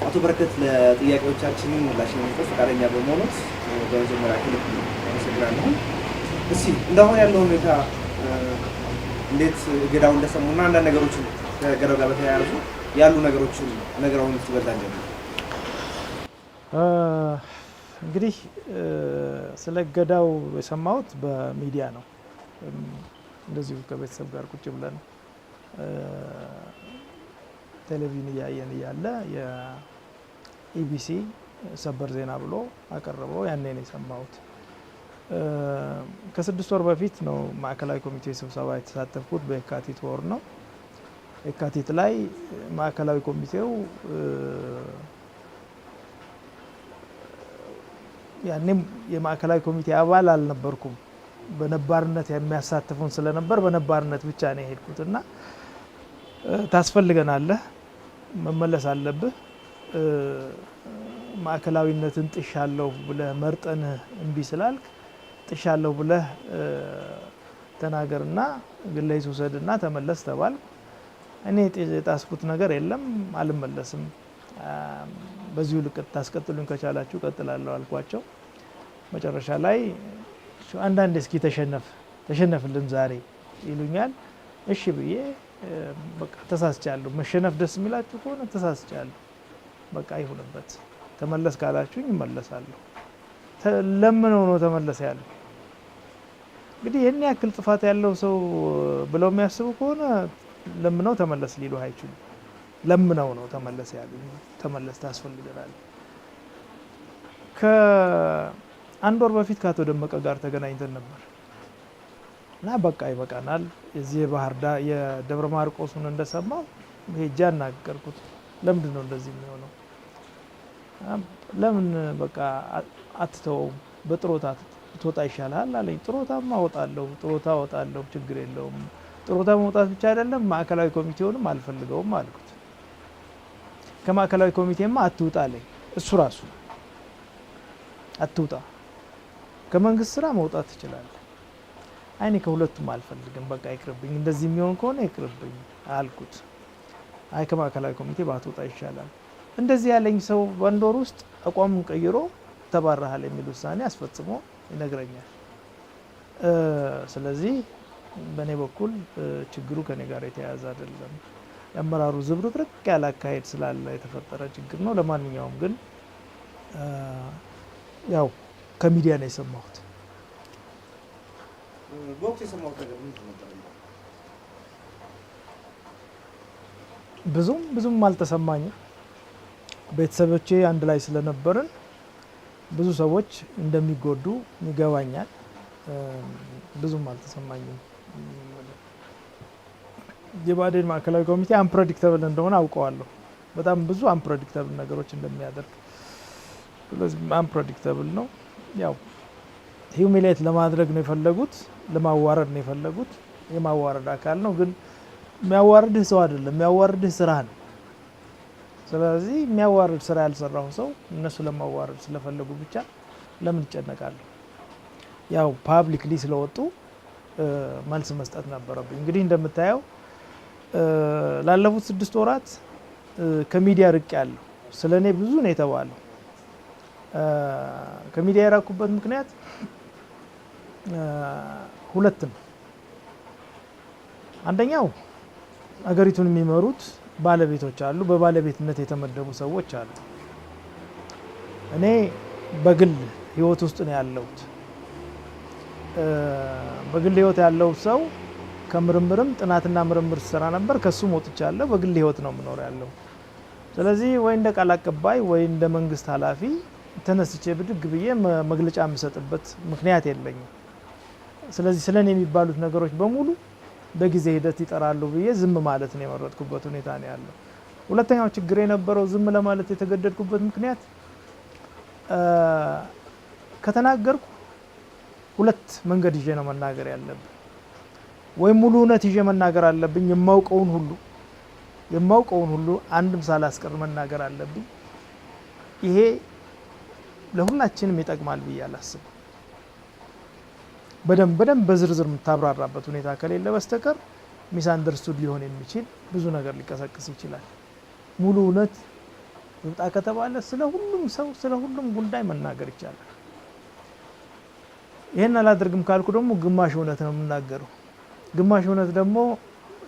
አቶ በረከት፣ ለጥያቄዎቻችን ምላሽ ለመስጠት ፈቃደኛ በመሆኑት በመጀመሪያ ከልብ አመሰግናለሁ። እስኪ እንደአሁን ያለው ሁኔታ እንዴት እገዳው እንደሰሙና አንዳንድ ነገሮችን ከእገዳው ጋር በተያያዙ ያሉ ነገሮችን ነግረውን እስኪ በዛ እንጀምር። እንግዲህ ስለ እገዳው የሰማሁት በሚዲያ ነው። እንደዚሁ ከቤተሰብ ጋር ቁጭ ብለን ቴሌቪዥን እያየን እያለ የኢቢሲ ሰበር ዜና ብሎ አቀረበው። ያኔ ነው የሰማሁት። ከ6 ወር በፊት ነው ማዕከላዊ ኮሚቴ ስብሰባ የተሳተፍኩት። በየካቲት ወር ነው። የካቲት ላይ ማዕከላዊ ኮሚቴው፣ ያኔም የማዕከላዊ ኮሚቴ አባል አልነበርኩም። በነባርነት የሚያሳትፉን ስለነበር በነባርነት ብቻ ነው የሄድኩት እና ታስፈልገናለህ፣ መመለስ አለብህ፣ ማዕከላዊነትን ጥሻለሁ ብለህ መርጠንህ እምቢ ስላልክ ጥሻለሁ ብለህ ተናገርና ግለ ሂስ ውሰድና ተመለስ ተባልኩ። እኔ የጣስኩት ነገር የለም፣ አልመለስም። በዚሁ ልክ ታስቀጥሉኝ ከቻላችሁ እቀጥላለሁ አልኳቸው። መጨረሻ ላይ አንዳንዴ እስኪ ተሸነፍ ተሸነፍልን ዛሬ ይሉኛል። እሺ ብዬ በቃ ተሳስቻለሁ። መሸነፍ ደስ የሚላችሁ ከሆነ ተሳስቻለሁ፣ በቃ ይሁንበት። ተመለስ ካላችሁኝ እመለሳለሁ። ለምነው ነው ተመለስ ያለው። እንግዲህ ይህን ያክል ጥፋት ያለው ሰው ብለው የሚያስቡ ከሆነ ለምነው ተመለስ ሊሉ አይችሉም። ለምነው ነው ተመለስ ያሉ። ተመለስ፣ ታስፈልገናል። ከአንድ ወር በፊት ከአቶ ደመቀ ጋር ተገናኝተን ነበር እና በቃ ይበቃናል። የዚህ የባህር ዳር የደብረ ማርቆሱን እንደሰማው ሄጄ አናገርኩት። ለምንድን ነው እንደዚህ የሚሆነው? ለምን በቃ አትተወውም? በጥሮታ ትወጣ ይሻልሃል አለኝ። ጥሮታማ እወጣለሁ፣ ጥሮታ እወጣለሁ፣ ችግር የለውም። ጥሮታ መውጣት ብቻ አይደለም፣ ማዕከላዊ ኮሚቴውንም አልፈልገውም አልኩት። ከማዕከላዊ ኮሚቴማ አትውጣ አለኝ። እሱ ራሱ አትውጣ፣ ከመንግስት ስራ መውጣት ትችላለህ። አይ እኔ ከሁለቱም አልፈልግም፣ በቃ ይቅርብኝ፣ እንደዚህ የሚሆን ከሆነ ይቅርብኝ አልኩት። አይ ከማዕከላዊ ኮሚቴ ባትወጣ ይሻላል። እንደዚህ ያለኝ ሰው በአንድ ወር ውስጥ አቋሙን ቀይሮ ተባረሃል የሚል ውሳኔ አስፈጽሞ ይነግረኛል። ስለዚህ በእኔ በኩል ችግሩ ከኔ ጋር የተያያዘ አይደለም። የአመራሩ ዝብርቅርቅ ያለ አካሄድ ስላለ የተፈጠረ ችግር ነው። ለማንኛውም ግን ያው ከሚዲያ ነው የሰማሁት። በወቅቱ የሰማሁት ነገር ምንድን ነበር? ብዙም ብዙም አልተሰማኝም። ቤተሰቦቼ አንድ ላይ ስለነበርን ብዙ ሰዎች እንደሚጎዱ ይገባኛል። ብዙም አልተሰማኝም። የብአዴን ማዕከላዊ ኮሚቴ unpredictable እንደሆነ አውቀዋለሁ። በጣም ብዙ unpredictable ነገሮች እንደሚያደርግ፣ ስለዚህ unpredictable ነው። ያው humiliate ለማድረግ ነው የፈለጉት፣ ለማዋረድ ነው የፈለጉት። የማዋረድ አካል ነው። ግን የሚያዋርድህ ሰው አይደለም፣ የሚያዋርድህ ስራ ነው። ስለዚህ የሚያዋርድ ስራ ያልሰራው ሰው እነሱ ለማዋረድ ስለፈለጉ ብቻ ለምን ይጨነቃለሁ? ያው publicly ስለወጡ መልስ መስጠት ነበረብኝ። እንግዲህ እንደምታየው ላለፉት 6 ወራት ከሚዲያ ርቄያለሁ። ስለ እኔ ብዙ ነው የተባለው። ከሚዲያ የራኩበት ምክንያት ሁለት ነው። አንደኛው አገሪቱን የሚመሩት ባለቤቶች አሉ፣ በባለቤትነት የተመደቡ ሰዎች አሉ። እኔ በግል ህይወት ውስጥ ነው ያለሁት። በግል ህይወት ያለው ሰው ከምርምርም ጥናትና ምርምር ስሰራ ነበር። ከሱም ወጥቻለሁ። በግል ህይወት ነው የምኖር ያለው። ስለዚህ ወይ እንደ ቃል አቀባይ ወይ እንደ መንግስት ኃላፊ ተነስቼ ብድግ ብዬ መግለጫ የምሰጥበት ምክንያት የለኝም። ስለዚህ ስለ እኔ የሚባሉት ነገሮች በሙሉ በጊዜ ሂደት ይጠራሉ ብዬ ዝም ማለት ነው የመረጥኩበት ሁኔታ ነው ያለው። ሁለተኛው ችግር የነበረው ዝም ለማለት የተገደድኩበት ምክንያት ከተናገርኩ ሁለት መንገድ ይዤ ነው መናገር ያለብኝ። ወይም ሙሉ እውነት ይዤ መናገር አለብኝ፣ የማውቀውን ሁሉ አንድም ሳላስቀር መናገር አለብኝ። ይሄ ለሁላችንም ይጠቅማል ብዬ አላስብም። በደንብ በደንብ በዝርዝር የምታብራራበት ሁኔታ ከሌለ በስተቀር misunderstood ሊሆን የሚችል ብዙ ነገር ሊቀሰቅስ ይችላል። ሙሉ እውነት ይውጣ ከተባለ ስለ ሁሉም ሰው ስለ ሁሉም ጉዳይ መናገር ይቻላል። ይህን አላደርግም ካልኩ ደግሞ ግማሽ እውነት ነው የምናገረው። ግማሽ እውነት ደግሞ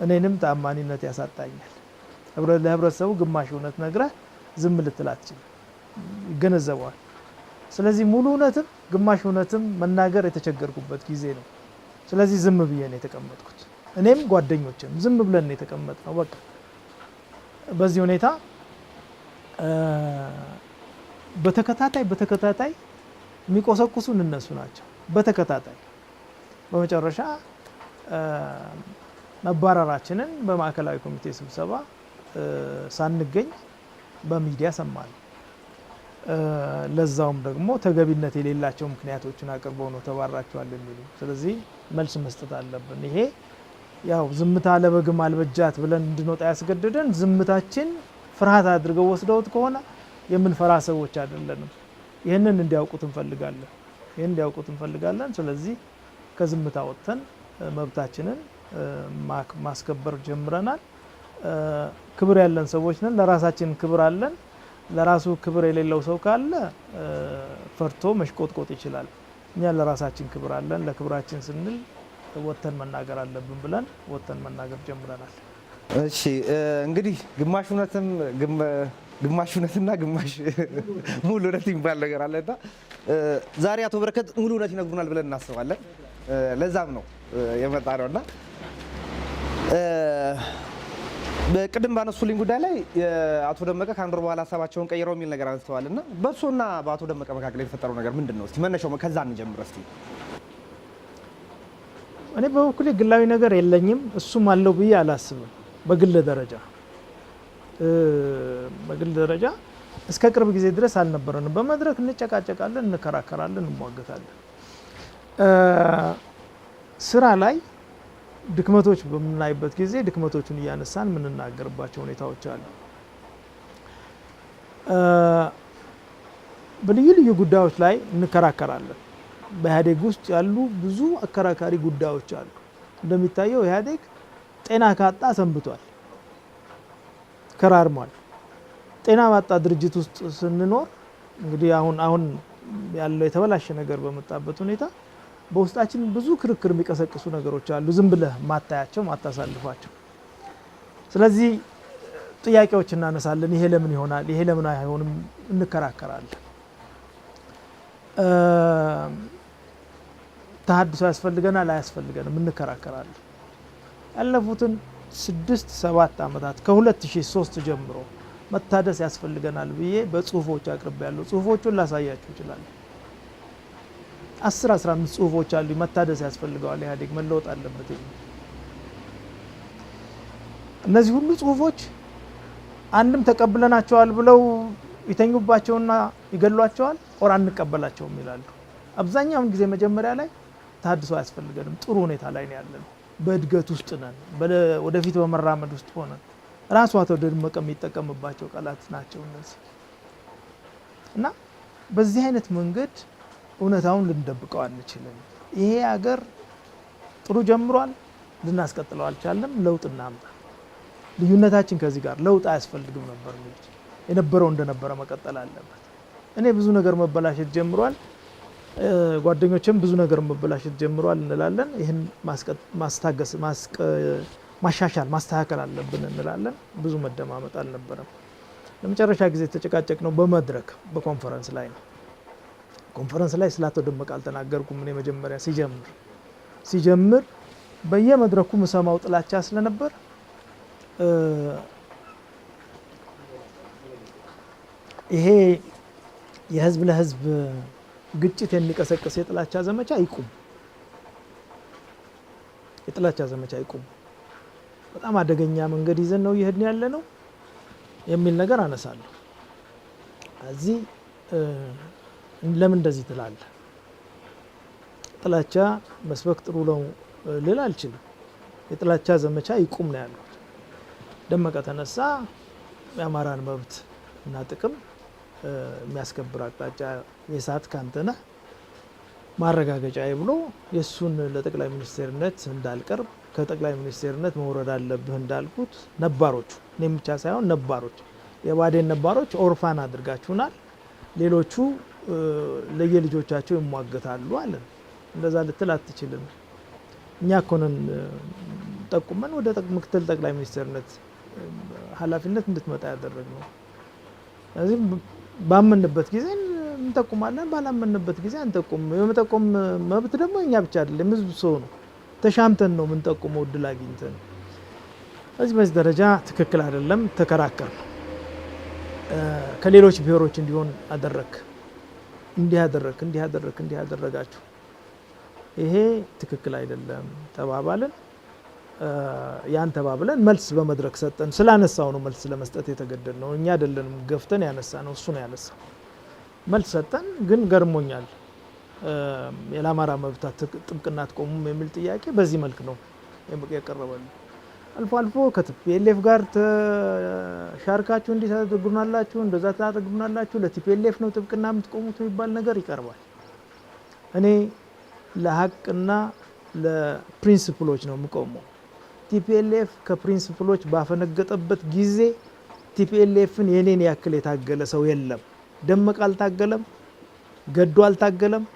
እኔንም ታማኒነት ያሳጣኛል። ለህብረተሰቡ ግማሽ እውነት ነግረህ ዝም ልትል አትችልም፣ ይገነዘበዋል። ስለዚህ ሙሉ እውነትም ግማሽ እውነትም መናገር የተቸገርኩበት ጊዜ ነው። ስለዚህ ዝም ብዬ ነው የተቀመጥኩት። እኔም ጓደኞችም ዝም ብለን ነው የተቀመጥነው። በቃ በዚህ ሁኔታ በተከታታይ የሚቆሰቁሱን እነሱ ናቸው። በተከታታይ በመጨረሻ መባረራችንን በማዕከላዊ ኮሚቴ ስብሰባ ሳንገኝ በሚዲያ ሰማን። ለዛውም ደግሞ ተገቢነት የሌላቸው ምክንያቶችን አቅርበው ነው ተባራቸዋል የሚሉ። ስለዚህ መልስ መስጠት አለብን። ይሄ ያው ዝምታ ለበግም አልበጃት ብለን እንድንወጣ ያስገደደን ዝምታችን ፍርሃት አድርገው ወስደውት ከሆነ የምንፈራ ሰዎች አይደለንም። ይህንን እንዲያውቁት እንፈልጋለን። ይህን እንዲያውቁት እንፈልጋለን። ስለዚህ ከዝምታ ወጥተን መብታችንን ማስከበር ጀምረናል። ክብር ያለን ሰዎች ነን። ለራሳችን ክብር አለን። ለራሱ ክብር የሌለው ሰው ካለ ፈርቶ መሽቆጥቆጥ ይችላል። እኛ ለራሳችን ክብር አለን። ለክብራችን ስንል ወጥተን መናገር አለብን ብለን ወጥተን መናገር ጀምረናል። እሺ እንግዲህ ግማሽ እውነትም ግማሽ እውነትና ግማሽ ሙሉ እውነት የሚባል ነገር አለና ዛሬ አቶ በረከት ሙሉ እውነት ይነግሩናል ብለን እናስባለን። ለዛም ነው የመጣ ነውና በቅድም ባነሱልኝ ጉዳይ ላይ አቶ ደመቀ ከአንድ ወር በኋላ ሀሳባቸውን ቀይረው የሚል ነገር አንስተዋል እና በእርስዎና በአቶ ደመቀ መካከል የተፈጠረው ነገር ምንድን ነው? እስቲ መነሻው ከዛ እንጀምር እስቲ። እኔ በበኩሌ ግላዊ ነገር የለኝም፣ እሱም አለው ብዬ አላስብም። በግል ደረጃ በግል ደረጃ እስከ ቅርብ ጊዜ ድረስ አልነበረንም። በመድረክ እንጨቃጨቃለን፣ እንከራከራለን፣ እንሟገታለን። ስራ ላይ ድክመቶች በምናይበት ጊዜ ድክመቶቹን እያነሳን የምንናገርባቸው ሁኔታዎች አሉ። በልዩ ልዩ ጉዳዮች ላይ እንከራከራለን። በኢህአዴግ ውስጥ ያሉ ብዙ አከራካሪ ጉዳዮች አሉ። እንደሚታየው ኢህአዴግ ጤና ካጣ ሰንብቷል፣ ከራርሟል። ጤና ባጣ ድርጅት ውስጥ ስንኖር እንግዲህ አሁን ያለው የተበላሸ ነገር በመጣበት ሁኔታ በውስጣችን ብዙ ክርክር የሚቀሰቅሱ ነገሮች አሉ፣ ዝም ብለህ ማታያቸው ማታሳልፏቸው። ስለዚህ ጥያቄዎች እናነሳለን። ይሄ ለምን ይሆናል፣ ይሄ ለምን አይሆንም፣ እንከራከራለን። ተሀድሶ ያስፈልገናል አያስፈልገንም፣ እንከራከራለን። ያለፉትን 6 7 ዓመታት ከ2003 ጀምሮ መታደስ ያስፈልገናል ብዬ በጽሁፎች አቅርቤያለሁ። ጽሁፎቹን ላሳያችሁ እችላለሁ። 10 15 ጽሁፎች አሉ። መታደስ ያስፈልገዋል ኢህአዴግ መለወጥ አለበት የሚል። እነዚህ ሁሉ ጽሁፎች አንድም ተቀብለናቸዋል ብለው ይተኙባቸውና ይገሏቸዋል፣ or አንቀበላቸውም ይላሉ። አብዛኛውን ጊዜ መጀመሪያ ላይ ተሀድሶ አያስፈልገንም፣ ጥሩ ሁኔታ ላይ ነው ያለነው፣ በእድገት ውስጥ ነን፣ ወደፊት በመራመድ ውስጥ ሆነን ራሱ አቶ ደመቀ የሚጠቀምባቸው ቃላት ናቸው እነዚህ። እና በዚህ አይነት መንገድ እውነታውን ልንደብቀው አንችልም። ይሄ ሀገር ጥሩ ጀምሯል፣ ልናስቀጥለው አልቻልንም። ለውጥ እናምጣ። ልዩነታችን ከዚህ ጋር ለውጥ አያስፈልግም ነበር የሚሉት፣ የነበረው እንደነበረ መቀጠል አለበት። እኔ ብዙ ነገር መበላሸት ጀምሯል፣ ጓደኞችም ብዙ ነገር መበላሸት ጀምሯል እንላለን። ይህን ማስታገስ ማሻሻል ማስተካከል አለብን እንላለን። ብዙ መደማመጥ አልነበረም። ለመጨረሻ ጊዜ የተጨቃጨቅነው በመድረክ በኮንፈረንስ ላይ ነው። ኮንፈረንስ ላይ ስለ አቶ ደመቀ አልተናገርኩም። እኔ መጀመሪያ ሲጀምር በየመድረኩ ምሰማው ጥላቻ ስለነበር ይሄ የህዝብ ለህዝብ ግጭት የሚቀሰቅስ የጥላቻ ዘመቻ ይቁም፣ የጥላቻ ዘመቻ ይቁም፣ በጣም አደገኛ መንገድ ይዘን ነው እየሄድን ያለ ነው የሚል ነገር አነሳለሁ። እዚህ ለምን እንደዚህ ትላለህ? ጥላቻ መስበክ ጥሩ ነው ልል አልችልም። የጥላቻ ዘመቻ ይቁም ነው ያሉት። ደመቀ ተነሳ፣ የአማራን መብት እና ጥቅም የሚያስከብር አቅጣጫ የሳት ካንተ ነህ ማረጋገጫ ብሎ የእሱን ለጠቅላይ ሚኒስቴርነት እንዳልቀርብ ከጠቅላይ ሚኒስቴርነት መውረድ አለብህ እንዳልኩት ነባሮቹ እኔም ብቻ ሳይሆን ነባሮች የብአዴን ነባሮች orphan አድርጋችሁናል፣ ሌሎቹ ለየልጆቻቸው ይሟገታሉ አለን። እንደዛ ልትል አትችልም። እኛ እኮ ነን ጠቁመን ወደ ምክትል ጠቅላይ ሚኒስትርነት ኃላፊነት እንድትመጣ ያደረግነው። ስለዚህ ባመንበት ጊዜ እንጠቁማለን፣ ባላመንበት ጊዜ አንጠቁም። የመጠቆም መብት ደግሞ እኛ ብቻ አይደለም፣ ህዝብ ሰው ነው። ተሻምተን ነው የምንጠቁመው እድል አግኝተን። ስለዚህ በዚህ ደረጃ ትክክል አይደለም፣ ተከራከር ነው። ከሌሎች ብሔሮች እንዲሆን አደረክ፣ እንዲህ አደረክ፣ እንዲህ አደረክ፣ እንዲህ አደረጋችሁ፣ ይሄ ትክክል አይደለም ተባባልን። ያን ተባብለን መልስ በመድረክ ሰጠን። ስላነሳው ነው መልስ ለመስጠት የተገደድ ነው። እኛ አይደለንም ገፍተን ያነሳ ነው፣ እሱ ነው ያነሳው። መልስ ሰጠን። ግን ገርሞኛል። የአማራ መብት ጥብቅና አትቆሙም የሚል ጥያቄ በዚህ መልክ ነው የቀረበልን። አልፎ አልፎ ከ TPLF ጋር ተሻርካችሁ እንዲህ ታደርጉናላችሁ፣ እንደዛ ታደርጉናላችሁ፣ ለ TPLF ነው ጥብቅና የምትቆሙት የሚባል ነገር ይቀርባል። እኔ ለሀቅና ለ principle ኦች ነው የምቆመው። TPLF ከ principle ኦች ባፈነገጠበት ጊዜ TPLF ን የኔን ያክል የታገለ ሰው የለም። ደመቀ አልታገለም፣ ገዱ አልታገለም፣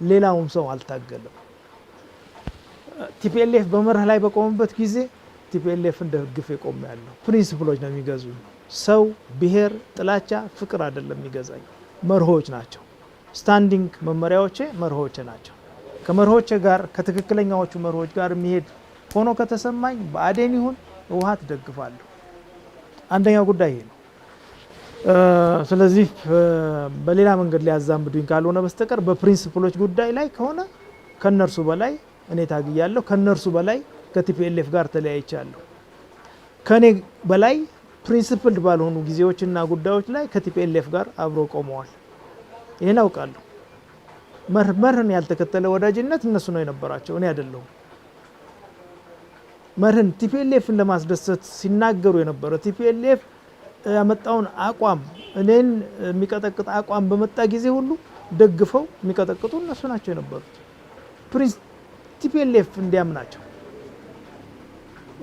ሌላውም ሰው አልታገለም። TPLF በመርህ ላይ በቆመበት ጊዜ TPLF ን ደግፌ ቆሜ ያለው principle ኦች ነው የሚገዙኝ። ሰው፣ ብሔር፣ ጥላቻ፣ ፍቅር አይደለም የሚገዛኝ፣ መርሆች ናቸው። Standing መመሪያዎቼ መርሆቼ ናቸው። ከመርሆቼ ጋር ከትክክለኛዎቹ መርሆች ጋር የሚሄድ ሆኖ ከተሰማኝ ብአዴን ይሁን ህወሓት ደግፋለሁ። አንደኛው ጉዳይ ይሄ ነው። ስለዚህ በሌላ መንገድ ሊያዛምዱኝ ካልሆነ በስተቀር በ principle ኦች ጉዳይ ላይ ከሆነ ከነርሱ በላይ እኔ ታግያለሁ። ከነርሱ በላይ ከ TPLF ጋር ተለያይቻለሁ። ከኔ በላይ principled ባልሆኑ ጊዜዎችና ጉዳዮች ላይ ከ TPLF ጋር አብሮ ቆመዋል። ይህን አውቃለሁ። መርህን ያልተከተለ ወዳጅነት እነሱ ነው የነበራቸው፣ እኔ አይደለሁም። መርህን TPLF ን ለማስደሰት ሲናገሩ የነበረ TPLF ያመጣውን አቋም እኔን የሚቀጠቅጥ አቋም በመጣ ጊዜ ሁሉ ደግፈው የሚቀጠቅጡ እነሱ ናቸው የነበሩት። TPLF እንዲያምናቸው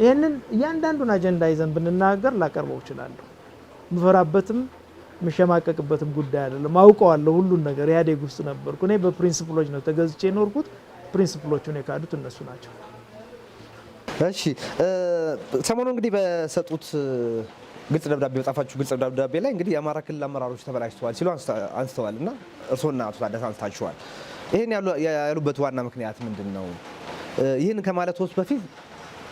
ይህንን እያንዳንዱን አጀንዳ ይዘን ብንናገር ላቀርበው እችላለሁ። ምፈራበትም ምሸማቀቅበትም ጉዳይ አይደለም። አውቀዋለሁ ሁሉን ነገር። ኢህአዴግ ውስጥ ነበርኩ። እኔ በ principle ኦች ነው ተገዝቼ የኖርኩት። Principle ኦቹን የካዱት እነሱ ናቸው። እሺ፣ ሰሞኑ እንግዲህ በሰጡት ግልጽ ደብዳቤ በጻፋችሁ ግልጽ ደብዳቤ ላይ እንግዲህ የአማራ ክልል አመራሮች ተበላሽተዋል ሲሉ አንስተዋል እና እርስዎና አቶ ታደሰ አንስታችኋል። ይህን ያሉበት ዋና ምክንያት ምንድን ነው? ይህን ከማለት ውስጥ በፊት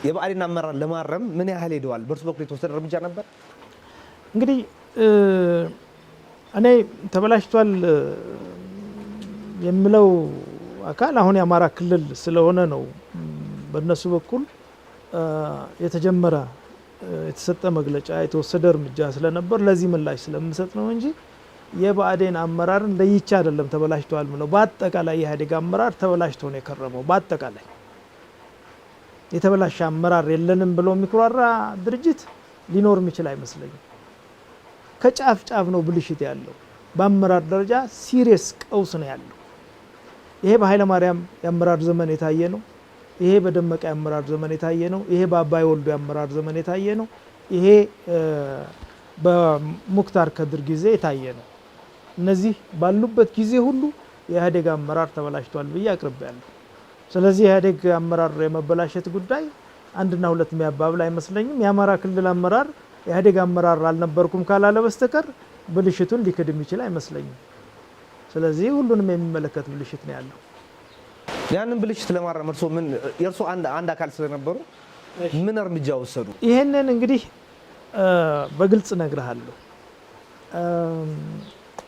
የብአዴን አመራር ለማረም ምን ያህል ሄደዋል? በእርሱ በኩል የተወሰደ እርምጃ ነበር? እንግዲህ እኔ ተበላሽቷል የምለው አካል አሁን የአማራ ክልል ስለሆነ ነው። በእነሱ በኩል የተጀመረ የተሰጠ መግለጫ የተወሰደ እርምጃ ስለነበር ለዚህ ምላሽ ስለምሰጥ ነው እንጂ የብአዴን አመራርን ለይቼ አይደለም ተበላሽተዋል ምለው። በአጠቃላይ የኢህአዴግ አመራር ተበላሽቶ ነው የከረመው። በአጠቃላይ የተበላሸ አመራር የለንም ብሎ የሚኩራራ ድርጅት ሊኖር የሚችል አይመስለኝም። ከጫፍ ጫፍ ነው ብልሽት ያለው። በአመራር ደረጃ serious ቀውስ ነው ያለው። ይሄ በኃይለማርያም የአመራር ዘመን የታየ ነው። ይሄ በደመቀ የአመራር ዘመን የታየ ነው። ይሄ በአባይ ወልዱ የአመራር ዘመን የታየ ነው። ይሄ በሙክታር ከድር ጊዜ የታየ ነው። እነዚህ ባሉበት ጊዜ ሁሉ የኢህአዴግ አመራር ተበላሽቷል ብዬ አቅርቤያለሁ። ስለዚህ የኢህአዴግ አመራር የመበላሸት ጉዳይ አንድና ሁለት የሚያባብል አይመስለኝም። የአማራ ክልል አመራር የኢህአዴግ አመራር አልነበርኩም ካላለ በስተቀር ብልሽቱን ሊክድ የሚችል አይመስለኝም። ስለዚህ ሁሉንም የሚመለከት ብልሽት ነው ያለው። ያንን ብልሽት ለማረም እርስዎ ምን የእርስዎ አንድ አካል ስለነበሩ ምን እርምጃ ወሰዱ? ይህንን እንግዲህ በግልጽ እነግርሃለሁ።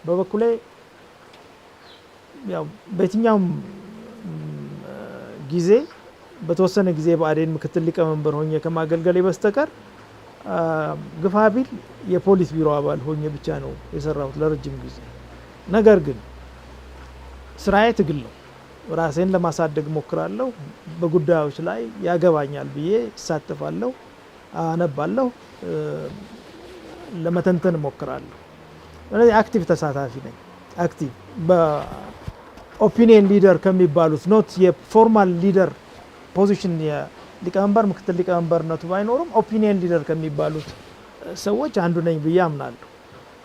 በበኩሌ ያው በየትኛውም ጊዜ በተወሰነ ጊዜ ብአዴን ምክትል ሊቀመንበር ሆኜ ከማገልገሌ በስተቀር ግፋ ቢል የፖሊስ ቢሮ አባል ሆኜ ብቻ ነው የሰራሁት ለረጅም ጊዜ። ነገር ግን ስራዬ ትግል ነው። ራሴን ለማሳደግ ሞክራለሁ። በጉዳዮች ላይ ያገባኛል ብዬ እሳተፋለሁ፣ አነባለሁ፣ ለመተንተን እሞክራለሁ። ስለዚህ active ተሳታፊ ነኝ። Active በ opinion leader ከሚባሉት not የ formal leader position የሊቀመንበር ምክትል ሊቀመንበርነቱ ባይኖርም opinion leader ከሚባሉት ሰዎች አንዱ ነኝ ብዬ አምናለሁ።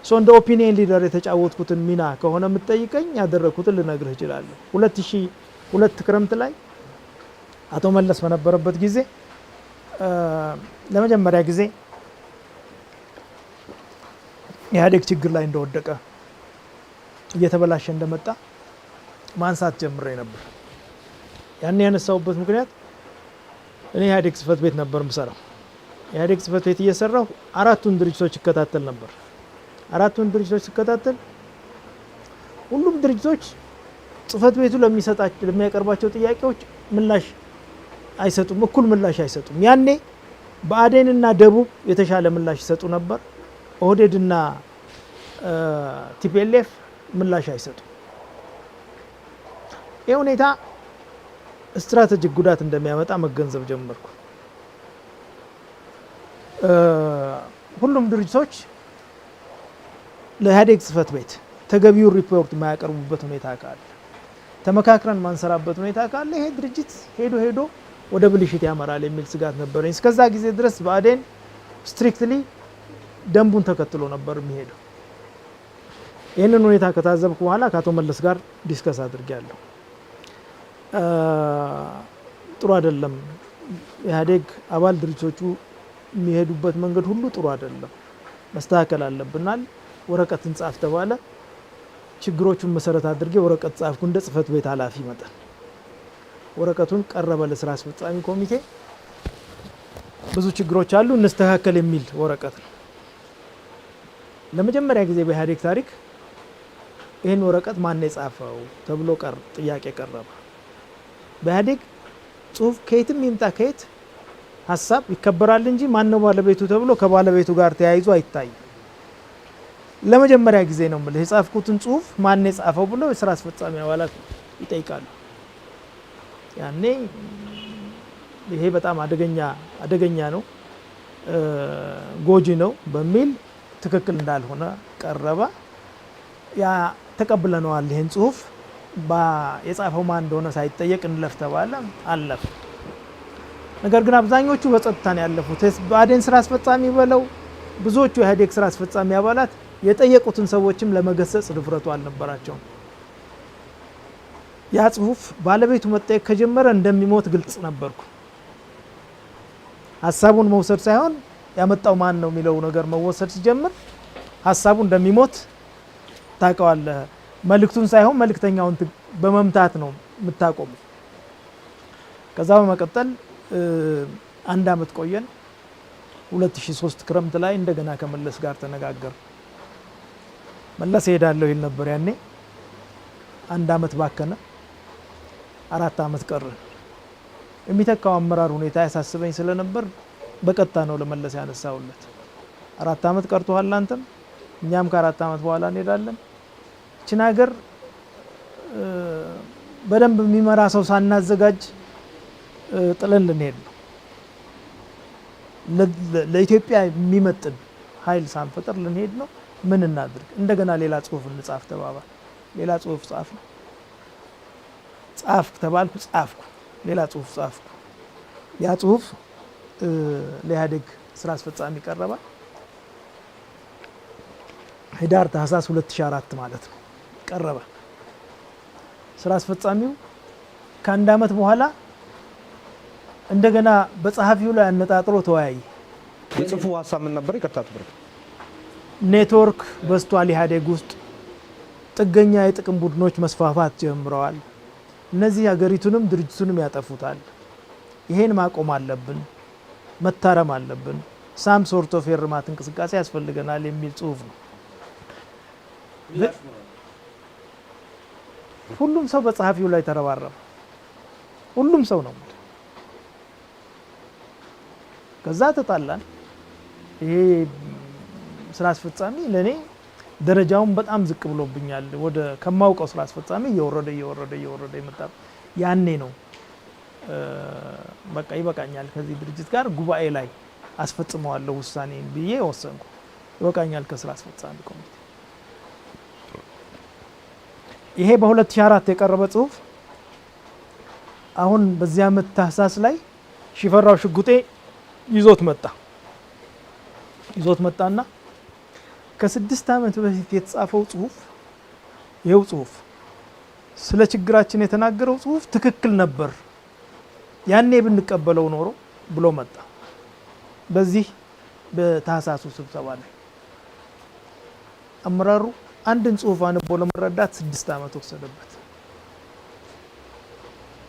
So እንደ opinion leader የተጫወትኩትን ሚና ከሆነ የምትጠይቀኝ ያደረግኩትን ልነግርህ እችላለሁ። 2002 ክረምት ላይ አቶ መለስ በነበረበት ጊዜ ለመጀመሪያ ጊዜ ኢህአዴግ ችግር ላይ እንደወደቀ፣ እየተበላሸ እንደመጣ ማንሳት ጀምሬ ነበር። ያን ያነሳሁበት ምክንያት እኔ ኢህአዴግ ጽህፈት ቤት ነበር የምሰራው። ኢህአዴግ ጽህፈት ቤት እየሰራሁ አራቱን ድርጅቶች እከታተል ነበር። አራቱን ድርጅቶች ስከታተል ሁሉም ድርጅቶች ጽህፈት ቤቱ ለሚሰጣቸው፣ ለሚያቀርባቸው ጥያቄዎች ምላሽ አይሰጡም፣ እኩል ምላሽ አይሰጡም። ያኔ ብአዴንና ደቡብ የተሻለ ምላሽ ይሰጡ ነበር። ኦህዴድና TPLF ምላሽ አይሰጡም። ይህ ሁኔታ strategic ጉዳት እንደሚያመጣ መገንዘብ ጀመርኩ። ሁሉም ድርጅቶች ለኢህአዴግ ጽህፈት ቤት ተገቢውን ሪፖርት የማያቀርቡበት ሁኔታ ካለ፣ ተመካክረን ማንሰራበት ሁኔታ ካለ ይሄ ድርጅት ሄዶ ሄዶ ወደ ብልሽት ያመራል የሚል ስጋት ነበረኝ። እስከዛ ጊዜ ድረስ ብአዴን strictly ደንቡን ተከትሎ ነበር የሚሄደው። ይህንን ሁኔታ ከታዘብኩ በኋላ ከአቶ መለስ ጋር discuss አድርጌያለሁ። ጥሩ አይደለም፣ ኢህአዴግ አባል ድርጅቶቹ የሚሄዱበት መንገድ ሁሉ ጥሩ አይደለም፣ መስተካከል አለብናል። ወረቀት እንጻፍ ተባለ። ችግሮቹን መሰረት አድርጌ ወረቀት ጻፍኩ እንደ ጽህፈት ቤት ኃላፊ መጠን። ወረቀቱን ቀረበ ለስራ አስፈጻሚ ኮሚቴ። ብዙ ችግሮች አሉ፣ እንስተካከል የሚል ወረቀት ነው። ለመጀመሪያ ጊዜ በኢህአዴግ ታሪክ ይህን ወረቀት ማን የጻፈው ተብሎ ጥያቄ ቀረበ። በኢህአዴግ ጽሁፍ ከየትም ይምጣ ከየት ሀሳብ ይከበራል እንጂ ማነው ባለቤቱ ተብሎ ከባለቤቱ ጋር ተያይዞ አይታይም። ለመጀመሪያ ጊዜ ነው የምልህ የጻፍኩትን ጽሁፍ ማን የጻፈው ብሎ የስራ አስፈጻሚ አባላት ይጠይቃሉ። ያኔ ይሄ በጣም አደገኛ አደገኛ ነው፣ ጎጂ ነው በሚል ትክክል እንዳልሆነ ቀረበ። ያ ተቀብለነዋል። ይህን ጽሁፍ የጻፈው ማን እንደሆነ ሳይጠየቅ እንለፍ ተባለ፣ አለፍ። ነገር ግን አብዛኞቹ በጸጥታ ነው ያለፉት። ብአዴን ስራ አስፈጻሚ በለው ብዙዎቹ የኢህአዴግ ስራ አስፈጻሚ አባላት የጠየቁትን ሰዎችም ለመገሰጽ ድፍረቱ አልነበራቸውም። ያ ጽሁፍ ባለቤቱ መጠየቅ ከጀመረ እንደሚሞት ግልጽ ነበርኩ። ሀሳቡን መውሰድ ሳይሆን ያመጣው ማን ነው የሚለው ነገር መወሰድ ሲጀምር ሀሳቡ እንደሚሞት ታውቀዋለህ። መልእክቱን ሳይሆን መልእክተኛውን በመምታት ነው የምታቆመው። ከዛ በመቀጠል አንድ አመት ቆየን። 2003 ክረምት ላይ እንደገና ከመለስ ጋር ተነጋገር። መለስ እሄዳለሁ ይል ነበር ያኔ። አንድ አመት ባከነ፣ 4 አመት ቀረ። የሚተካው አመራር ሁኔታ ያሳስበኝ ስለነበር በቀጥታ ነው ለመለስ ያነሳሁለት። 4 አመት ቀርቶሃል አንተም፣ እኛም ከ4 አመት በኋላ እንሄዳለን። ይችን ሀገር በደንብ የሚመራ ሰው ሳናዘጋጅ ጥለን ልንሄድ ነው። ለኢትዮጵያ የሚመጥን ኃይል ሳንፈጥር ልንሄድ ነው። ምን እናድርግ? እንደገና ሌላ ጽሁፍ እንጻፍ ተባባል። ሌላ ጽሁፍ ጻፍ ነው። ጻፍክ ተባልኩ፣ ጻፍኩ። ሌላ ጽሁፍ ጻፍኩ። ያ ጽሁፍ ለኢህአዴግ ስራ አስፈጻሚ ቀረበ። ህዳር ታህሳስ 2004 ማለት ነው ቀረበ። ስራ አስፈጻሚው ከአንድ አመት በኋላ እንደገና በጸሐፊው ላይ አነጣጥሮ ተወያየ። የጽሁፉ ሀሳብ ምን ነበር? ይቅርታ ትብርክ። ኔትወርክ በዝቷል። ኢህአዴግ ውስጥ ጥገኛ የጥቅም ቡድኖች መስፋፋት ጀምረዋል። እነዚህ ሀገሪቱንም ድርጅቱንም ያጠፉታል። ይሄን ማቆም አለብን፣ መታረም አለብን። Some sort of የእርማት እንቅስቃሴ ያስፈልገናል የሚል ጽሁፍ ነው። ሁሉም ሰው በጸሐፊው ላይ ተረባረበ። ሁሉም ሰው ነው። ከዛ ተጣላን። ይሄ ስራ አስፈጻሚ ለእኔ ደረጃውን በጣም ዝቅ ብሎብኛል። ወደ ከማውቀው ስራ አስፈጻሚ እየወረደ እየወረደ እየወረደ የመጣ ያኔ ነው በቃ ይበቃኛል፣ ከዚህ ድርጅት ጋር ጉባኤ ላይ አስፈጽመዋለሁ ውሳኔን ብዬ ወሰንኩ። ይበቃኛል ከስራ አስፈጻሚ ኮሚቴ። ይሄ በ2004 የቀረበ ጽሁፍ አሁን በዚህ ዓመት ታህሳስ ላይ ሽፈራው ሽጉጤ ይዞት መጣ። ይዞት መጣና ከ6 ዓመት በፊት የተጻፈው ጽሁፍ፣ ይኸው ጽሁፍ ስለ ችግራችን የተናገረው ጽሁፍ ትክክል ነበር፣ ያኔ ብንቀበለው ኖሮ ብሎ መጣ። በዚህ በታህሳሱ ስብሰባ ላይ አመራሩ አንድን ጽሁፍ አንቦ ለመረዳት 6 ዓመት ወሰደበት።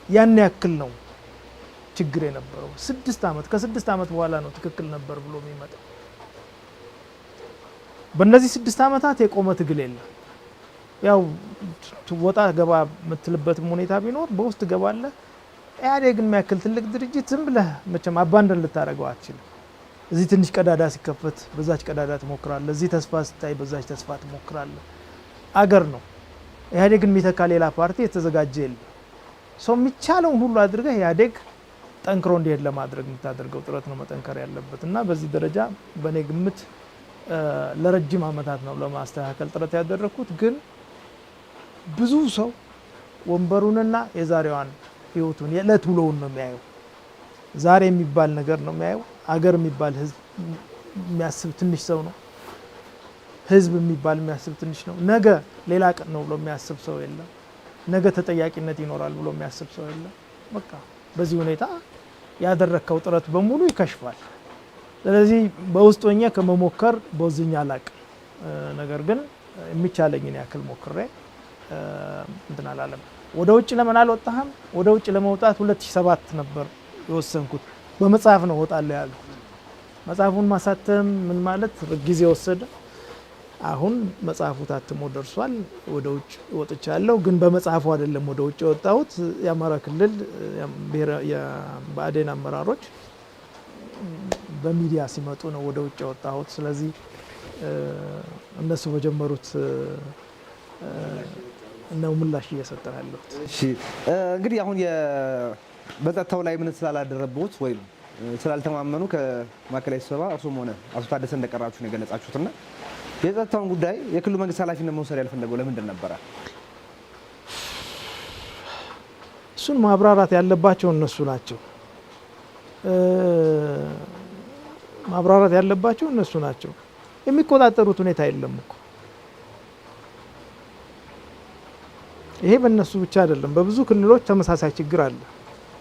ያን ያክል ነው ችግር የነበረው። 6 ዓመት፣ ከ6 ዓመት በኋላ ነው ትክክል ነበር ብሎ የሚመጣው። በእነዚህ 6 ዓመታት የቆመ ትግል የለም። ያው ወጣ ገባ የምትልበትም ሁኔታ ቢኖር በውስጥ ትገባለህ። ኢህአዴግን የሚያክል ትልቅ ድርጅት ዝም ብለህ መቼም abandon ልታደርገው አትችልም። እዚህ ትንሽ ቀዳዳ ሲከፈት በዛች ቀዳዳ ትሞክራለህ። እዚህ ተስፋ ስታይ በዛች ተስፋ ትሞክራለህ። አገር ነው። ኢህአዴግን የሚተካ ሌላ ፓርቲ የተዘጋጀ የለም። ሰው የሚቻለውን ሁሉ አድርገህ ኢህአዴግ ጠንክሮ እንዲሄድ ለማድረግ የምታደርገው ጥረት ነው መጠንከር ያለበት። እና በዚህ ደረጃ በእኔ ግምት ለረጅም ዓመታት ነው ለማስተካከል ጥረት ያደረግኩት። ግን ብዙ ሰው ወንበሩንና የዛሬዋን ህይወቱን፣ የዕለት ውሎውን ነው የሚያየው። ዛሬ የሚባል ነገር ነው የሚያየው። አገር የሚባል ህዝብ የሚያስብ ትንሽ ሰው ነው። ህዝብ የሚባል የሚያስብ ትንሽ ነው። ነገ ሌላ ቀን ነው ብሎ የሚያስብ ሰው የለም። ነገ ተጠያቂነት ይኖራል ብሎ የሚያስብ ሰው የለም። በቃ በዚህ ሁኔታ ያደረግከው ጥረት በሙሉ ይከሽፋል። ስለዚህ በውስጥ ሆኜ ከመሞከር ቦዝኜ አላቅም። ነገር ግን የሚቻለኝን ያክል ሞክሬ እንትን አላለም። ወደ ውጭ ለምን አልወጣህም? ወደ ውጭ ለመውጣት 2007 ነበር የወሰንኩት። በመጽሐፍ ነው እወጣለሁ ያልኩት። መጽሐፉን ማሳተም ምን ማለት ጊዜ ወሰደ። አሁን መጽሐፉ ታትሞ ደርሷል። ወደ ውጭ ወጥቻለሁ። ግን በመጽሐፉ አይደለም ወደ ውጭ የወጣሁት። የአማራ ክልል የብአዴን አመራሮች በሚዲያ ሲመጡ ነው ወደ ውጭ የወጣሁት። ስለዚህ እነሱ በጀመሩት ነው ምላሽ እየሰጠን ያለሁት። እሺ፣ እንግዲህ አሁን በጸጥታው ላይ እምነት ስላላደረብዎት ወይም ስላልተማመኑ ከማዕከላዊ ስብሰባ እርሶም ሆነ አቶ ታደሰ እንደቀራችሁ ነው የገለጻችሁትና የጸጥታውን ጉዳይ የክልሉ መንግስት ኃላፊነት መውሰድ ያልፈለገው ለምንድን ነበረ? እሱን ማብራራት ያለባቸው እነሱ ናቸው። ማብራራት ያለባቸው እነሱ ናቸው። የሚቆጣጠሩት ሁኔታ የለም እኮ። ይሄ በእነሱ ብቻ አይደለም፣ በብዙ ክልሎች ተመሳሳይ ችግር አለ።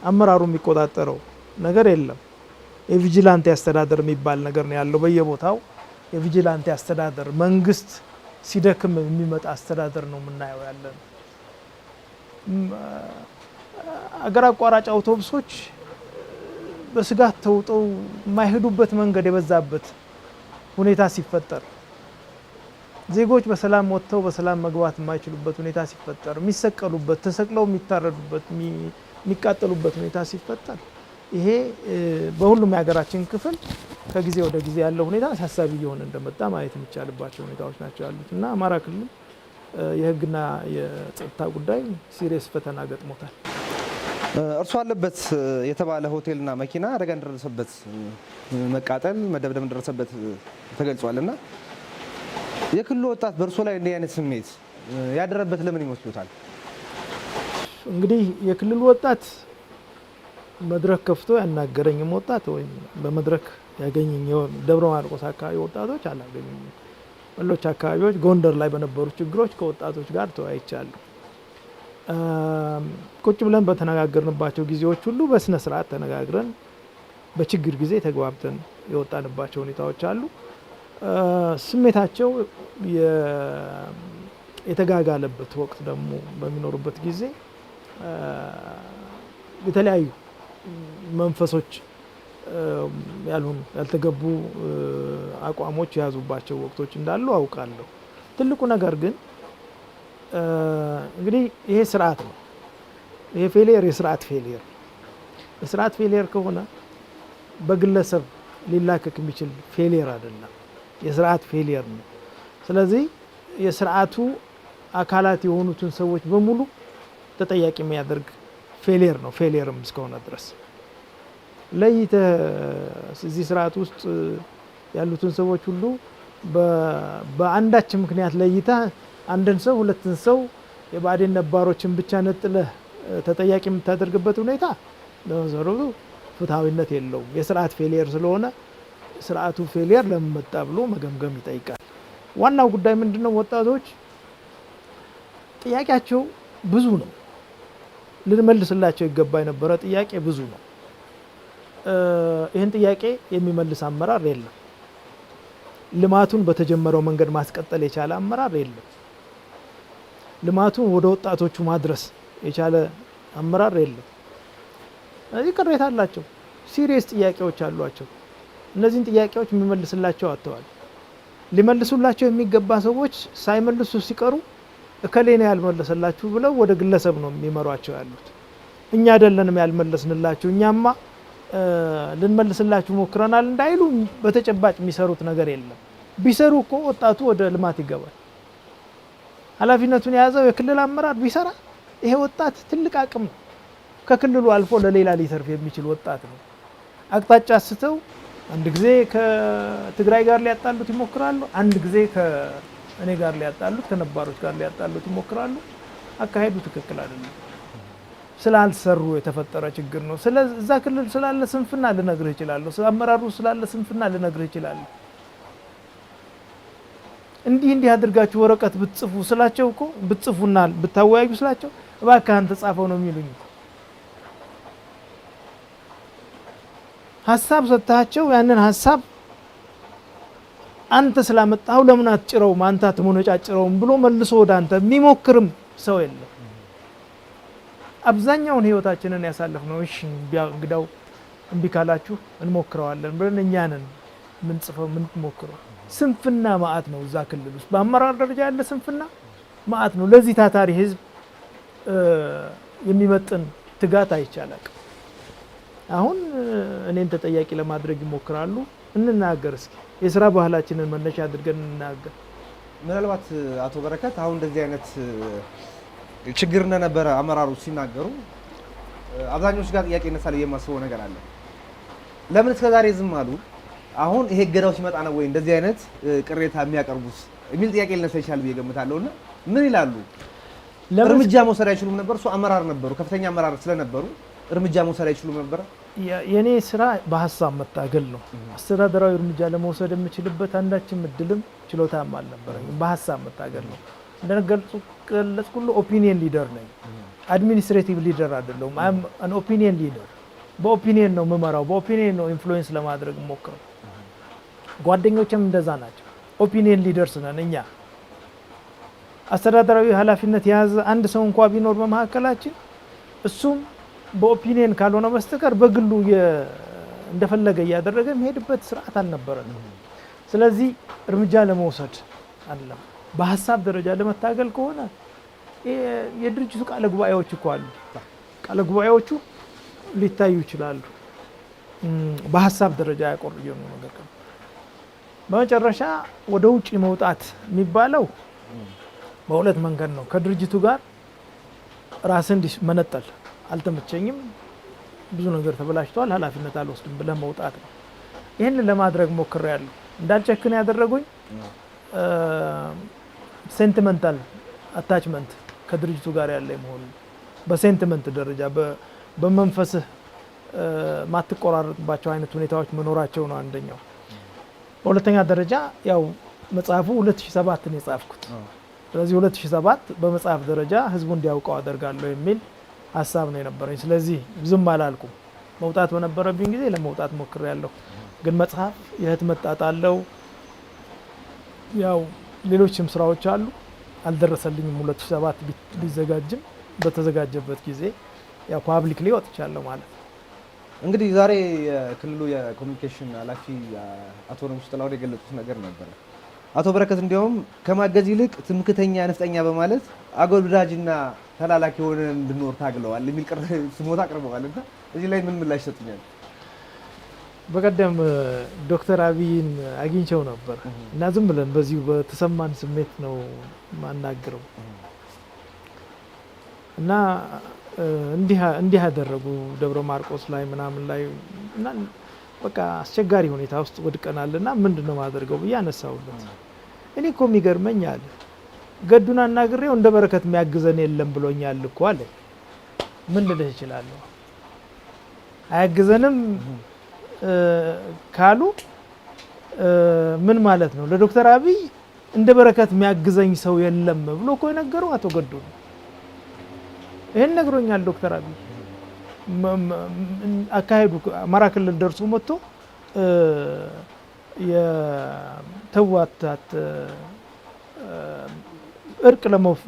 አመራሩ የሚቆጣጠረው ነገር የለም። የ vigilante አስተዳደር የሚባል ነገር ነው ያለው በየቦታው። የ vigilante አስተዳደር፣ መንግስት ሲደክም የሚመጣ አስተዳደር ነው የምናየው ያለ ነው። አገር አቋራጭ አውቶቡሶች በስጋት ተውጠው የማይሄዱበት መንገድ የበዛበት ሁኔታ ሲፈጠር፣ ዜጎች በሰላም ወጥተው በሰላም መግባት የማይችሉበት ሁኔታ ሲፈጠር፣ የሚሰቀሉበት፣ ተሰቅለው የሚታረዱበት፣ የሚቃጠሉበት ሁኔታ ሲፈጠር፣ ይሄ በሁሉም የሀገራችን ክፍል ከጊዜ ወደ ጊዜ ያለው ሁኔታ አሳሳቢ እየሆነ እንደመጣ ማየት የሚቻልባቸው ሁኔታዎች ናቸው ያሉት። እና አማራ ክልል የሕግና የጸጥታ ጉዳይ serious ፈተና ገጥሞታል። እርሱ አለበት የተባለ ሆቴልና መኪና አደጋ እንደደረሰበት፣ መቃጠል፣ መደብደብ እንደደረሰበት ተገልጿል። እና የክልሉ ወጣት በእርሶ ላይ እንዲህ አይነት ስሜት ያደረበት ለምን ይመስሉታል? እንግዲህ የክልሉ ወጣት፣ መድረክ ከፍቶ ያናገረኝም ወጣት ወይም በመድረክ ያገኘኝ ደብረ ማርቆስ አካባቢ ወጣቶች አላገኙኝም። ሌሎች አካባቢዎች ጎንደር ላይ በነበሩ ችግሮች ከወጣቶች ጋር ተወያይቻለሁ። ቁጭ ብለን በተነጋገርንባቸው ጊዜዎች ሁሉ በስነ ስርዓት ተነጋግረን፣ በችግር ጊዜ ተግባብተን የወጣንባቸው ሁኔታዎች አሉ። ስሜታቸው የተጋጋለበት ወቅት ደግሞ በሚኖሩበት ጊዜ የተለያዩ መንፈሶች፣ ያልሆኑ ያልተገቡ አቋሞች የያዙባቸው ወቅቶች እንዳሉ አውቃለሁ። ትልቁ ነገር ግን እንግዲህ ይሄ ስርዓት ነው። ይሄ failure የስርዓት failure ነው። የስርዓት failure ከሆነ በግለሰብ ሊላከክ የሚችል failure አይደለም፣ የስርዓት failure ነው። ስለዚህ የስርዓቱ አካላት የሆኑትን ሰዎች በሙሉ ተጠያቂ የሚያደርግ failure ነው። Failure ም እስከሆነ ድረስ ለይተህ እዚህ ስርዓት ውስጥ ያሉትን ሰዎች ሁሉ በአንዳች ምክንያት ለይተህ አንድን ሰው፣ ሁለትን ሰው፣ የብአዴን ነባሮችን ብቻ ነጥለህ ተጠያቂ የምታደርግበት ሁኔታ በመሰረቱ ፍትሐዊነት የለውም። የስርዓት failure ስለሆነ የስርዓቱ failure ለምን መጣ ብሎ መገምገም ይጠይቃል። ዋናው ጉዳይ ምንድነው? ወጣቶች ጥያቄያቸው ብዙ ነው። ልንመልስላቸው ይገባ የነበረ ጥያቄ ብዙ ነው። ይህን ጥያቄ የሚመልስ አመራር የለም። ልማቱን በተጀመረው መንገድ ማስቀጠል የቻለ አመራር የለም። ልማቱን ወደ ወጣቶቹ ማድረስ የቻለ አመራር የለም። ስለዚህ ቅሬታ አላቸው። Serious ጥያቄዎች አሏቸው። እነዚህን ጥያቄዎች የሚመልስላቸው አጥተዋል። ሊመልሱላቸው የሚገባ ሰዎች ሳይመልሱ ሲቀሩ እከሌ ነው ያልመለሰላችሁ ብለው ወደ ግለሰብ ነው የሚመሯቸው ያሉት። እኛ አይደለንም ያልመለስንላችሁ፣ እኛማ ልንመልስላችሁ ሞክረናል እንዳይሉ በተጨባጭ የሚሰሩት ነገር የለም። ቢሰሩ እኮ ወጣቱ ወደ ልማት ይገባል። ኃላፊነቱን የያዘው የክልል አመራር ቢሰራ ይሄ ወጣት ትልቅ አቅም ነው። ከክልሉ አልፎ ለሌላ ሊተርፍ የሚችል ወጣት ነው። አቅጣጫ ስተው አንድ ጊዜ ከትግራይ ጋር ሊያጣሉት ይሞክራሉ፣ አንድ ጊዜ ከእኔ ጋር ሊያጣሉት፣ ከነባሮች ጋር ሊያጣሉት ይሞክራሉ። አካሄዱ ትክክል አይደለም። ስላልሰሩ የተፈጠረ ችግር ነው። እዛ ክልል ስላለ ስንፍና ልነግርህ እችላለሁ። ስለ አመራሩ ስላለ ስንፍና ልነግርህ እችላለሁ። እንዲህ እንዲህ አድርጋችሁ ወረቀት ብትጽፉ ስላቸው እኮ ብትጽፉና ብታወያዩ ስላቸው እባክህ አንተ ጻፈው ነው የሚሉኝ እኮ። ሀሳብ ሰጥታቸው ያንን ሀሳብ አንተ ስላመጣኸው ለምን አትጭረውም፣ አንተ አትሞነጫጭረውም ብሎ መልሶ ወደ አንተ የሚሞክርም ሰው የለም። አብዛኛውን ህይወታችንን ያሳለፍነው እሺ እንግዳው እምቢ ካላችሁ እንሞክረዋለን ብለን እኛ ነን ምንጽፈው ምንሞክረው። ስንፍና ማአት ነው እዛ ክልል ውስጥ በአመራር ደረጃ ያለ ስንፍና ማአት ነው። ለዚህ ታታሪ ህዝብ የሚመጥን ትጋት አይቻላል። አሁን እኔን ተጠያቂ ለማድረግ ይሞክራሉ። እንናገር እስኪ የስራ ባህላችንን መነሻ አድርገን እንናገር። ምናልባት አቶ በረከት አሁን እንደዚህ አይነት ችግር እንደነበረ አመራሩ ሲናገሩ አብዛኞቹ ጋር ጥያቄ ይነሳል የማስበው ነገር አለ። ለምን እስከ ዛሬ ዝም አሉ? አሁን ይሄ እገዳው ሲመጣ ነው ወይ እንደዚህ አይነት ቅሬታ የሚያቀርቡት የሚል ጥያቄ ሊነሳ ይችላል ብዬ እገምታለሁ። እና ምን ይላሉ? እርምጃ መውሰድ አይችሉም ነበር? እሱ አመራር ነበሩ፣ ከፍተኛ አመራር ስለነበሩ እርምጃ መውሰድ አይችሉም ነበር? የኔ ስራ በሀሳብ መታገል ነው። አስተዳደራዊ እርምጃ ለመውሰድ የምችልበት አንዳችም እድልም ችሎታም አልነበረኝም። በሀሳብ መታገል ነው። እንደገለጽኩ opinion leader ነኝ። Administrative leader አይደለሁም። I'm an opinion leader። በ opinion ነው የምመራው፣ በ opinion ነው influence ለማድረግ የምሞክረው። ጓደኞችም እንደዛ ናቸው። Opinion leaders ነን እኛ። አስተዳደራዊ ኃላፊነት የያዘ አንድ ሰው እንኳ ቢኖር በመካከላችን እሱም በ opinion ካልሆነ በስተቀር በግሉ እንደፈለገ እያደረገ የሚሄድበት ስርዓት አልነበረንም። ስለዚህ እርምጃ ለመውሰድ አይደለም፣ በሀሳብ ደረጃ ለመታገል ከሆነ የድርጅቱ ቃለ ጉባኤዎች እኮ አሉ። ቃለ ጉባኤዎቹ ሊታዩ ይችላሉ። በሀሳብ ደረጃ ያቆየው ነገር በመጨረሻ ወደ ውጭ መውጣት የሚባለው በሁለት መንገድ ነው። ከድርጅቱ ጋር ራስን መነጠል፣ አልተመቸኝም፣ ብዙ ነገር ተበላሽቷል፣ ኃላፊነት አልወስድም ብለህ መውጣት ነው። ይህንን ለማድረግ ሞክሬያለሁ። እንዳልጨክን ያደረጉኝ sentimental attachment ከድርጅቱ ጋር ያለ መሆኑ፣ በ sentiment ደረጃ በመንፈስህ ማትቆራረጥባቸው አይነት ሁኔታዎች መኖራቸው ነው አንደኛው። በሁለተኛ ደረጃ ያው መጽሐፉ 2007 ነው የጻፍኩት። ስለዚህ 2007 በመጽሐፍ ደረጃ ህዝቡ እንዲያውቀው አደርጋለሁ የሚል ሀሳብ ነው የነበረኝ። ስለዚህ ዝም አላልኩም። መውጣት በነበረብኝ ጊዜ ለመውጣት ሞክሬያለሁ። ግን መጽሐፍ የህትመት ጣጣ አለው። ያው ሌሎችም ስራዎች አሉ። አልደረሰልኝም። 2007 ቢዘጋጅም በተዘጋጀበት ጊዜ ያው publicly ወጥቻለሁ ማለት ነው። እንግዲህ ዛሬ የክልሉ የኮሚኒኬሽን ኃላፊ አቶ ንጉሱ ጥላሁን የገለጹት ነገር ነበረ። አቶ በረከት እንዲያውም ከማገዝ ይልቅ ትምክተኛ፣ ነፍጠኛ በማለት አጎብዳጅና ተላላኪ የሆነ እንድንኖር ታግለዋል የሚል ስሞታ አቅርበዋል። እና እዚህ ላይ ምን ምላሽ ይሰጡኛል? በቀደም ዶክተር አብይን አግኝቸው ነበር እና ዝም ብለን በዚሁ በተሰማን ስሜት ነው ማናግረው እና እንዲህ ያደረጉ ደብረ ማርቆስ ላይ ምናምን ላይ እና በቃ አስቸጋሪ ሁኔታ ውስጥ ወድቀናል እና ምንድን ነው ማደርገው ብዬ አነሳሁለት። እኔ እኮ የሚገርመኝ አለ ገዱን አናግሬው እንደ በረከት የሚያግዘን የለም ብሎኛል እኮ አለ። ምን ልልህ እችላለሁ? አያግዘንም ካሉ ምን ማለት ነው? ለዶክተር አብይ እንደ በረከት የሚያግዘኝ ሰው የለም ብሎ እኮ የነገረው አቶ ገዱ ነው። ይህን ነግሮኛል ዶክተር አብይ። አካሄዱ አማራ ክልል ደርሶ መጥቶ የተዋታት እርቅ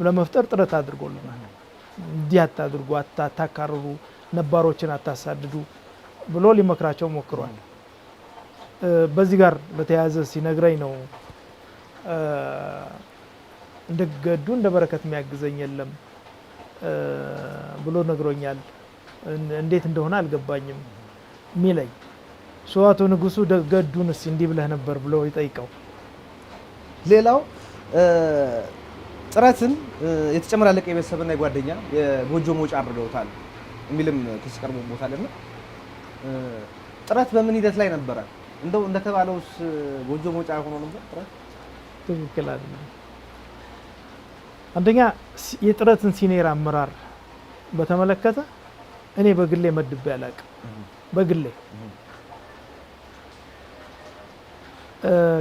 ለመፍጠር ጥረት አድርጎልናል። እንዲህ አታድርጉ፣ አታካርሩ፣ ነባሮችን አታሳድዱ ብሎ ሊመክራቸው ሞክሯል። በዚህ ጋር በተያያዘ ሲነግረኝ ነው እንደ ገዱ እንደ በረከት የሚያግዘኝ የለም ብሎ ነግሮኛል። እንዴት እንደሆነ አልገባኝም ሚለኝ so አቶ ንጉሱ ገዱንስ እንዲህ ብለህ ነበር ብሎ ይጠይቀው። ሌላው ጥረትን የተጨመላለቀ የቤተሰብና የጓደኛ የጎጆ መውጫ አድርገውታል የሚልም ክስ ቀርቦበታል። እና ጥረት በምን ሂደት ላይ ነበረ? እንደው እንደተባለውስ ጎጆ መውጫ ሆኖ ነበር ጥረት? ትክክል አይደለም። አንደኛ የጥረትን senior አመራር በተመለከተ እኔ በግሌ መድቤ አላቅም። በግሌ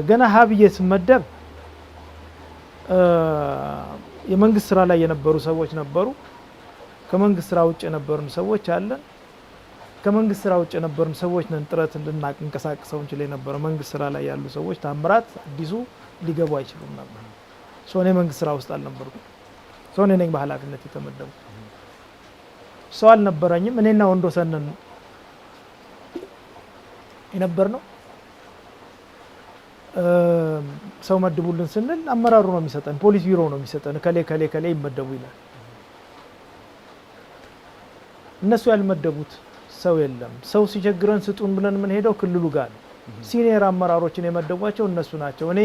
ገና ሀብዬ ስመደብ የመንግስት ስራ ላይ የነበሩ ሰዎች ነበሩ። ከመንግስት ስራ ውጭ የነበሩን ሰዎች አለን። ከመንግስት ስራ ውጭ የነበሩን ሰዎች ነን ጥረት እንድናንቀሳቅሰው እንችል የነበረው። መንግስት ስራ ላይ ያሉ ሰዎች ታምራት አዲሱ ሊገቡ አይችሉም ነበር። So እኔ መንግስት ስራ ውስጥ አልነበርኩም። So እኔ ነኝ በኃላፊነት የተመደቡ። ሰው አልነበረኝም። እኔና ወንዶሰን ነን የነበር ነው። ሰው መድቡልን ስንል አመራሩ ነው የሚሰጠን፣ ፖሊስ ቢሮ ነው የሚሰጠን። ከሌ ከሌ ከሌ ይመደቡ ይላል። እነሱ ያልመደቡት ሰው የለም። ሰው ሲቸግረን ስጡን ብለን የምንሄደው ክልሉ ጋር ነው። Senior አመራሮችን የመደቧቸው እነሱ ናቸው። እኔ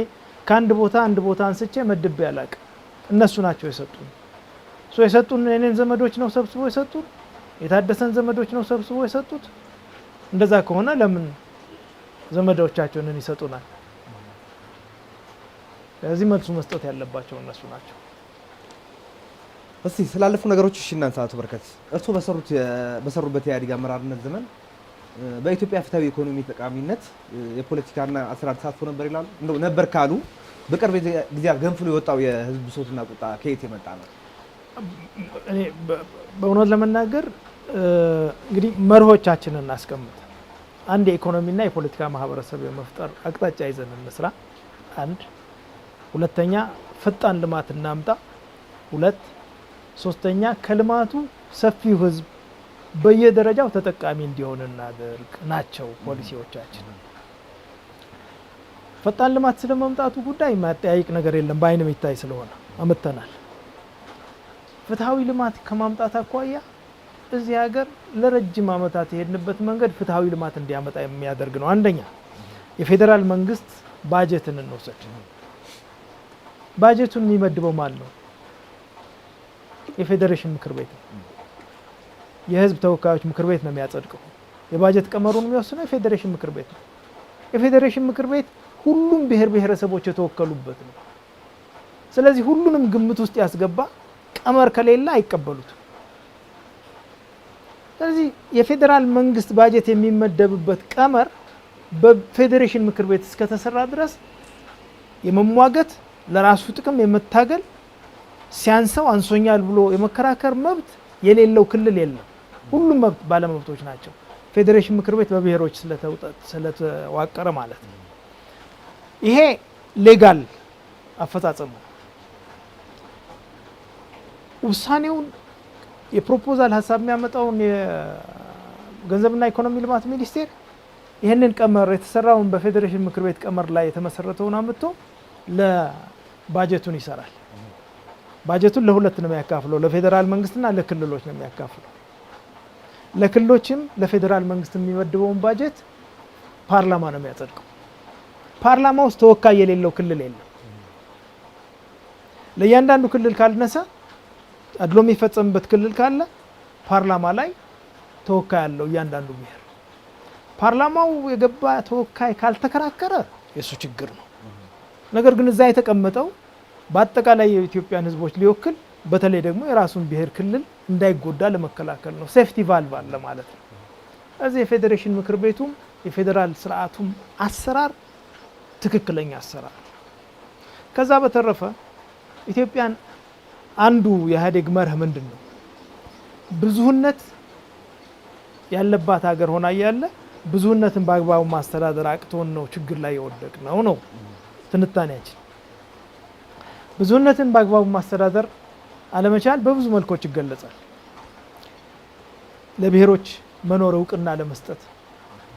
ከአንድ ቦታ አንድ ቦታ አንስቼ መድቤ አላቅም። እነሱ ናቸው የሰጡን። So የሰጡን የኔን ዘመዶች ነው ሰብስቦ የሰጡን፣ የታደሰን ዘመዶች ነው ሰብስቦ የሰጡት። እንደዛ ከሆነ ለምን ዘመዶቻቸውን ይሰጡናል? ስለዚህ መልሱ መስጠት ያለባቸው እነሱ ናቸው። እስቲ ስላለፉ ነገሮች እሺ እናንሳ። አቶ በረከት እርስዎ በሰሩበት የኢህአዴግ አመራርነት ዘመን በኢትዮጵያ ፍትሃዊ ኢኮኖሚ ጠቃሚነት የፖለቲካና አሰራር ተሳትፎ ነበር ይላሉ? እንደው ነበር ካሉ በቅርብ ጊዜያት ገንፍሎ የወጣው የህዝብ ብሶትና ቁጣ ከየት የመጣ ነው? እኔ በእውነት ለመናገር እንግዲህ መርሆቻችንን እናስቀምጥ። አንድ የኢኮኖሚና የፖለቲካ ማህበረሰብ የመፍጠር አቅጣጫ ይዘን እንስራ። አንድ። ሁለተኛ ፈጣን ልማት እናምጣ። ሁለት። ሶስተኛ ከልማቱ ሰፊው ህዝብ በየደረጃው ተጠቃሚ እንዲሆን እናድርግ ናቸው ፖሊሲዎቻችን። ፈጣን ልማት ስለመምጣቱ ጉዳይ ማጠያይቅ ነገር የለም፣ በአይን የሚታይ ስለሆነ አምጥተናል። ፍትሃዊ ልማት ከማምጣት አኳያ እዚህ ሀገር ለረጅም ዓመታት የሄድንበት መንገድ ፍትሃዊ ልማት እንዲያመጣ የሚያደርግ ነው። አንደኛ የፌዴራል መንግስት ባጀትን እንውሰድ። ባጀቱን የሚመድበው ማን ነው? የፌዴሬሽን ምክር ቤት ነው። የህዝብ ተወካዮች ምክር ቤት ነው የሚያጸድቀው። የባጀት ቀመሩን የሚወስነው የፌዴሬሽን ምክር ቤት ነው። የፌዴሬሽን ምክር ቤት ሁሉም ብሔር ብሔረሰቦች የተወከሉበት ነው። ስለዚህ ሁሉንም ግምት ውስጥ ያስገባ ቀመር ከሌለ አይቀበሉትም። ስለዚህ የፌዴራል መንግስት ባጀት የሚመደብበት ቀመር በፌዴሬሽን ምክር ቤት እስከተሰራ ድረስ የመሟገት፣ ለራሱ ጥቅም የመታገል፣ ሲያንሰው አንሶኛል ብሎ የመከራከር መብት የሌለው ክልል የለም። ሁሉም መብት ባለመብቶች ናቸው። ፌዴሬሽን ምክር ቤት በብሔሮች ስለተዋቀረ ማለት ነው። ይሄ legal አፈጻጸሙ። ውሳኔውን የ proposal ሀሳብ የሚያመጣውን የገንዘብና ኢኮኖሚ ልማት ሚኒስቴር ይህንን ቀመር የተሰራውን በፌዴሬሽን ምክር ቤት ቀመር ላይ የተመሰረተውን አምጥቶ ለባጀቱን ይሰራል። ባጀቱን ለሁለት ነው የሚያካፍለው፣ ለፌዴራል መንግስትና ለክልሎች ነው የሚያካፍለው። ለክልሎችም ለፌዴራል መንግስት የሚመድበውን ባጀት ፓርላማ ነው የሚያጸድቀው። ፓርላማ ውስጥ ተወካይ የሌለው ክልል የለም። ለእያንዳንዱ ክልል ካልነሰ አድሎ የሚፈጸምበት ክልል ካለ ፓርላማ ላይ ተወካይ አለው እያንዳንዱ ብሔር። ፓርላማው የገባ ተወካይ ካልተከራከረ የእሱ ችግር ነው። ነገር ግን እዛ የተቀመጠው በአጠቃላይ የኢትዮጵያን ሕዝቦች ሊወክል በተለይ ደግሞ የራሱን ብሔር ክልል እንዳይጎዳ ለመከላከል ነው። Safety valve አለ ማለት ነው። እዚህ የፌዴሬሽን ምክር ቤቱም የፌዴራል ስርዓቱም አሰራር ትክክለኛ አሰራር። ከዛ በተረፈ ኢትዮጵያን አንዱ የኢህአዴግ መርህ ምንድን ነው? ብዙህነት ያለባት ሀገር ሆና እያለ ብዙህነትን በአግባቡ ማስተዳደር አቅቶን ነው ችግር ላይ የወደቅነው ነው ትንታኔያችን። ብዙህነትን በአግባቡ ማስተዳደር አለመቻል በብዙ መልኮች ይገለጻል። ለብሔሮች መኖር እውቅና ለመስጠት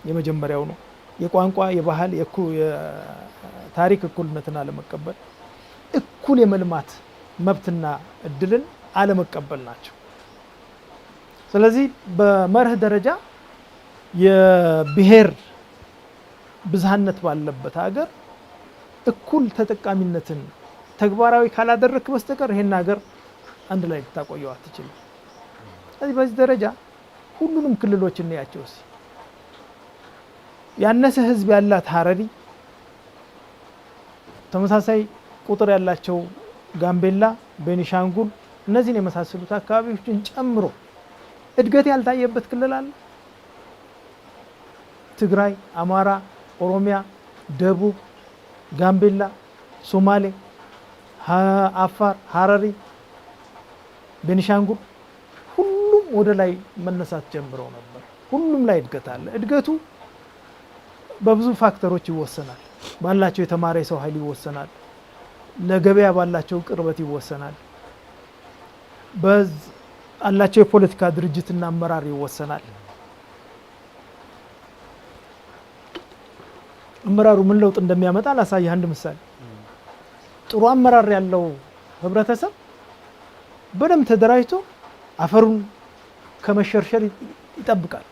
የመጀመሪያው ነው። የቋንቋ፣ የባህል፣ የታሪክ እኩልነትን አለመቀበል፣ እኩል የመልማት መብትና እድልን አለመቀበል ናቸው። ስለዚህ በመርህ ደረጃ የብሔር ብዝሃነት ባለበት ሀገር እኩል ተጠቃሚነትን ተግባራዊ ካላደረክ በስተቀር ይሄን ሀገር አንድ ላይ ልታቆየው አትችልም። ስለዚህ በዚህ ደረጃ ሁሉንም ክልሎች እንያቸው እስኪ። ያነሰ ህዝብ ያላት ሀረሪ፣ ተመሳሳይ ቁጥር ያላቸው ጋምቤላ፣ ቤኒሻንጉል እነዚህን የመሳሰሉት አካባቢዎችን ጨምሮ እድገት ያልታየበት ክልል አለ? ትግራይ፣ አማራ፣ ኦሮሚያ፣ ደቡብ፣ ጋምቤላ፣ ሶማሌ፣ አፋር፣ ሀረሪ፣ ቤኒሻንጉል ሁሉም ወደ ላይ መነሳት ጀምረው ነበር። ሁሉም ላይ እድገት አለ። እድገቱ በብዙ factor ኦች ይወሰናል። ባላቸው የተማረ የሰው ኃይል ይወሰናል። ለገበያ ባላቸው ቅርበት ይወሰናል። ባላቸው የፖለቲካ ድርጅትና አመራር ይወሰናል። አመራሩ ምን ለውጥ እንደሚያመጣ ላሳይህ አንድ ምሳሌ። ጥሩ አመራር ያለው ህብረተሰብ በደንብ ተደራጅቶ አፈሩን ከመሸርሸር ይጠብቃል።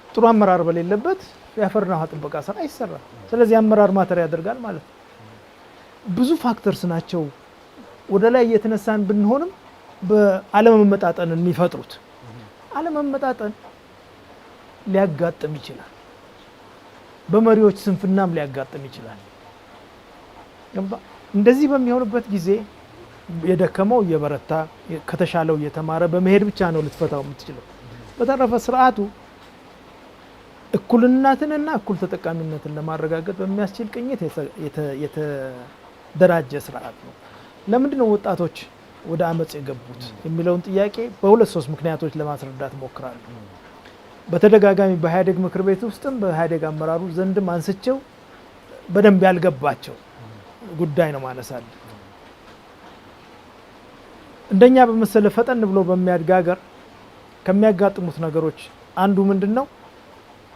ጥሩ አመራር በሌለበት የአፈርና ውሃ ጥበቃ ስራ አይሰራም። ስለዚህ አመራር matter ያደርጋል ማለት ነው። ብዙ factors ናቸው ወደ ላይ እየተነሳን ብንሆንም በአለመመጣጠን የሚፈጥሩት። አለመመጣጠን ሊያጋጥም ይችላል። በመሪዎች ስንፍናም ሊያጋጥም ይችላል። እንደዚህ በሚሆንበት ጊዜ የደከመው እየበረታ ከተሻለው እየተማረ በመሄድ ብቻ ነው ልትፈታው የምትችለው። በተረፈ ስርዓቱ እኩልነትንና እኩል ተጠቃሚነትን ለማረጋገጥ በሚያስችል ቅኝት የተደራጀ ስርዓት ነው። ለምንድን ነው ወጣቶች ወደ አመፅ የገቡት የሚለውን ጥያቄ በሁለት ሶስት ምክንያቶች ለማስረዳት ሞክራለሁ። በተደጋጋሚ በኢህአዴግ ምክር ቤት ውስጥም በኢህአዴግ አመራሩ ዘንድም አንስቼው በደንብ ያልገባቸው ጉዳይ ነው ማነሳል። እንደኛ በመሰለ ፈጠን ብሎ በሚያድግ ሀገር ከሚያጋጥሙት ነገሮች አንዱ ምንድን ነው?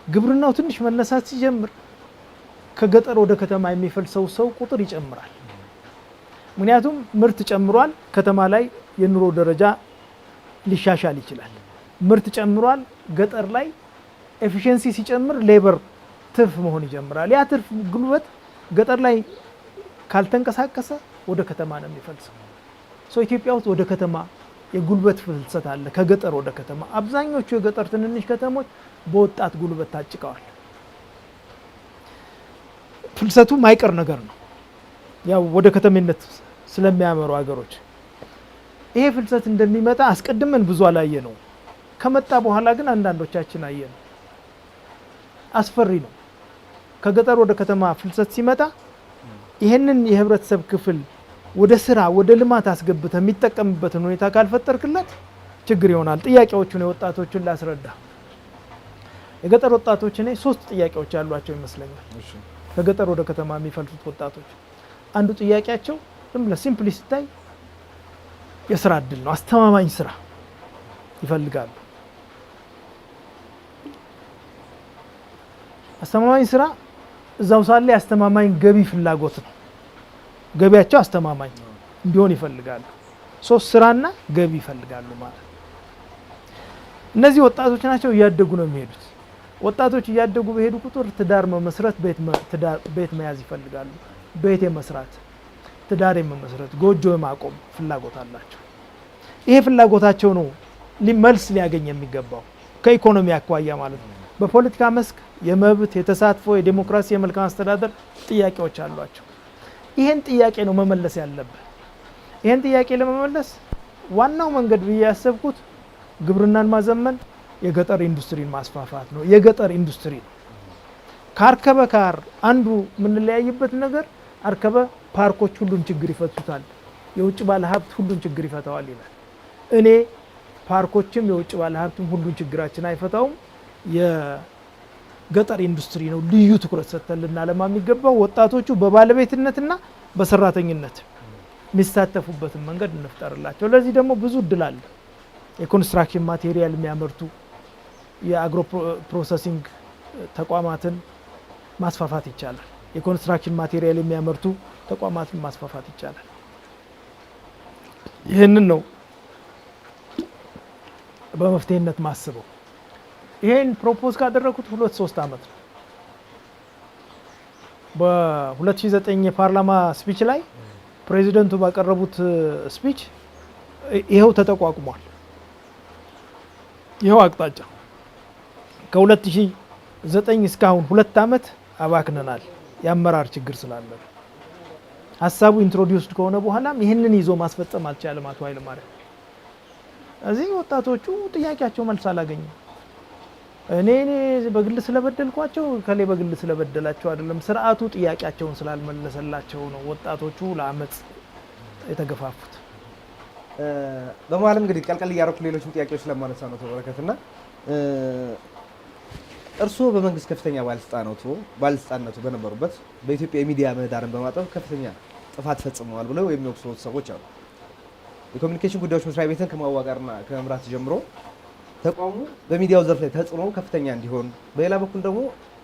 ግብርናው ትንሽ መነሳት ሲጀምር ከገጠር ወደ ከተማ የሚፈልሰው ሰው ቁጥር ይጨምራል። ምክንያቱም ምርት ጨምሯል፣ ከተማ ላይ የኑሮ ደረጃ ሊሻሻል ይችላል። ምርት ጨምሯል፣ ገጠር ላይ efficiency ሲጨምር labor ትርፍ መሆን ይጀምራል። ያ ትርፍ ጉልበት ገጠር ላይ ካልተንቀሳቀሰ ወደ ከተማ ነው የሚፈልሰው። So ኢትዮጵያ ውስጥ ወደ ከተማ የጉልበት ፍልሰት አለ፣ ከገጠር ወደ ከተማ። አብዛኞቹ የገጠር ትንንሽ ከተሞች በወጣት ጉልበት ታጭቀዋል። ፍልሰቱ ማይቀር ነገር ነው፣ ያው ወደ ከተሜነት ስለሚያመሩ ሀገሮች። ይሄ ፍልሰት እንደሚመጣ አስቀድመን ብዙ አላየነው። ከመጣ በኋላ ግን አንዳንዶቻችን አየነው። አስፈሪ ነው። ከገጠር ወደ ከተማ ፍልሰት ሲመጣ ይሄንን የህብረተሰብ ክፍል ወደ ስራ ወደ ልማት አስገብተህ የሚጠቀምበትን ሁኔታ ካልፈጠርክለት ችግር ይሆናል። ጥያቄዎቹን የወጣቶቹን ላስረዳ። የገጠር ወጣቶች እኔ ሶስት ጥያቄዎች ያሏቸው ይመስለኛል። ከገጠር ወደ ከተማ የሚፈልሱት ወጣቶች አንዱ ጥያቄያቸው ዝም ብለህ simply ስታይ የስራ እድል ነው። አስተማማኝ ስራ ይፈልጋሉ። አስተማማኝ ስራ እዛው ሳለ የአስተማማኝ ገቢ ፍላጎት ነው። ገቢያቸው አስተማማኝ እንዲሆን ይፈልጋሉ። ሶስት ስራና ገቢ ይፈልጋሉ ማለት ነው። እነዚህ ወጣቶች ናቸው፣ እያደጉ ነው የሚሄዱት። ወጣቶች እያደጉ በሄዱ ቁጥር ትዳር መመስረት፣ ቤት መያዝ ይፈልጋሉ። ቤት የመስራት፣ ትዳር የመመስረት፣ ጎጆ የማቆም ፍላጎት አላቸው። ይሄ ፍላጎታቸው ነው መልስ ሊያገኝ የሚገባው ከኢኮኖሚ አኳያ ማለት ነው። በፖለቲካ መስክ የመብት፣ የተሳትፎ፣ የዴሞክራሲ፣ የመልካም አስተዳደር ጥያቄዎች አሏቸው። ይሄን ጥያቄ ነው መመለስ ያለብህ። ይሄን ጥያቄ ለመመለስ ዋናው መንገድ ብዬ ያሰብኩት ግብርናን ማዘመን፣ የገጠር ኢንዱስትሪን ማስፋፋት ነው። የገጠር ኢንዱስትሪ ነው። ከአርከበ ጋር አንዱ የምንለያይበት ነገር አርከበ ፓርኮች ሁሉን ችግር ይፈቱታል፣ የውጭ ባለሀብት ሁሉን ችግር ይፈታዋል ይላል። እኔ ፓርኮችም የውጭ ባለሀብትም ሁሉን ችግራችን አይፈታውም። የገጠር ኢንዱስትሪ ነው ልዩ ትኩረት ሰጥተን ልናለማ የሚገባው። ወጣቶቹ በባለቤትነትና በሰራተኝነት የሚሳተፉበትን መንገድ እንፍጠርላቸው። ለዚህ ደግሞ ብዙ እድል አለ። የ construction material የሚያመርቱ የ agro processing ተቋማትን ማስፋፋት ይቻላል። የ construction material የሚያመርቱ ተቋማትን ማስፋፋት ይቻላል። ይህንን ነው በመፍትሄነት ማስበው። ይሄን propose ካደረኩት 2-3 ዓመት ነው። በ2009 የፓርላማ speech ላይ ፕሬዚደንቱ ባቀረቡት speech ይኸው ተጠቋቁሟል። ይኸው አቅጣጫ ከ2009 እስካሁን 2 ዓመት አባክነናል። የአመራር ችግር ስላለ ሀሳቡ introduced ከሆነ በኋላም ይህንን ይዞ ማስፈጸም አልቻለም አቶ ኃይለማርያም። እዚህ ወጣቶቹ ጥያቄያቸው መልስ አላገኘም። እኔ በግል ስለበደልኳቸው ከሌ በግል ስለበደላቸው አይደለም፣ ስርዓቱ ጥያቄያቸውን ስላልመለሰላቸው ነው ወጣቶቹ ለአመፅ የተገፋፉት። በመሀልም እንግዲህ ቀልቀል እያደረኩ ሌሎችም ጥያቄዎች ስለማነሳ ነው አቶ በረከት፣ እና እርስዎ በመንግስት ከፍተኛ ባለስልጣንነቱ በነበሩበት በኢትዮጵያ የሚዲያ ምህዳርን በማጥበብ ከፍተኛ ጥፋት ፈጽመዋል ብለው የሚወቅሱት ሰዎች አሉ። የኮሚኒኬሽን ጉዳዮች መስሪያ ቤትን ከማዋቀርና ከመምራት ጀምሮ ተቋሙ በሚዲያው ዘርፍ ላይ ተጽዕኖ ከፍተኛ እንዲሆን፣ በሌላ በኩል ደግሞ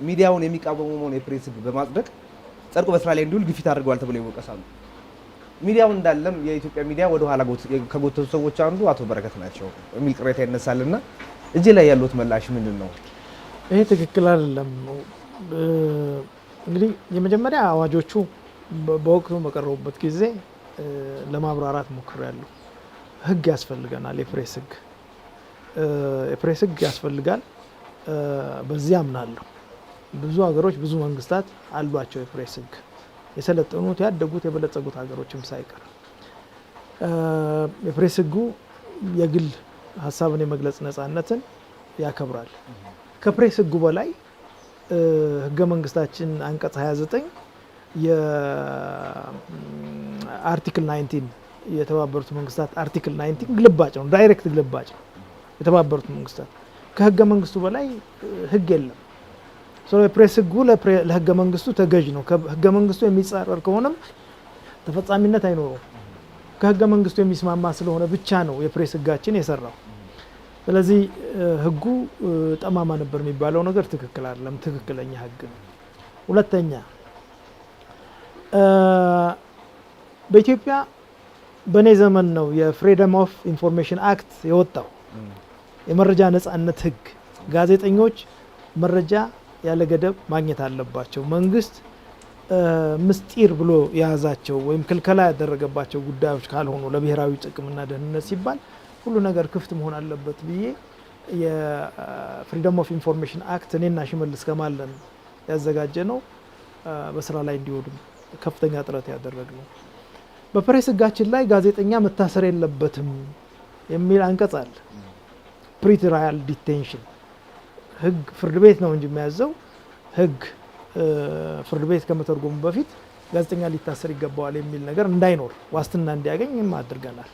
ሚዲያውን የሚቃወመውን የፕሬስ ሕግ በማጽደቅ ጸድቆ በስራ ላይ እንዲውል ግፊት አድርገዋል ተብለው ይወቀሳሉ። ሚዲያው እንዳለም የኢትዮጵያ ሚዲያ ወደ ኋላ ከጎተቱ ሰዎች አንዱ አቶ በረከት ናቸው የሚል ቅሬታ ይነሳልና እዚህ ላይ ያሉት ምላሽ ምንድን ነው? ይሄ ትክክል አይደለም። እንግዲህ የመጀመሪያ አዋጆቹ በወቅቱ በቀረቡበት ጊዜ ለማብራራት ሞክሬያለሁ። ህግ ያስፈልገናል። የፕሬስ ህግ ያስፈልጋል። በዚህ አምናለሁ። ብዙ ሀገሮች፣ ብዙ መንግስታት አሏቸው የፕሬስ ህግ፣ የሰለጠኑት፣ ያደጉት፣ የበለጸጉት ሀገሮችም ሳይቀር። የፕሬስ ህጉ የግል ሀሳብን የመግለጽ ነጻነትን ያከብራል። ከፕሬስ ህጉ በላይ ህገ መንግስታችን አንቀጽ 29 የ article 19፣ የተባበሩት መንግስታት article 19 ግልባጭ ነው፣ direct ግልባጭ ነው። የተባበሩት መንግስታት ከህገ መንግስቱ በላይ ህግ የለም። የፕሬስ ህጉ ለህገ መንግስቱ ተገዥ ነው። ህገ መንግስቱ የሚጻረር ከሆነም ተፈጻሚነት አይኖረውም። ከህገ መንግስቱ የሚስማማ ስለሆነ ብቻ ነው የፕሬስ ህጋችን የሰራው። ስለዚህ ህጉ ጠማማ ነበር የሚባለው ነገር ትክክል አይደለም። ትክክለኛ ህግ ነው። ሁለተኛ፣ በኢትዮጵያ በእኔ ዘመን ነው የ Freedom of Information Act የወጣው፣ የመረጃ ነጻነት ህግ። ጋዜጠኞች መረጃ ያለ ገደብ ማግኘት አለባቸው። መንግስት ምስጢር ብሎ የያዛቸው ወይም ክልከላ ያደረገባቸው ጉዳዮች ካልሆኑ ለብሔራዊ ጥቅምና ደህንነት ሲባል ሁሉ ነገር ክፍት መሆን አለበት ብዬ የ Freedom of Information Act እኔና ሽመልስ ከማለን ያዘጋጀነው፣ በስራ ላይ እንዲውል ከፍተኛ ጥረት ያደረግነው። በፕሬስ ህጋችን ላይ ጋዜጠኛ መታሰር የለበትም የሚል አንቀጽ አለ። Pre-trial detention ህግ ፍርድ ቤት ነው እንጂ የሚያዘው፣ ህግ ፍርድ ቤት ከመተርጎሙ በፊት ጋዜጠኛ ሊታሰር ይገባዋል የሚል ነገር እንዳይኖር ዋስትና እንዲያገኝም አድርገናል።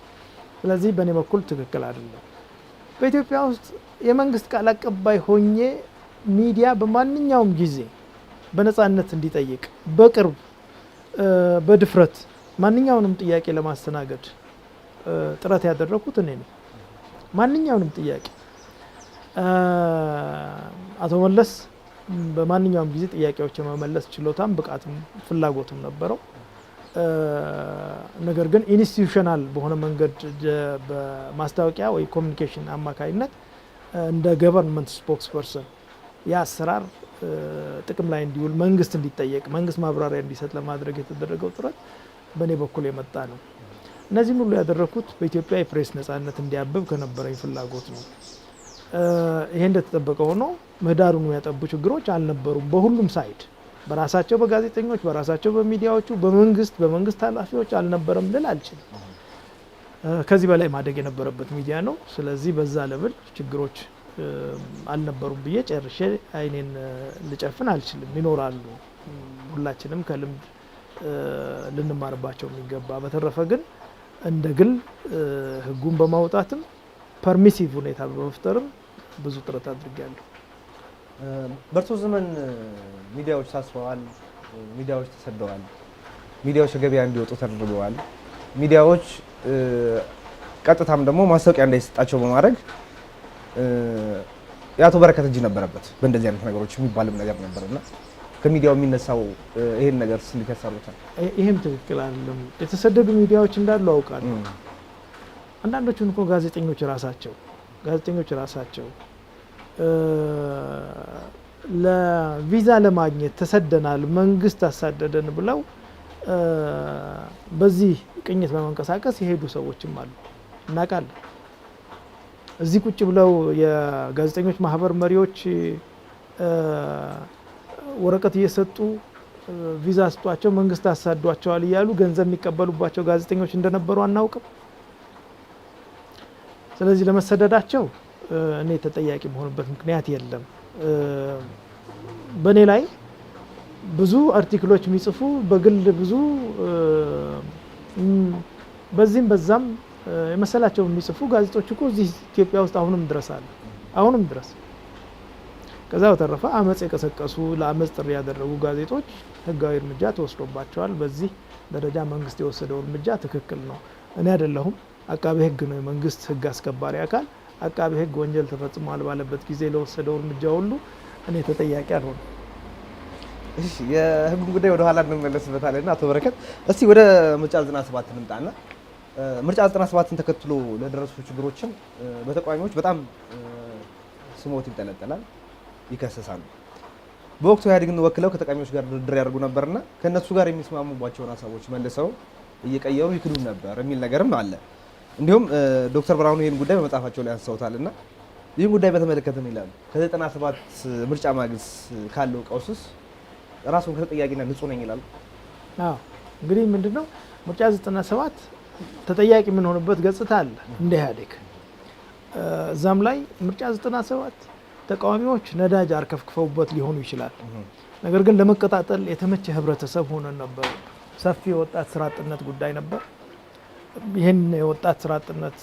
ስለዚህ በእኔ በኩል ትክክል አይደለም። በኢትዮጵያ ውስጥ የመንግስት ቃል አቀባይ ሆኜ ሚዲያ በማንኛውም ጊዜ በነፃነት እንዲጠይቅ፣ በቅርብ፣ በድፍረት ማንኛውንም ጥያቄ ለማስተናገድ ጥረት ያደረኩት እኔ ነኝ። ማንኛውንም ጥያቄ አቶ መለስ በማንኛውም ጊዜ ጥያቄዎች የመመለስ ችሎታም ብቃትም ፍላጎትም ነበረው። ነገር ግን institutional በሆነ መንገድ በማስታወቂያ ወይ communication አማካኝነት እንደ government spokesperson የአሰራር ጥቅም ላይ እንዲውል፣ መንግስት እንዲጠየቅ፣ መንግስት ማብራሪያ እንዲሰጥ ለማድረግ የተደረገው ጥረት በእኔ በኩል የመጣ ነው። እነዚህን ሁሉ ያደረግኩት በኢትዮጵያ የፕሬስ ነጻነት እንዲያብብ ከነበረኝ ፍላጎት ነው። ይሄ እንደተጠበቀ ሆኖ ምህዳሩን የሚያጠቡ ችግሮች አልነበሩም። በሁሉም side፣ በራሳቸው በጋዜጠኞች፣ በራሳቸው በሚዲያዎቹ፣ በመንግስት፣ በመንግስት ኃላፊዎች አልነበረም ልል አልችልም። ከዚህ በላይ ማደግ የነበረበት ሚዲያ ነው። ስለዚህ በዛ level ችግሮች አልነበሩም ብዬ ጨርሼ አይኔን ልጨፍን አልችልም። ይኖራሉ። ሁላችንም ከልምድ ልንማርባቸው የሚገባ። በተረፈ ግን እንደ ግል ህጉን በማውጣትም permissive ሁኔታ በመፍጠርም ብዙ ጥረት አድርጌያለሁ። በእርሶ ዘመን ሚዲያዎች ታስረዋል፣ ሚዲያዎች ተሰደዋል፣ ሚዲያዎች ከገበያ እንዲወጡ ተደርገዋል። ሚዲያዎች ቀጥታም ደግሞ ማስታወቂያ እንዳይሰጣቸው በማድረግ የአቶ በረከት እጅ ነበረበት በእንደዚህ አይነት ነገሮች የሚባልም ነገር ነበርና ከሚዲያው የሚነሳው ይሄን ነገር እንዴት ያሳሩታል? ይሄም ትክክል አይደለም። የተሰደዱ ሚዲያዎች እንዳሉ አውቃለሁ። አንዳንዶቹን እኮ ጋዜጠኞች ራሳቸው ለቪዛ ለማግኘት ተሰደናል፣ መንግስት አሳደደን ብለው በዚህ ቅኝት በመንቀሳቀስ የሄዱ ሰዎችም አሉ፣ እናውቃለን። እዚህ ቁጭ ብለው የጋዜጠኞች ማህበር መሪዎች ወረቀት እየሰጡ ቪዛ ስጧቸው፣ መንግስት አሳዷቸዋል እያሉ ገንዘብ የሚቀበሉባቸው ጋዜጠኞች እንደነበሩ አናውቅም። ስለዚህ ለመሰደዳቸው እኔ ተጠያቂ መሆንበት ምክንያት የለም። በእኔ ላይ ብዙ article ኦች የሚጽፉ በግል ብዙ በዚህም በዛም የመሰላቸው የሚጽፉ ጋዜጦች እኮ እዚህ ኢትዮጵያ ውስጥ አሁንም ድረስ አሉ። አሁንም ድረስ። ከዛ በተረፈ አመፅ የቀሰቀሱ፣ ለአመፅ ጥሪ ያደረጉ ጋዜጦች ህጋዊ እርምጃ ተወስዶባቸዋል። በዚህ ደረጃ መንግስት የወሰደው እርምጃ ትክክል ነው። እኔ አይደለሁም፣ አቃቤ ህግ ነው የመንግስት ህግ አስከባሪ አካል። አቃቤ ህግ ወንጀል ተፈጽሟል ባለበት ጊዜ ለወሰደው እርምጃ ሁሉ እኔ ተጠያቂ አልሆንም። እሺ፣ የህጉን ጉዳይ ወደ ኋላ እንመለስበታለን። አቶ በረከት፣ እስቲ ወደ ምርጫ 97 እንምጣና ምርጫ 97ን ተከትሎ ለደረሱ ችግሮችም በተቃዋሚዎች በጣም ስሞት ይንጠለጠላል፣ ይከሰሳሉ። በወቅቱ ኢህአዴግን ወክለው ከተቃዋሚዎች ጋር ድርድር ያደርጉ ነበርና ከእነሱ ጋር የሚስማሙባቸውን ሀሳቦች መልሰው እየቀየሩ ይክዱ ነበር የሚል ነገርም አለ። እንዲሁም ዶክተር ብርሃኑ ይህን ጉዳይ በመጽሐፋቸው ላይ አንስተውታልና ይህን ጉዳይ በተመለከተ ምን ይላሉ? ከ97 ምርጫ ማግስት ካለው ቀውስስ ራሱን ከተጠያቂነት ንጹህ ነኝ ይላሉ? አዎ፣ እንግዲህ ምንድነው፣ ምርጫ 97 ተጠያቂ የምንሆንበት ገጽታ አለ እንደ ኢህአዴግ። እዛም ላይ ምርጫ 97 ተቃዋሚዎች ነዳጅ አርከፍክፈውበት ሊሆኑ ይችላል። ነገር ግን ለመቀጣጠል የተመቸ ህብረተሰብ ሆነን ነበር። ሰፊ የወጣት ስራ አጥነት ጉዳይ ነበር። ይህን የወጣት ስራ አጥነት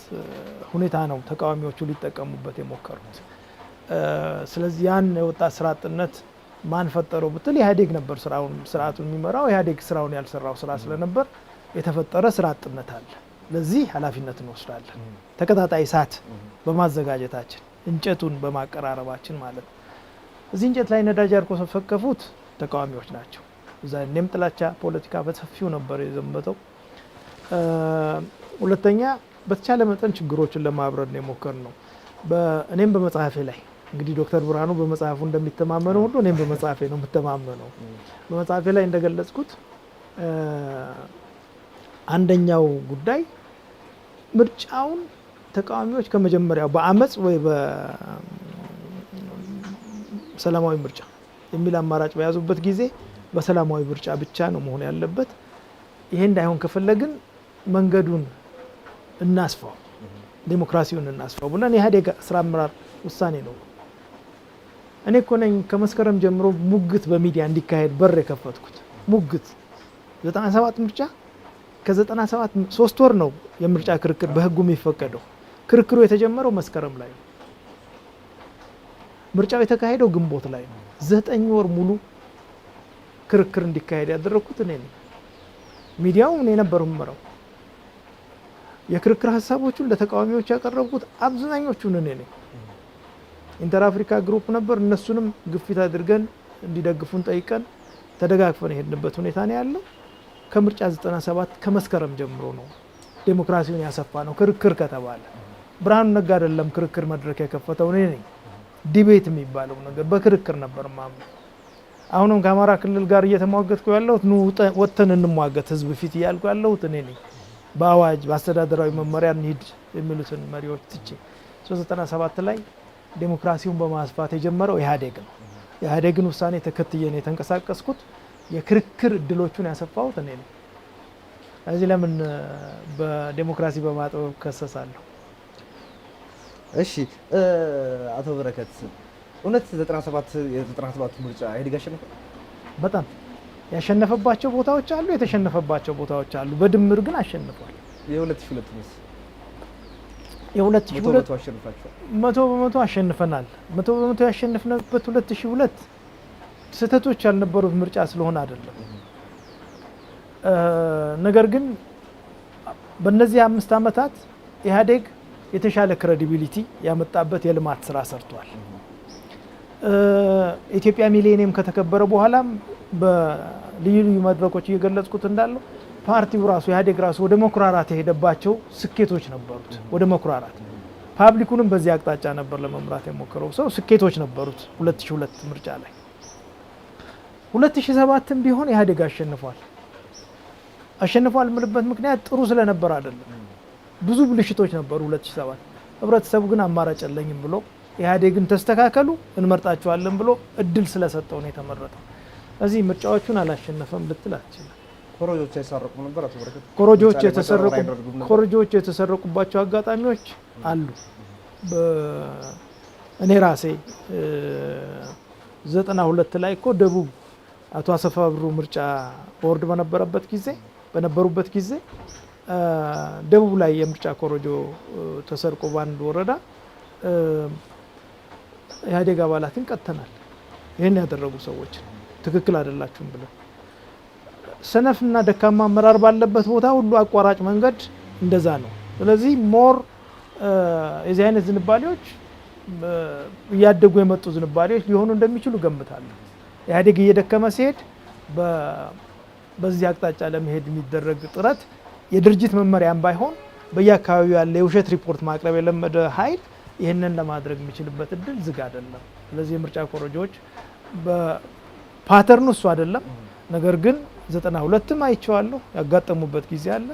ሁኔታ ነው ተቃዋሚዎቹ ሊጠቀሙበት የሞከሩት። ስለዚህ ያን የወጣት ስራ አጥነት ማን ፈጠረው ብትል ኢህአዴግ ነበር ስርዓቱን የሚመራው። ኢህአዴግ ስራውን ያልሰራው ስራ ስለነበር የተፈጠረ ስራ አጥነት አለ። ለዚህ ኃላፊነት እንወስዳለን። ተቀጣጣይ እሳት በማዘጋጀታችን፣ እንጨቱን በማቀራረባችን ማለት ነው። እዚህ እንጨት ላይ ነዳጅ ያርከፈከፉት ተቃዋሚዎች ናቸው። እዛ እኔም ጥላቻ ፖለቲካ በሰፊው ነበር የዘመተው። ሁለተኛ በተቻለ መጠን ችግሮችን ለማብረድ ነው የሞከርነው። እኔም በመጽሐፌ ላይ፣ እንግዲህ ዶክተር ብርሃኑ በመጽሐፉ እንደሚተማመነው ሁሉ እኔም በመጽሐፌ ነው የምተማመነው። በመጽሐፌ ላይ እንደገለጽኩት አንደኛው ጉዳይ ምርጫውን ተቃዋሚዎች ከመጀመሪያው በአመፅ ወይ በሰላማዊ ምርጫ የሚል አማራጭ በያዙበት ጊዜ በሰላማዊ ምርጫ ብቻ ነው መሆን ያለበት። ይሄ እንዳይሆን ከፈለግን መንገዱን እናስፋው፣ ዴሞክራሲውን እናስፋው ብለን የኢህአዴግ ስራ አመራር ውሳኔ ነው። እኔ እኮ ነኝ ከመስከረም ጀምሮ ሙግት በሚዲያ እንዲካሄድ በር የከፈትኩት። ሙግት 97 ምርጫ ከ97 3 ወር ነው የምርጫ ክርክር በህጉ የሚፈቀደው። ክርክሩ የተጀመረው መስከረም ላይ ነው። ምርጫው የተካሄደው ግንቦት ላይ ነው። 9 ወር ሙሉ ክርክር እንዲካሄድ ያደረግኩት እኔ ነኝ። ሚዲያው እኔ ነበር የምመራው። የክርክር ሀሳቦቹን ለተቃዋሚዎች ያቀረብኩት አብዛኞቹን እኔ ነኝ። Inter Africa Group ነበር። እነሱንም ግፊት አድርገን እንዲደግፉን ጠይቀን ተደጋግፈን የሄድንበት ሁኔታ ነው ያለው። ከምርጫ 97 ከመስከረም ጀምሮ ነው ዴሞክራሲውን ያሰፋነው። ክርክር ከተባለ ብርሃኑ ነጋ አይደለም ክርክር መድረክ የከፈተው፣ እኔ ነኝ። Debate የሚባለው ነገር በክርክር ነበር ማምነው። አሁንም ከአማራ ክልል ጋር እየተሟገትኩ ያለሁት፣ ኑ ወጥተን እንሟገት ህዝብ ፊት እያልኩ ያለሁት እኔ ነኝ። በአዋጅ በአስተዳደራዊ መመሪያ እንሂድ የሚሉትን መሪዎች ትቼ 97 ላይ ዴሞክራሲውን በማስፋት የጀመረው ኢህአዴግ ነው። የኢህአዴግን ውሳኔ ተከትዬ ነው የተንቀሳቀስኩት። የክርክር እድሎቹን ያሰፋሁት እኔ ነኝ። ስለዚህ ለምን በዴሞክራሲ በማጥበብ ከሰሳለሁ? እሺ አቶ በረከት፣ እውነት 97 የ97 ምርጫ ኢህአዴግ አሸነፈ? በጣም ያሸነፈባቸው ቦታዎች አሉ፣ የተሸነፈባቸው ቦታዎች አሉ። በድምር ግን አሸንፏል። የ2002ስ? የ2002 100% አሸንፋችኋል። 100% አሸንፈናል። 100% ያሸነፍንበት 2002 ስህተቶች ያልነበሩት ምርጫ ስለሆነ አይደለም። ነገር ግን በእነዚህ 5 ዓመታት ኢህአዴግ የተሻለ credibility ያመጣበት የልማት ስራ ሰርቷል። ኢትዮጵያ ሚሌኒየም ከተከበረ በኋላም በልዩ ልዩ መድረኮች እየገለጽኩት እንዳለው ፓርቲው ራሱ ኢህአዴግ ራሱ ወደ መኩራራት የሄደባቸው ስኬቶች ነበሩት። ወደ መኩራራት public ኡንም በዚህ አቅጣጫ ነበር ለመምራት የሞከረው ሰው፣ ስኬቶች ነበሩት 2002 ምርጫ ላይ። 2007ም ቢሆን ኢህአዴግ አሸንፏል። አሸንፏል የምልበት ምክንያት ጥሩ ስለነበር አይደለም። ብዙ ብልሽቶች ነበሩ 2007። ህብረተሰቡ ግን አማራጭ የለኝም ብሎ ኢህአዴግን ተስተካከሉ እንመርጣቸዋለን ብሎ እድል ስለሰጠው ነው የተመረጠው። እዚህ ምርጫዎቹን አላሸነፈም ልትል አትችልም። ኮረጆች አይሰረቁም ነበር አቶ በረከት? ኮረጆች የተሰረቁባቸው አጋጣሚዎች አሉ። እኔ ራሴ 92 ላይ እኮ ደቡብ አቶ አሰፋ ብሩ ምርጫ ቦርድ በነበሩበት ጊዜ ደቡብ ላይ የምርጫ ኮረጆ ተሰርቆ በአንድ ወረዳ ኢህአዴግ አባላትን ቀጥተናል። ይህን ያደረጉ ሰዎች ትክክል አይደላችሁም ብለው። ሰነፍና ደካማ አመራር ባለበት ቦታ ሁሉ አቋራጭ መንገድ እንደዛ ነው። ስለዚህ more የዚህ አይነት ዝንባሌዎች እያደጉ የመጡ ዝንባሌዎች ሊሆኑ እንደሚችሉ ገምታለሁ። ኢህአዴግ እየደከመ ሲሄድ በዚህ አቅጣጫ ለመሄድ የሚደረግ ጥረት የድርጅት መመሪያም ባይሆን በየአካባቢው ያለ የውሸት ሪፖርት ማቅረብ የለመደ ኃይል ይህንን ለማድረግ የሚችልበት እድል ዝግ አይደለም። ስለዚህ የምርጫ ኮረጆዎች በ pattern ኡ እሱ አይደለም። ነገር ግን 92ም አይቼዋለሁ፣ ያጋጠሙበት ጊዜ አለ።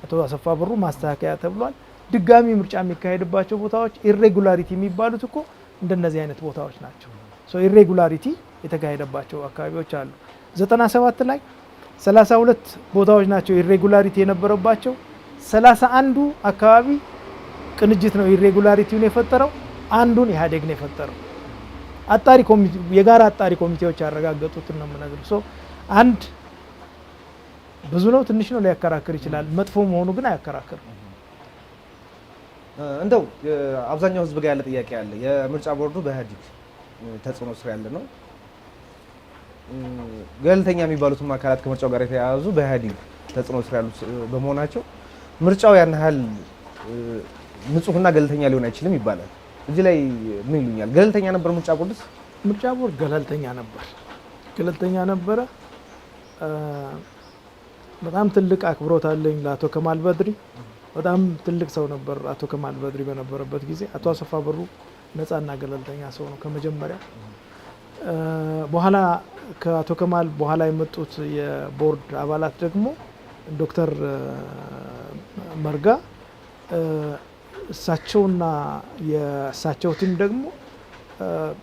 አቶ አሰፋ ብሩ ማስተካከያ ተብሏል። ድጋሚ ምርጫ የሚካሄድባቸው ቦታዎች irregularity የሚባሉት እኮ እንደነዚህ አይነት ቦታዎች ናቸው። So irregularity የተካሄደባቸው አካባቢዎች አሉ። 97 ላይ 32 ቦታዎች ናቸው irregularity የነበረባቸው። 31ዱ አካባቢ ቅንጅት ነው irregularity ውን የፈጠረው፣ አንዱን ኢህአዴግ ነው የፈጠረው። አጣሪ ኮሚቴ የጋራ አጣሪ ኮሚቴዎች ያረጋገጡትን ነው የምነግርህ። So አንድ ብዙ ነው ትንሽ ነው ሊያከራክር ይችላል። መጥፎ መሆኑ ግን አያከራክርም። እንደው አብዛኛው ህዝብ ጋር ያለ ጥያቄ አለ። የምርጫ ቦርዱ በኢህአዴግ ተጽዕኖ ስር ያለ ነው። ገለልተኛ የሚባሉትም አካላት ከምርጫው ጋር የተያያዙ በኢህአዴግ ተጽዕኖ ስር ያሉት በመሆናቸው ምርጫው ያን ያህል ንጹህና ገለልተኛ ሊሆን አይችልም ይባላል። እዚህ ላይ ምን ይሉኛል? ገለልተኛ ነበር ምርጫ ቦርድስ? ምርጫ ቦርድ ገለልተኛ ነበር። ገለልተኛ ነበረ። በጣም ትልቅ አክብሮት አለኝ ለአቶ ከማል በድሪ። በጣም ትልቅ ሰው ነበር አቶ ከማል በድሪ በነበረበት ጊዜ። አቶ አሰፋ ብሩ ነፃና ገለልተኛ ሰው ነው ከመጀመሪያ። በኋላ ከአቶ ከማል በኋላ የመጡት የቦርድ አባላት ደግሞ ዶክተር መርጋ እሳቸውና የእሳቸው team ደግሞ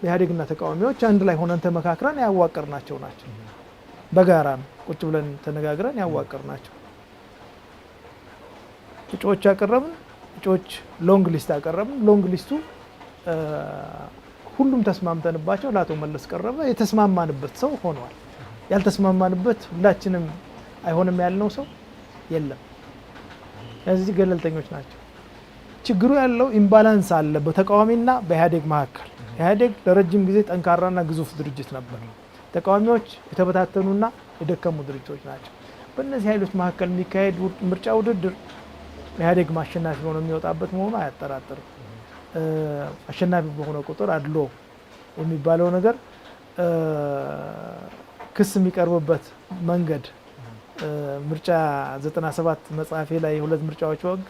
ኢህአዴግና ተቃዋሚዎች አንድ ላይ ሆነን ተመካክረን ያዋቀርናቸው ናቸው። በጋራ ነው ቁጭ ብለን ተነጋግረን ያዋቀርናቸው። እጩዎች አቀረብን። እጩዎች long list አቀረብን። Long list ኡ ሁሉም ተስማምተንባቸው ለአቶ መለስ ቀረበ። የተስማማንበት ሰው ሆኗል። ያልተስማማንበት ሁላችንም አይሆንም ያልነው ሰው የለም። ስለዚህ ገለልተኞች ናቸው። ችግሩ ያለው imbalance አለ በተቃዋሚና በኢህአዴግ መካከል። ኢህአዴግ ለረጅም ጊዜ ጠንካራና ግዙፍ ድርጅት ነበር። ተቃዋሚዎች የተበታተኑና የደከሙ ድርጅቶች ናቸው። በእነዚህ ኃይሎች መካከል የሚካሄድ ምርጫ ውድድር ኢህአዴግ አሸናፊ ሆኖ የሚወጣበት መሆኑ አያጠራጥርም። አሸናፊ በሆነ ቁጥር አድሎ የሚባለው ነገር ክስ የሚቀርብበት መንገድ ምርጫ 97 መጽሐፌ ላይ የሁለት ምርጫዎች ወግ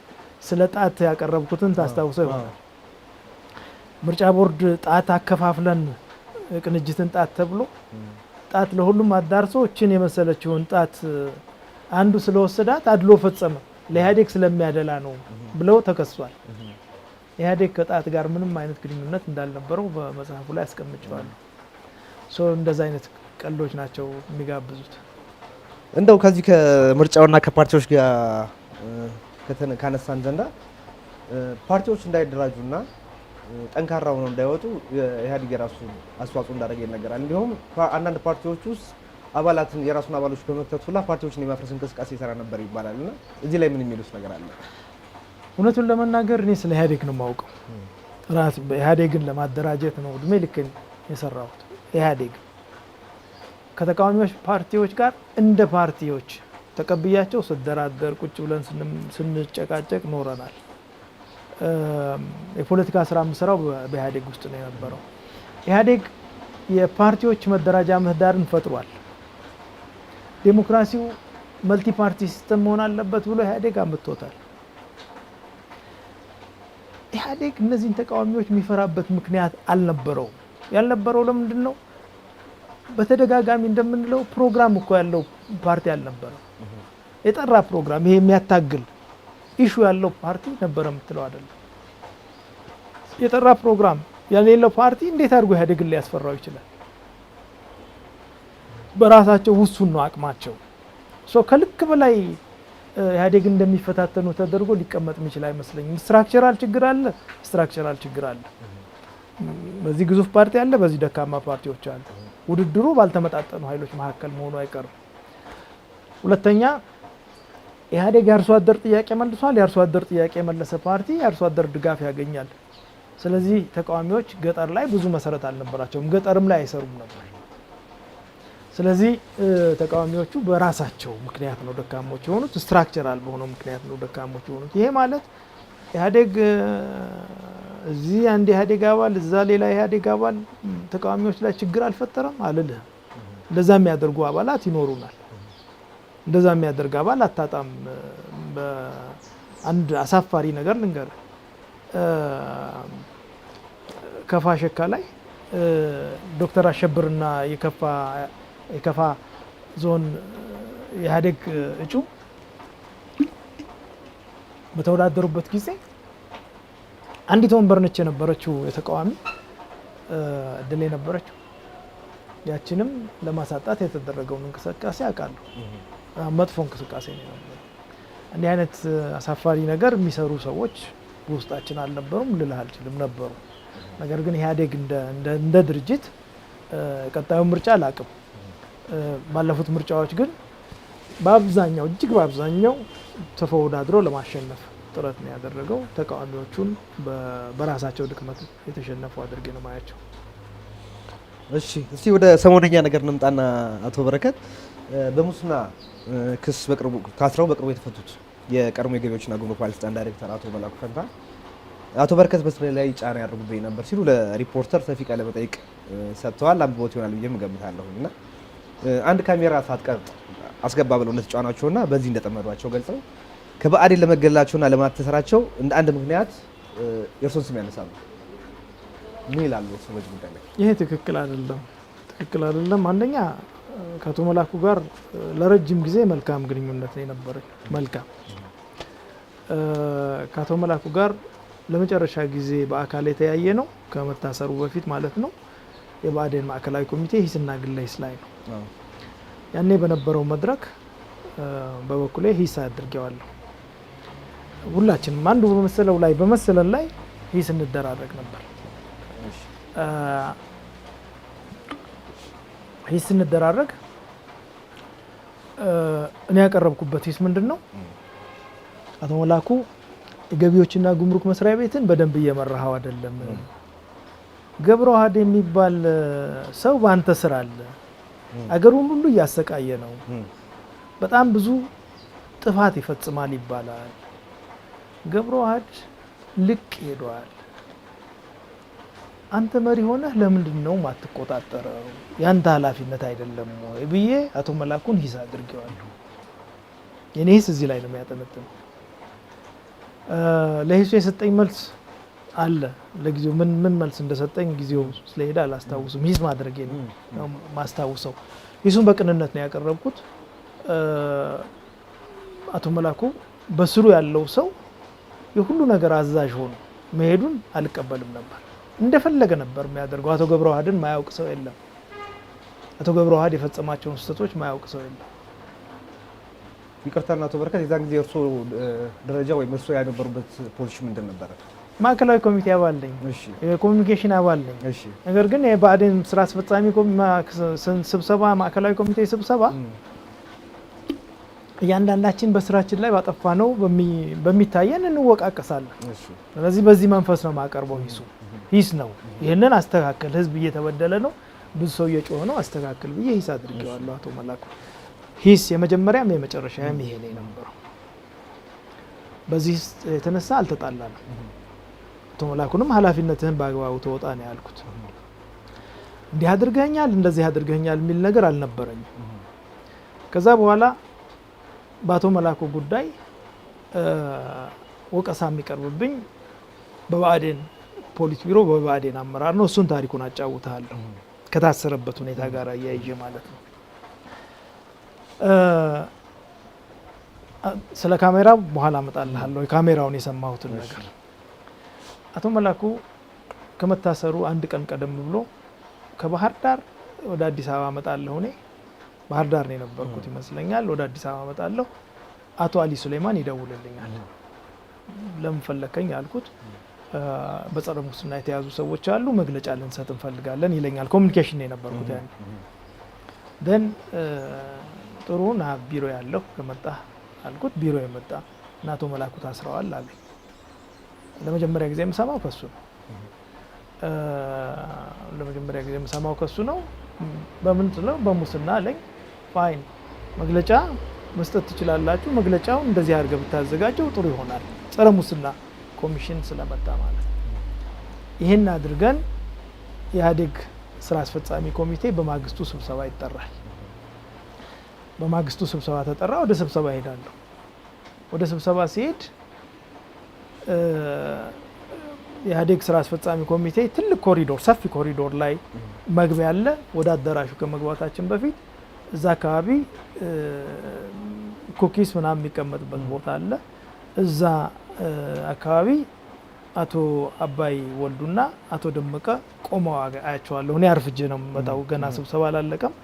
ስለ ጣት ያቀረብኩትን ታስታውሰው ይሆናል። ምርጫ ቦርድ ጣት አከፋፍለን ቅንጅትን ጣት ተብሎ ጣት ለሁሉም አዳርሶ እችን የመሰለችውን ጣት አንዱ ስለወሰዳት አድሎ ፈጸመ፣ ለኢህአዴግ ስለሚያደላ ነው ብለው ተከሷል። ኢህአዴግ ከጣት ጋር ምንም አይነት ግንኙነት እንዳልነበረው በመጽሐፉ ላይ አስቀምጨዋለሁ። እንደዛ አይነት ቀልዶች ናቸው የሚጋብዙት። እንደው ከዚህ ከምርጫውና ከፓርቲዎች ጋር ካነሳን ዘንዳ ፓርቲዎች እንዳይደራጁና ጠንካራ ሆነው እንዳይወጡ ኢህአዴግ የራሱ አስተዋጽኦ እንዳደረገ ይነገራል። እንዲሁም አንዳንድ ፓርቲዎች ውስጥ አባላትን የራሱን አባሎች በመክተት ሁላ ፓርቲዎችን የማፍረስ እንቅስቃሴ ይሰራ ነበር ይባላል እና እዚህ ላይ ምን የሚሉት ነገር አለ? እውነቱን ለመናገር እኔ ስለ ኢህአዴግ ነው የማውቀው። ራስ ኢህአዴግን ለማደራጀት ነው እድሜ ልክን የሰራሁት። ኢህአዴግ ከተቃዋሚዎች ፓርቲዎች ጋር እንደ ፓርቲዎች ተቀብያቸው ስደራደር ቁጭ ብለን ስንጨቃጨቅ ኖረናል። የፖለቲካ ስራ የምሰራው በኢህአዴግ ውስጥ ነው የነበረው። ኢህአዴግ የፓርቲዎች መደራጃ ምህዳርን ፈጥሯል። ዴሞክራሲው multi party system መሆን አለበት ብሎ ኢህአዴግ አምጥቶታል። ኢህአዴግ እነዚህን ተቃዋሚዎች የሚፈራበት ምክንያት አልነበረውም። ያልነበረው ለምንድን ነው? በተደጋጋሚ እንደምንለው ፕሮግራም እኮ ያለው ፓርቲ አልነበረም። የጠራ ፕሮግራም፣ ይሄ የሚያታግል issue ያለው ፓርቲ ነበረ የምትለው አይደለም። የጠራ ፕሮግራም የሌለው ፓርቲ እንዴት አድርጎ ኢህአዴግን ሊያስፈራው ይችላል? በራሳቸው ውሱን ነው አቅማቸው። So ከልክ በላይ ኢህአዴግ እንደሚፈታተኑ ተደርጎ ሊቀመጥ የሚችል አይመስለኝም። Structural ችግር አለ፣ structural ችግር አለ። በዚህ ግዙፍ ፓርቲ አለ፣ በዚህ ደካማ ፓርቲዎች አሉ። ውድድሩ ባልተመጣጠኑ ኃይሎች መካከል መሆኑ አይቀርም። ሁለተኛ፣ ኢህአዴግ የአርሶ አደር ጥያቄ መልሷል። የአርሶ አደር ጥያቄ የመለሰ ፓርቲ የአርሶ አደር ድጋፍ ያገኛል። ስለዚህ ተቃዋሚዎች ገጠር ላይ ብዙ መሰረት አልነበራቸውም፣ ገጠርም ላይ አይሰሩም ነበር። ስለዚህ ተቃዋሚዎቹ በራሳቸው ምክንያት ነው ደካሞች የሆኑት፣ structural በሆነው ምክንያት ነው ደካሞች የሆኑት። ይሄ ማለት ኢህአዴግ እዚህ አንድ ኢህአዴግ አባል እዛ ሌላ ኢህአዴግ አባል ተቃዋሚዎች ላይ ችግር አልፈጠረም አልልህም። እንደዛ የሚያደርጉ አባላት ይኖሩናል። እንደዛ የሚያደርግ አባል አታጣም። አንድ አሳፋሪ ነገር ልንገርህ። ከፋ ሸካ ላይ ዶክተር አሸብርና የከፋ ዞን የኢህአዴግ እጩ በተወዳደሩበት ጊዜ አንዲት ወንበር ነች የነበረችው የተቃዋሚ እድል የነበረችው። ያችንም ለማሳጣት የተደረገውን እንቅስቃሴ አውቃለሁ። መጥፎ እንቅስቃሴ ነው የነበረው። እንዲህ አይነት አሳፋሪ ነገር የሚሰሩ ሰዎች በውስጣችን አልነበሩም ልልህ አልችልም፣ ነበሩ። ነገር ግን ኢህአዴግ እንደ ድርጅት ቀጣዩን ምርጫ አላቅም። ባለፉት ምርጫዎች ግን በአብዛኛው፣ እጅግ በአብዛኛው ተወዳድሮ ለማሸነፍ ጥረት ነው ያደረገው። ተቃዋሚዎቹን በራሳቸው ድክመት የተሸነፉ አድርጌ ነው ማያቸው። እሺ፣ እስቲ ወደ ሰሞነኛ ነገር እንምጣና አቶ በረከት፣ በሙስና ክስ በቅርቡ ታስረው በቅርቡ የተፈቱት የቀድሞ የገቢዎችና ጉምሩክ ባለስልጣን ዳይሬክተር አቶ መላኩ ፈንታ አቶ በረከት በስራ ላይ ጫና ያደርጉብኝ ነበር ሲሉ ለሪፖርተር ሰፊ ቃለ መጠይቅ ሰጥተዋል። አንብቦት ይሆናል ብዬም እገምታለሁ። እና አንድ ካሜራ ሳትቀርጥ አስገባ ብለው እንደተጫኗቸውና በዚህ እንደጠመዷቸው ገልጸው ከብአዴን ለመገለላቸውና ለማተሰራቸው እንደ አንድ ምክንያት የእርሶን ስም ያነሳሉ። ምን ይላሉ እርስዎ በዚህ ጉዳይ ላይ? ይሄ ትክክል አይደለም። ትክክል አይደለም። አንደኛ፣ ከአቶ መላኩ ጋር ለረጅም ጊዜ መልካም ግንኙነት ነው የነበረኝ። መልካም ከአቶ መላኩ ጋር ለመጨረሻ ጊዜ በአካል የተያየ ነው ከመታሰሩ በፊት ማለት ነው። የብአዴን ማዕከላዊ ኮሚቴ ሂስና ግለ ሂስ ላይ ነው። ያኔ በነበረው መድረክ በበኩሌ ሂስ አድርጌዋለሁ። ሁላችንም አንዱ በመሰለው ላይ በመሰለን ላይ ሂስ እንደራረግ ነበር። ሂስ ስንደራረግ እኔ ያቀረብኩበት ሂስ ምንድን ነው? አቶ መላኩ የገቢዎችና ጉምሩክ መስሪያ ቤትን በደንብ እየመራኸው አይደለም። ገብረ ዋህድ የሚባል ሰው በአንተ ስር አለ። አገሩን ሁሉ እያሰቃየ ነው። በጣም ብዙ ጥፋት ይፈጽማል ይባላል። ገብረ ዋህድ ልቅ ሄዷል። አንተ መሪ ሆነህ ለምንድን ነው ማትቆጣጠረው? ያንተ ኃላፊነት አይደለም ወይ ብዬ አቶ መላኩን ሂስ አድርጌዋለሁ። የኔ ሂስ እዚህ ላይ ነው የሚያጠነጥነው። ለሂሱ የሰጠኝ መልስ አለ። ለጊዜው ምን ምን መልስ እንደሰጠኝ ጊዜው ስለሄደ አላስታውስም። ሂስ ማድረጌ ነው ማስታውሰው። ሂሱን በቅንነት ነው ያቀረብኩት። አቶ መላኩ በስሩ ያለው ሰው የሁሉ ነገር አዛዥ ሆኖ መሄዱን አልቀበልም ነበር። እንደፈለገ ነበር የሚያደርገው። አቶ ገብረ ዋህድን ማያውቅ ሰው የለም። አቶ ገብረ ዋህድ የፈጸማቸውን ስህተቶች ማያውቅ ሰው የለም። ይቅርታና አቶ በረከት፣ የዛን ጊዜ እርስዎ ደረጃ ወይም እርስዎ የነበሩበት position ምንድን ነበረ? ማዕከላዊ ኮሚቴ አባል ነኝ፣ የ communication አባል ነኝ። ነገር ግን የብአዴን ስራ አስፈጻሚ ስብሰባ፣ ማዕከላዊ ኮሚቴ ስብሰባ እያንዳንዳችን በስራችን ላይ ባጠፋነው በሚታየን እንወቃቀሳለን። ስለዚህ በዚህ መንፈስ ነው የማቀርበው። ሂሱ ሂስ ነው። ይህንን አስተካከል፣ ህዝብ እየተበደለ ነው፣ ብዙ ሰው እየጮኸ ነው፣ አስተካክል ብዬ ሂስ አድርጌዋለሁ። አቶ መላኩ ሂስ የመጀመሪያም የመጨረሻም ይሄ ነው የነበረው። በዚህ የተነሳ አልተጣላንም። አቶ መላኩንም ኃላፊነትህን በአግባቡ ተወጣ ነው ያልኩት። እንዲህ አድርገኛል እንደዚህ አድርገኛል የሚል ነገር አልነበረኝም። ከዛ በኋላ በአቶ መላኩ ጉዳይ ወቀሳ የሚቀርብብኝ በብአዴን ፖሊት ቢሮ በብአዴን አመራር ነው። እሱን ታሪኩን አጫውትሃለሁ ከታሰረበት ሁኔታ ጋር አያይዤ ማለት ነው። ስለ ካሜራ በኋላ እመጣልሃለሁ፣ የካሜራውን የሰማሁትን ነገር። አቶ መላኩ ከመታሰሩ አንድ ቀን ቀደም ብሎ ከባህር ዳር ወደ አዲስ አበባ እመጣለሁ። እኔ ባህር ዳር ነው የነበርኩት ይመስለኛል። ወደ አዲስ አበባ እመጣለሁ። አቶ አሊ ሱሌማን ይደውልልኛል። ለምን ፈለከኝ አልኩት። በጸረ ሙስና የተያዙ ሰዎች አሉ፣ መግለጫ ልንሰጥ እንፈልጋለን ይለኛል። Communication ነው የነበርኩት ያኔ። Then ጥሩ ና ቢሮ ያለሁ ከመጣ አልኩት። ቢሮ የመጣ እና አቶ መላኩ ታስረዋል አለኝ። ለመጀመሪያ ጊዜ የምሰማው ከሱ ነው። ለመጀመሪያ ጊዜ የምሰማው ከሱ ነው። በምን ስለው በሙስና አለኝ። Fine መግለጫ መስጠት ትችላላችሁ። መግለጫውን እንደዚህ አድርገህ ብታዘጋጀው ጥሩ ይሆናል። ጸረ ሙስና ኮሚሽን ስለመጣ ማለት ነው። ይህን አድርገን የኢህአዴግ ስራ አስፈጻሚ ኮሚቴ በማግስቱ ስብሰባ ይጠራል። በማግስቱ ስብሰባ ተጠራ። ወደ ስብሰባ እሄዳለሁ። ወደ ስብሰባ ሲሄድ የኢህአዴግ ስራ አስፈጻሚ ኮሚቴ ትልቅ ኮሪዶር፣ ሰፊ ኮሪዶር ላይ መግቢያ አለ። ወደ አዳራሹ ከመግባታችን በፊት እዛ አካባቢ cookies ምናምን የሚቀመጥበት ቦታ አለ። እዛ አካባቢ አቶ አባይ ወልዱና አቶ ደመቀ ቆመው አያቸዋለሁ። እኔ አርፍጄ ነው የምመጣው። ገና ስብሰባ አላለቀም፣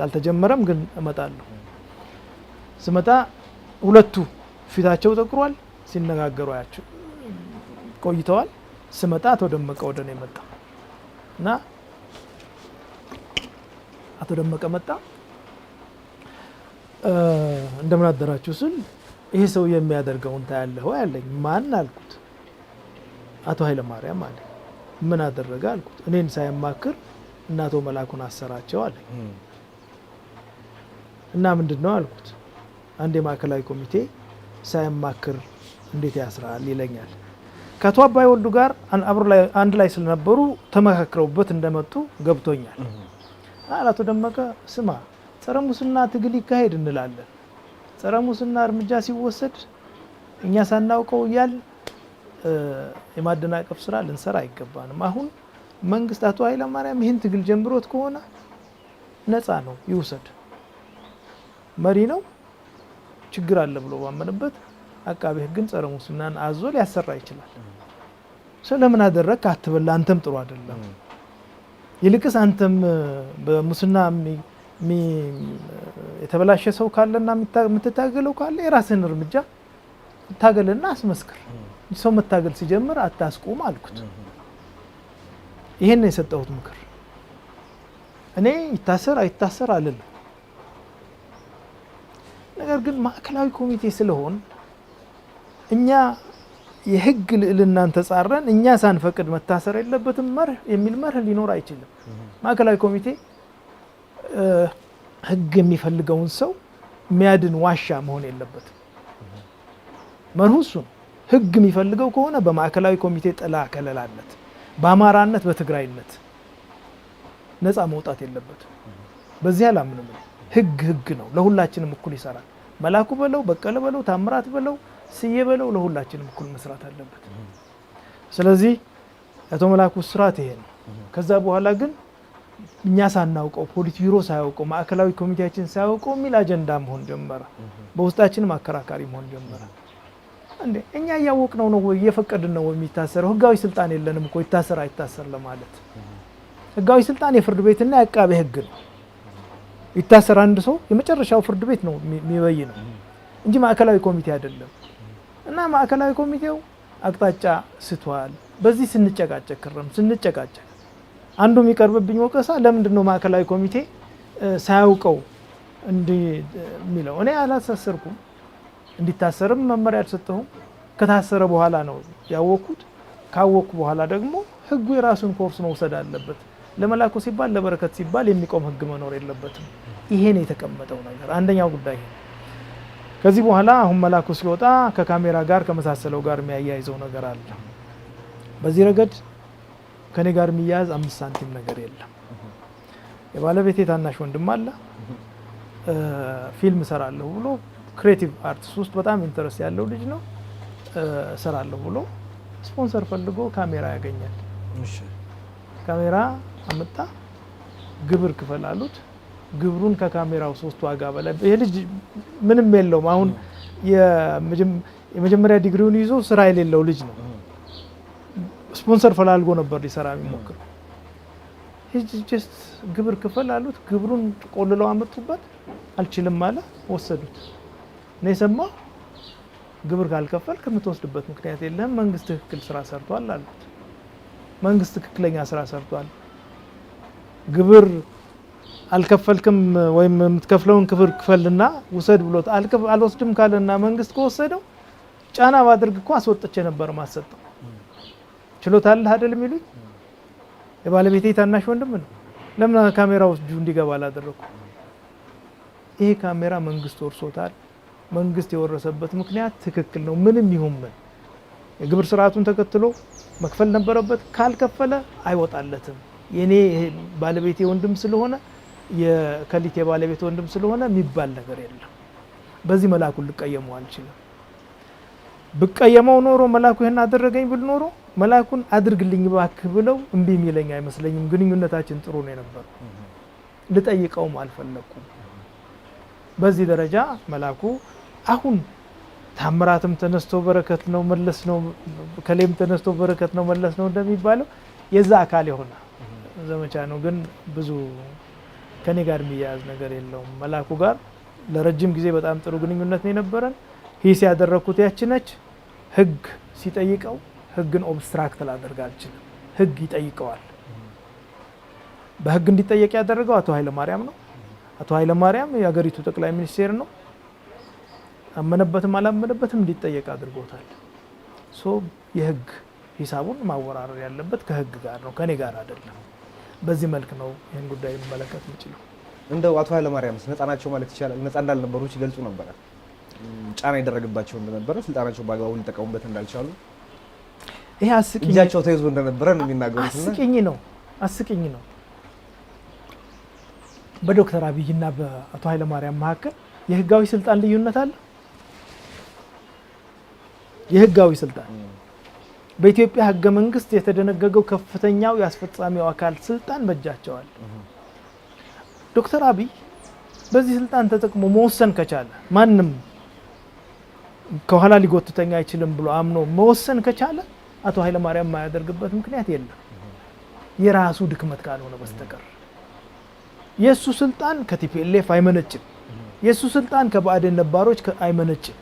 አልተጀመረም፣ ግን እመጣለሁ። ስመጣ ሁለቱ ፊታቸው ጠቁሯል፣ ሲነጋገሩ አያቸው ቆይተዋል። ስመጣ አቶ ደመቀ ወደ እኔ መጣ እና አቶ ደመቀ መጣ። እንደምን አደራችሁ ስል ይሄ ሰው የሚያደርገውን ታያለህ ወይ አለኝ። ማን አልኩት። አቶ ኃይለማርያም አለ። ምን አደረገ አልኩት። እኔን ሳያማክር እና አቶ መላኩን አሰራቸው አለኝ። እና ምንድን ነው አልኩት። አንድ የማዕከላዊ ኮሚቴ ሳያማክር እንዴት ያስራል ይለኛል። ከአቶ አባይ ወልዱ ጋር አንድ ላይ ስለነበሩ ተመካክረውበት እንደመጡ ገብቶኛል። አቶ ደመቀ ስማ፣ ጸረ ሙስና ትግል ይካሄድ እንላለን። ጸረ ሙስና እርምጃ ሲወሰድ እኛ ሳናውቀው እያል የማደናቀፍ ስራ ልንሰራ አይገባንም። አሁን መንግስት አቶ ኃይለማርያም ይህን ትግል ጀምሮት ከሆነ ነፃ ነው፣ ይውሰድ። መሪ ነው፣ ችግር አለ ብሎ ባመነበት አቃቤ ሕግን ጸረ ሙስናን አዞ ሊያሰራ ይችላል። ስለምን አደረግክ አትበል፣ አንተም ጥሩ አይደለም። ይልቅስ አንተም በሙስና የተበላሸ ሰው ካለና የምትታገለው ካለ የራስህን እርምጃ ታገልና አስመስክር። ሰው መታገል ሲጀምር አታስቁም አልኩት። ይሄን ነው የሰጠሁት ምክር። እኔ ይታሰር አይታሰር አልልም። ነገር ግን ማዕከላዊ ኮሚቴ ስለሆን እኛ የህግ ልዕልናን ተጻረን እኛ ሳንፈቅድ መታሰር የለበትም መርህ የሚል መርህ ሊኖር አይችልም። ማዕከላዊ ኮሚቴ ህግ የሚፈልገውን ሰው የሚያድን ዋሻ መሆን የለበትም። መርሁ እሱ ነው። ህግ የሚፈልገው ከሆነ በማዕከላዊ ኮሚቴ ጥላ ከለላነት፣ በአማራነት፣ በትግራይነት ነፃ መውጣት የለበትም። በዚህ አላምንም። ህግ ህግ ነው፣ ለሁላችንም እኩል ይሰራል። መላኩ በለው፣ በቀለ በለው፣ ታምራት በለው፣ ስዬ በለው፣ ለሁላችንም እኩል መስራት አለበት። ስለዚህ አቶ መላኩ ስርዓት ይሄ ነው። ከዛ በኋላ ግን እኛ ሳናውቀው ፖሊት ቢሮ ሳያውቀው ማዕከላዊ ኮሚቴያችን ሳያውቀው የሚል አጀንዳ መሆን ጀመረ። በውስጣችንም አከራካሪ መሆን ጀመረ። እንዴ እኛ እያወቅነው ነው ወይ እየፈቀድን ነው የሚታሰረው? ህጋዊ ስልጣን የለንም እኮ ይታሰር አይታሰር ለማለት። ህጋዊ ስልጣን የፍርድ ቤትና የአቃቤ ህግ ነው። ይታሰር አንድ ሰው የመጨረሻው ፍርድ ቤት ነው የሚበይነው እንጂ ማዕከላዊ ኮሚቴ አይደለም። እና ማዕከላዊ ኮሚቴው አቅጣጫ ስቷል። በዚህ ስንጨቃጨቅ ክረም ስንጨቃጨቅ አንዱ የሚቀርብብኝ ወቀሳ ለምንድን ነው ማዕከላዊ ኮሚቴ ሳያውቀው እንዲህ የሚለው? እኔ አላሳሰርኩም፣ እንዲታሰርም መመሪያ አልሰጠሁም። ከታሰረ በኋላ ነው ያወቅኩት። ካወቅኩ በኋላ ደግሞ ህጉ የራሱን ኮርስ መውሰድ አለበት። ለመላኩ ሲባል ለበረከት ሲባል የሚቆም ህግ መኖር የለበትም። ይሄ ነው የተቀመጠው ነገር። አንደኛው ጉዳይ ይሄ ነው። ከዚህ በኋላ አሁን መላኩ ሲወጣ ከካሜራ ጋር ከመሳሰለው ጋር የሚያያይዘው ነገር አለ። በዚህ ረገድ ከኔ ጋር የሚያያዝ 5 ሳንቲም ነገር የለም። የባለቤቴ ታናሽ ወንድም አለ። ፊልም እሰራለሁ ብሎ፣ creative arts ውስጥ በጣም interest ያለው ልጅ ነው። እሰራለሁ ብሎ ስፖንሰር ፈልጎ ካሜራ ያገኛል። ካሜራ አመጣ። ግብር ክፈል አሉት። ግብሩን ከካሜራው ሶስት ዋጋ በላይ፣ ይሄ ልጅ ምንም የለውም። አሁን የመጀመሪያ ዲግሪውን ይዞ ስራ የሌለው ልጅ ነው። ስፖንሰር ፈላልጎ ነበር ሊሰራ የሚሞክረው። Just ግብር ክፈል አሉት። ግብሩን ቆልለው አመጡበት። አልችልም አለ። ወሰዱት። እኔ የሰማሁ ግብር ካልከፈልክ የምትወስድበት ምክንያት የለም፣ መንግስት ትክክል ስራ ሰርቷል አሉት። መንግስት ትክክለኛ ስራ ሰርቷል። ግብር አልከፈልክም ወይም የምትከፍለውን ግብር ክፈልና ውሰድ ብሎት አልወስድም ካለና መንግስት ከወሰደው ጫና ባድርግ እኮ አስወጥቼ ነበር ማሰጠው። ችሎታ አለህ አይደል የሚሉኝ። የባለቤቴ ታናሽ ወንድም ነው። ለምን ካሜራው እጁ እንዲገባ አላደረኩ? ይሄ ካሜራ መንግስት ወርሶታል። መንግስት የወረሰበት ምክንያት ትክክል ነው። ምንም ይሁን ምን የግብር ስርዓቱን ተከትሎ መክፈል ነበረበት። ካልከፈለ አይወጣለትም። የኔ ባለቤቴ ወንድም ስለሆነ፣ የከሊቴ ባለቤት ወንድም ስለሆነ የሚባል ነገር የለም። በዚህ መላኩን ልቀየመው አልችልም። ብቀየመው ኖሮ፣ መላኩ ይህን አደረገኝ ብል ኖሮ፣ መላኩን አድርግልኝ እባክህ ብለው እምቢ የሚለኝ አይመስለኝም። ግንኙነታችን ጥሩ ነው የነበረው። ልጠይቀውም አልፈለግኩም። በዚህ ደረጃ መላኩ አሁን ታምራትም ተነስቶ በረከት ነው መለስ ነው፣ ከሌም ተነስቶ በረከት ነው መለስ ነው እንደሚባለው የዛ አካል የሆነ ዘመቻ ነው። ግን ብዙ ከኔ ጋር የሚያያዝ ነገር የለውም። መላኩ ጋር ለረጅም ጊዜ በጣም ጥሩ ግንኙነት ነው የነበረን። ሂስ ያደረግኩት ያች ነች። ህግ ሲጠይቀው ህግን obstruct ላደርግ አልችልም። ህግ ይጠይቀዋል። በህግ እንዲጠየቅ ያደረገው አቶ ኃይለማርያም ነው። አቶ ኃይለማርያም የሀገሪቱ ጠቅላይ ሚኒስቴር ነው። አመነበትም አላመነበትም እንዲጠየቅ አድርጎታል። So የህግ ሂሳቡን ማወራረድ ያለበት ከህግ ጋር ነው፣ ከኔ ጋር አይደለም። በዚህ መልክ ነው ይህን ጉዳይ ልመለከት የምችለው። እንደው አቶ ኃይለማርያምስ ነፃ ናቸው ማለት ይቻላል? ነፃ እንዳልነበሩ ሲገልጹ ነበረ። ጫና ይደረግባቸው እንደነበረ፣ ስልጣናቸው በአግባቡ ሊጠቀሙበት እንዳልቻሉ፣ ይሄ አስቂኝ እጃቸው ተይዞ እንደነበረ ነው የሚናገሩት። እና አስቂኝ ነው፣ አስቂኝ ነው። በዶክተር አብይና በአቶ ኃይለማርያም መካከል የህጋዊ ስልጣን ልዩነት አለ። የህጋዊ ስልጣን፣ በኢትዮጵያ ህገ መንግስት የተደነገገው ከፍተኛው የአስፈጻሚው አካል ስልጣን በእጃቸው አለ። ዶክተር አብይ በዚህ ስልጣን ተጠቅሞ መወሰን ከቻለ፣ ማንም ከኋላ ሊጎትተኝ አይችልም ብሎ አምኖ መወሰን ከቻለ፣ አቶ ኃይለማርያም የማያደርግበት ምክንያት የለም፣ የራሱ ድክመት ካልሆነ በስተቀር። የእሱ ስልጣን ከ TPLF አይመነጭም። የእሱ ስልጣን ከብአዴን ነባሮች አይመነጭም።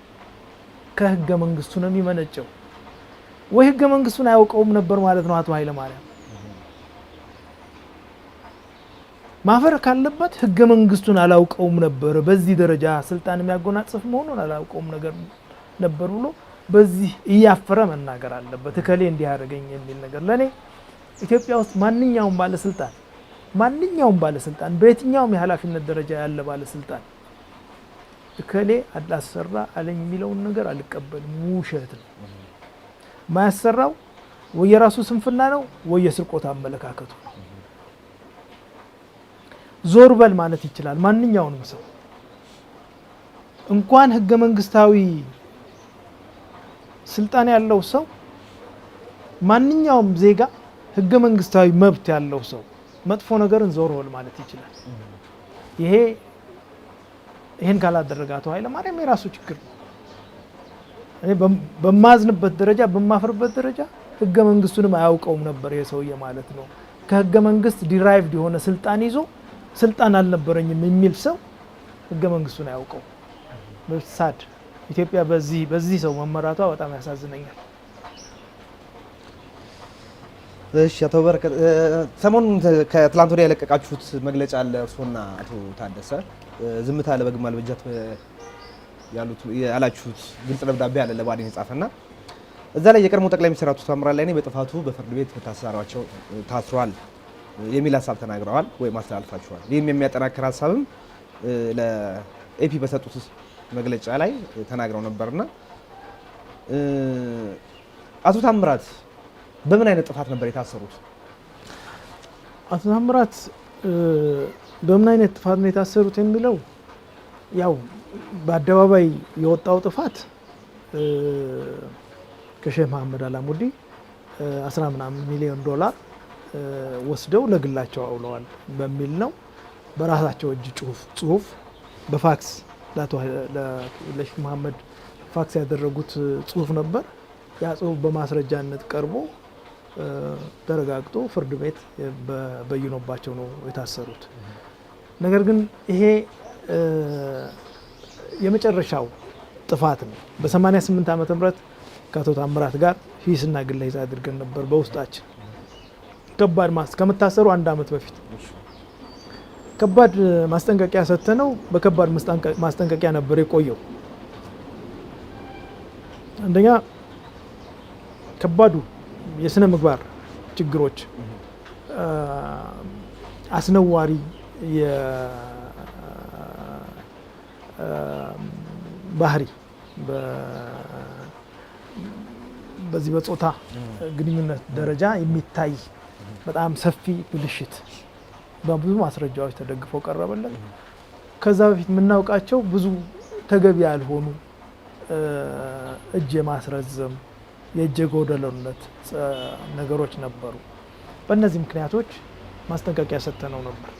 ከህገ መንግስቱ ነው የሚመነጨው። ወይ ህገ መንግስቱን አያውቀውም ነበር ማለት ነው አቶ ኃይለማርያም። ማፈር ካለበት ህገ መንግስቱን አላውቀውም ነበር፣ በዚህ ደረጃ ስልጣን የሚያጎናጽፍ መሆኑን አላውቀውም ነገር ነበር ብሎ በዚህ እያፈረ መናገር አለበት። እከሌ እንዲህ ያደረገኝ የሚል ነገር፣ ለእኔ ኢትዮጵያ ውስጥ ማንኛውም ባለስልጣን፣ በየትኛውም የኃላፊነት ደረጃ ያለ ባለስልጣን እከሌ አላሰራ አለኝ የሚለውን ነገር አልቀበልም። ውሸት ነው። ማያሰራው ወይ የራሱ ስንፍና ነው ወይ የስርቆት አመለካከቱ ነው። ዞር በል ማለት ይችላል ማንኛውንም ሰው፣ እንኳን ህገ መንግስታዊ ስልጣን ያለው ሰው፣ ማንኛውም ዜጋ፣ ህገ መንግስታዊ መብት ያለው ሰው መጥፎ ነገርን ዞር በል ማለት ይችላል። ይሄን ካላደረገ አቶ ኃይለማርያም የራሱ ችግር ነው። እኔ በማዝንበት ደረጃ፣ በማፍርበት ደረጃ ህገ መንግስቱንም አያውቀውም ነበር ይሄ ሰውዬ ማለት ነው። ከህገ መንግስት derived የሆነ ስልጣን ይዞ ስልጣን አልነበረኝም የሚል ሰው ህገ መንግስቱን አያውቀውም። Sad። ኢትዮጵያ በዚህ ሰው መመራቷ በጣም ያሳዝነኛል። እሺ አቶ በረከት፣ ሰሞኑን ከትላንት ወዲያ የለቀቃችሁት መግለጫ አለ። እርስዎና አቶ ታደሰ ዝምታ ለበግ ማልበጃት ያላችሁት ግልጽ ደብዳቤ አለ ለብአዴን የጻፈና እዛ ላይ የቀድሞ ጠቅላይ ሚኒስትር አቶ ታምራት ላይኔ በጥፋቱ በፍርድ ቤት መታሰራቸው ታስሯል የሚል ሀሳብ ተናግረዋል ወይም አስተላልፋችኋል። ይህም የሚያጠናክር ሀሳብም ለኤፒ በሰጡት መግለጫ ላይ ተናግረው ነበርና አቶ ታምራት በምን አይነት ጥፋት ነበር የታሰሩት? አቶ ታምራት በምን አይነት ጥፋት ነው የታሰሩት የሚለው ያው በአደባባይ የወጣው ጥፋት ከሼህ መሐመድ አላሙዲ 10 ምናምን ሚሊዮን ዶላር ወስደው ለግላቸው አውለዋል በሚል ነው። በራሳቸው እጅ ጽሁፍ በፋክስ ለሼህ መሐመድ ፋክስ ያደረጉት ጽሁፍ ነበር። ያ ጽሁፍ በማስረጃነት ቀርቦ ተረጋግጦ ፍርድ ቤት በይኖባቸው ነው የታሰሩት። ነገር ግን ይሄ የመጨረሻው ጥፋት ነው። በ88 ዓመተ ምህረት ከአቶ ታምራት ጋር ሂስና ግለ ሂስ አድርገን ነበር በውስጣችን ከባድ ከመታሰሩ አንድ ዓመት በፊት ከባድ ማስጠንቀቂያ ሰጥተነው በከባድ ማስጠንቀቂያ ነበር የቆየው። አንደኛ ከባዱ የስነ ምግባር ችግሮች፣ አስነዋሪ ባህሪ በዚህ በጾታ ግንኙነት ደረጃ የሚታይ በጣም ሰፊ ብልሽት በብዙ ማስረጃዎች ተደግፎ ቀረበለት። ከዛ በፊት የምናውቃቸው ብዙ ተገቢ ያልሆኑ እጅ የማስረዘም የእጀ ጎደሎነት ነገሮች ነበሩ። በእነዚህ ምክንያቶች ማስጠንቀቂያ ሰጠነው ነበር።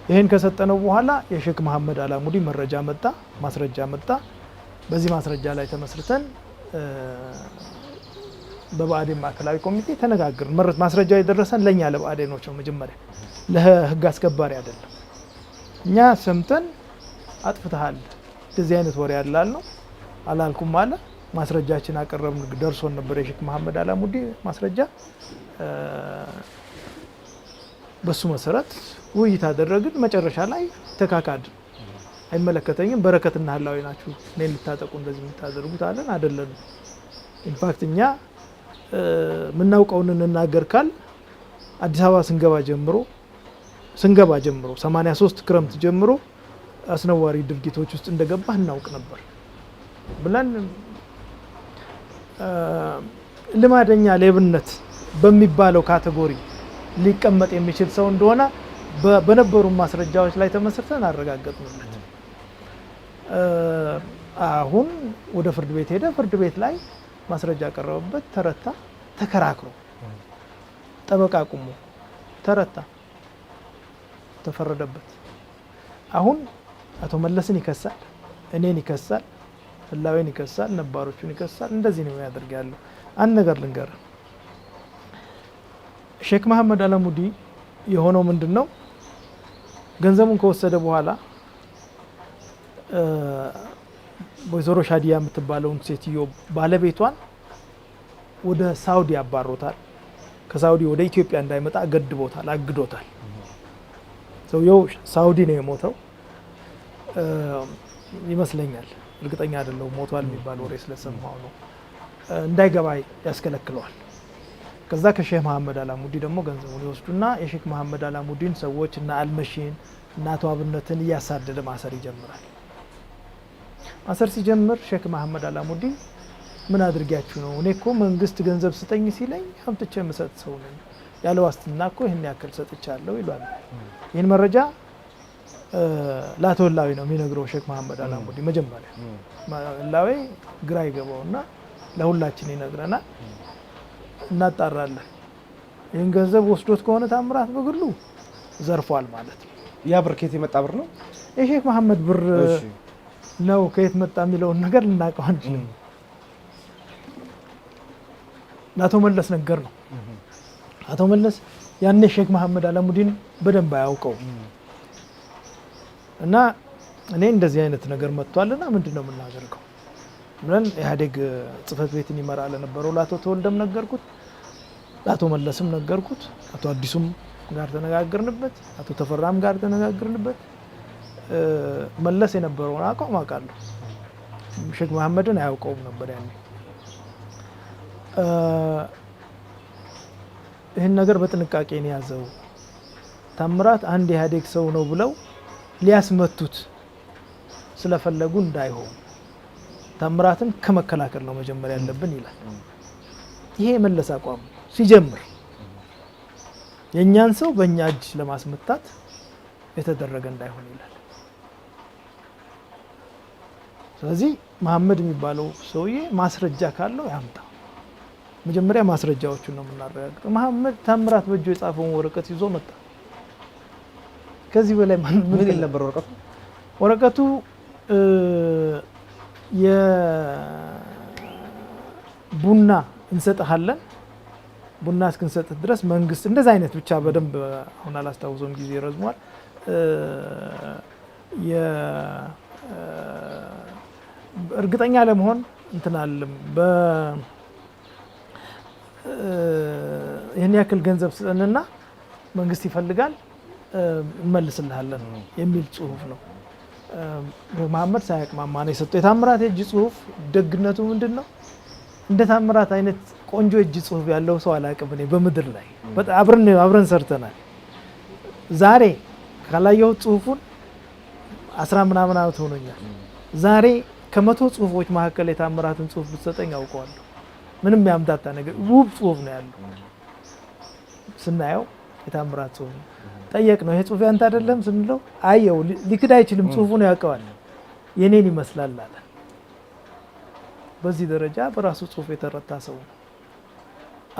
ይህን ከሰጠነው በኋላ የሼክ መሐመድ አላሙዲ መረጃ መጣ፣ ማስረጃ መጣ። በዚህ ማስረጃ ላይ ተመስርተን በብአዴን ማዕከላዊ ኮሚቴ ተነጋግርን። ማስረጃው የደረሰን ለእኛ ለብአዴኖች ነው፣ መጀመሪያ ለህግ አስከባሪ አይደለም። እኛ ሰምተን አጥፍተሃል፣ እንደዚህ አይነት ወሬ ያላል ነው አላልኩም አለ። ማስረጃችን አቀረብን፣ ደርሶን ነበር የሼክ መሐመድ አላሙዲ ማስረጃ። በሱ መሰረት ውይይት አደረግን። መጨረሻ ላይ ተካካድን። አይመለከተኝም፣ በረከትና ህላዊ ናችሁ እኔን ልታጠቁ እንደዚህ የምታደርጉት አለን። አይደለንም። In fact እኛ የምናውቀውን እንናገር ካል አዲስ አበባ ስንገባ ጀምሮ 83 ክረምት ጀምሮ አስነዋሪ ድርጊቶች ውስጥ እንደገባ እናውቅ ነበር ብለን ልማደኛ ሌብነት በሚባለው category ሊቀመጥ የሚችል ሰው እንደሆነ በነበሩ ማስረጃዎች ላይ ተመስርተን አረጋገጥንለት። አሁን ወደ ፍርድ ቤት ሄደ። ፍርድ ቤት ላይ ማስረጃ ቀረበበት፣ ተረታ። ተከራክሮ ጠበቃ ቁሞ ተረታ፣ ተፈረደበት። አሁን አቶ መለስን ይከሳል፣ እኔን ይከሳል፣ ህላዌን ይከሳል፣ ነባሮቹን ይከሳል። እንደዚህ ነው የሚያደርግ ያለው። አንድ ነገር ልንገር፣ ሼክ መሐመድ አላሙዲ የሆነው ምንድን ነው? ገንዘቡን ከወሰደ በኋላ ወይዘሮ ሻዲያ የምትባለውን ሴትዮ ባለቤቷን ወደ ሳውዲ አባሮታል። ከሳውዲ ወደ ኢትዮጵያ እንዳይመጣ ገድቦታል፣ አግዶታል። ሰውየው ሳውዲ ነው የሞተው ይመስለኛል፣ እርግጠኛ አይደለሁም። ሞቷል የሚባል ወሬ ስለሰማሁ ነው። እንዳይገባ ያስከለክለዋል። ከዛ ከሼህ መሐመድ አላሙዲ ደግሞ ገንዘቡን ይወስዱና የሼክ መሐመድ አላሙዲን ሰዎች እና አልመሺን እና አቶ አብነትን እያሳደደ ማሰር ይጀምራል። ማሰር ሲጀምር ሼክ መሐመድ አላሙዲ ምን አድርጊያችሁ ነው? እኔ እኮ መንግስት ገንዘብ ስጠኝ ሲለኝ አምጥቼ የምሰጥ ሰው ነኝ፣ ያለ ዋስትና እኮ ይህን ያክል ሰጥቻለሁ ይሏል። ይህን መረጃ ለአቶ ህላዌ ነው የሚነግረው ሼክ መሐመድ አላሙዲ። መጀመሪያ ህላዌ ግራ ይገባውና ለሁላችን ይነግረናል። እናጣራለን። ይህን ገንዘብ ወስዶት ከሆነ ታምራት በግሉ ዘርፏል ማለት ነው። ያ ብር ከየት የመጣ ብር ነው? የሼክ መሐመድ ብር ነው። ከየት መጣ የሚለውን ነገር ልናውቀው አንችልም። ለአቶ መለስ ነገር ነው። አቶ መለስ ያኔ ሼክ መሐመድ አላሙዲን በደንብ አያውቀው እና እኔ እንደዚህ አይነት ነገር መጥቷልና ምንድን ነው የምናደርገው ብለን ኢህአዴግ ጽህፈት ቤትን ይመራ ለነበረው ለአቶ ተወልደም ነገርኩት። ለአቶ መለስም ነገርኩት። አቶ አዲሱም ጋር ተነጋግርንበት፣ አቶ ተፈራም ጋር ተነጋግርንበት። መለስ የነበረውን አቋም አውቃለሁ። ሼክ መሐመድን አያውቀውም ነበር ያኔ። ይህን ነገር በጥንቃቄ ነው የያዘው። ታምራት አንድ የኢህአዴግ ሰው ነው ብለው ሊያስመቱት ስለፈለጉ እንዳይሆን ታምራትን ከመከላከል ነው መጀመሪያ ያለብን ይላል። ይሄ የመለስ አቋም ነው። ሲጀምር የእኛን ሰው በእኛ እጅ ለማስመታት የተደረገ እንዳይሆን ይላል። ስለዚህ መሐመድ የሚባለው ሰውዬ ማስረጃ ካለው ያምጣ። መጀመሪያ ማስረጃዎቹን ነው የምናረጋግጠው። መሐመድ ታምራት በእጁ የጻፈውን ወረቀት ይዞ መጣ። ከዚህ በላይ ምን ይል ነበር ወረቀቱ? ወረቀቱ የቡና እንሰጥሃለን፣ ቡና እስክንሰጥህ ድረስ መንግስት እንደዛ አይነት ብቻ በደንብ አሁን አላስታውሰውም፣ ጊዜ ረዝሟል። እርግጠኛ ለመሆን እንትን አለም ይህን ያክል ገንዘብ ስጠንና መንግስት ይፈልጋል እንመልስልሃለን የሚል ጽሁፍ ነው። መሐመድ ሳያቅማማ ነው የሰጠው። የታምራት የእጅ ጽሁፍ ደግነቱ ምንድን ነው? እንደ ታምራት አይነት ቆንጆ የእጅ ጽሁፍ ያለው ሰው አላቅም እኔ በምድር ላይ። አብረን ሰርተናል። ዛሬ ካላየሁት ጽሁፉን 10 ምናምን ዓመት ሆኖኛል። ዛሬ ከ100 ጽሁፎች መካከል የታምራትን ጽሁፍ ብትሰጠኝ አውቀዋለሁ። ምንም ያምታታ ነገር ውብ ጽሁፍ ነው ያለው። ስናየው የታምራት ጽሁፍ ነው። ጠየቅ ነው ይሄ ጽሁፍ ያንተ አይደለም ስንለው አየው፣ ሊክድ አይችልም፣ ጽሁፉን ያውቀዋል። የኔን ይመስላል አለ። በዚህ ደረጃ በራሱ ጽሁፍ የተረታ ሰው ነው።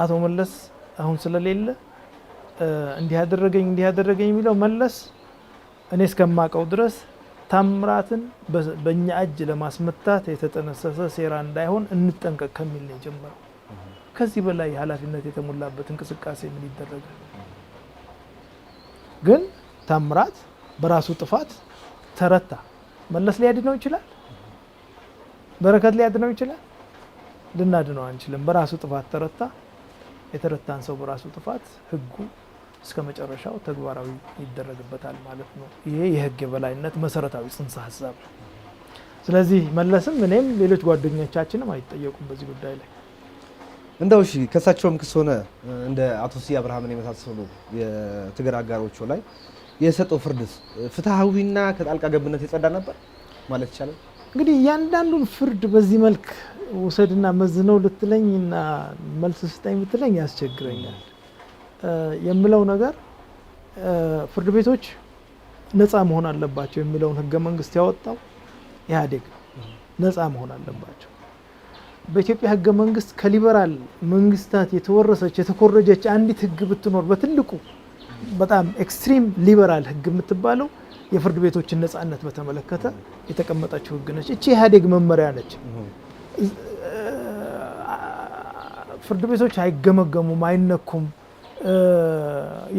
አቶ መለስ አሁን ስለሌለ እንዲህ ያደረገኝ እንዲህ ያደረገኝ የሚለው መለስ እኔ እስከማውቀው ድረስ ታምራትን በእኛ እጅ ለማስመታት የተጠነሰሰ ሴራ እንዳይሆን እንጠንቀቅ ከሚል ነው የጀመረው። ከዚህ በላይ ኃላፊነት የተሞላበት እንቅስቃሴ ምን ይደረጋል? ግን ታምራት በራሱ ጥፋት ተረታ። መለስ ሊያድነው ይችላል? በረከት ሊያድነው ይችላል? ልናድነው አንችልም። በራሱ ጥፋት ተረታ። የተረታን ሰው በራሱ ጥፋት ህጉ እስከ መጨረሻው ተግባራዊ ይደረግበታል ማለት ነው። ይሄ የህግ የበላይነት መሰረታዊ ጽንሰ ሀሳብ ነው። ስለዚህ መለስም እኔም ሌሎች ጓደኞቻችንም አይጠየቁም በዚህ ጉዳይ ላይ። እንደው እሺ ከሳቸውም ክስ ሆነ እንደ አቶ ስዬ አብርሃምን የመሳሰሉ የትግል አጋሮቹ ላይ የሰጠው ፍርድስ ፍትሐዊና ከጣልቃ ገብነት የጸዳ ነበር ማለት ይቻላል? እንግዲህ እያንዳንዱን ፍርድ በዚህ መልክ ውሰድና መዝነው ልትለኝና መልስ ስጠኝ ብትለኝ ያስቸግረኛል። የምለው ነገር ፍርድ ቤቶች ነፃ መሆን አለባቸው የሚለውን ህገ መንግስት ያወጣው ኢህአዴግ ነው። ነፃ መሆን አለባቸው። በኢትዮጵያ ህገ መንግስት ከሊበራል መንግስታት የተወረሰች የተኮረጀች አንዲት ህግ ብትኖር በትልቁ በጣም extreme liberal ህግ የምትባለው የፍርድ ቤቶችን ነፃነት በተመለከተ የተቀመጠችው ህግ ነች። እቺ ኢህአዴግ መመሪያ ነች። ፍርድ ቤቶች አይገመገሙም፣ አይነኩም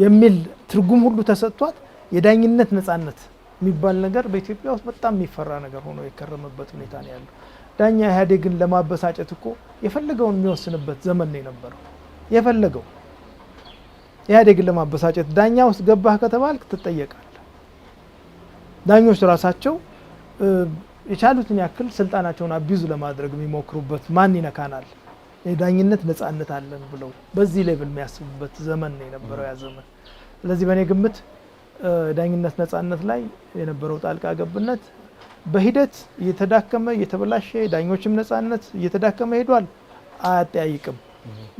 የሚል ትርጉም ሁሉ ተሰጥቷት የዳኝነት ነፃነት የሚባል ነገር በኢትዮጵያ ውስጥ በጣም የሚፈራ ነገር ሆኖ የከረመበት ሁኔታ ነው ያለው። ዳኛ ኢህአዴግን ለማበሳጨት እኮ የፈለገውን የሚወስንበት ዘመን ነው የነበረው። የፈለገው ኢህአዴግን ለማበሳጨት ዳኛ ውስጥ ገባህ ከተባልክ ትጠየቃለህ። ዳኞች ራሳቸው የቻሉትን ያክል ስልጣናቸውን abuse ለማድረግ የሚሞክሩበት ማን ይነካናል፣ የዳኝነት ነፃነት አለን ብለው በዚህ level የሚያስቡበት ዘመን ነው የነበረው ያ ዘመን። ስለዚህ በእኔ ግምት ዳኝነት ነፃነት ላይ የነበረው ጣልቃ ገብነት በሂደት እየተዳከመ እየተበላሸ ዳኞችም ነፃነት እየተዳከመ ሄዷል። አያጠያይቅም።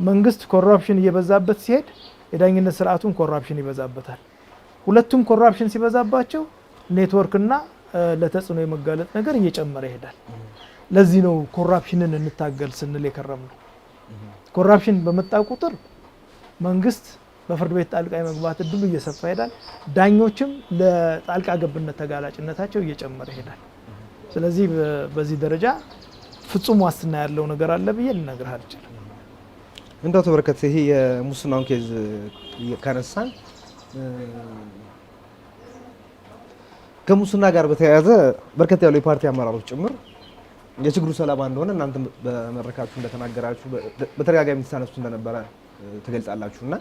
መንግስት corruption እየበዛበት ሲሄድ የዳኝነት ስርዓቱን corruption ይበዛበታል። ሁለቱም corruption ሲበዛባቸው ኔትወርክና ለተጽዕኖ የመጋለጥ ነገር እየጨመረ ይሄዳል። ለዚህ ነው corruption ን እንታገል ስንል የከረምነው። corruption በመጣ ቁጥር መንግስት በፍርድ ቤት ጣልቃ የመግባት እድሉ እየሰፋ ይሄዳል። ዳኞችም ለጣልቃ ገብነት ተጋላጭነታቸው እየጨመረ ይሄዳል። ስለዚህ በዚህ ደረጃ ፍጹም ዋስትና ያለው ነገር አለ ብዬ ልነግርህ አልችልም። እንደው አቶ በረከት ይሄ የሙስናውን case ካነሳን ከሙስና ጋር በተያያዘ በርከት ያሉ የፓርቲ አመራሮች ጭምር የችግሩ ሰለባ እንደሆነ እናንተ በመድረካችሁ እንደተናገራችሁ በተደጋጋሚ ስታነሱ እንደነበረ ትገልጻላችሁ እና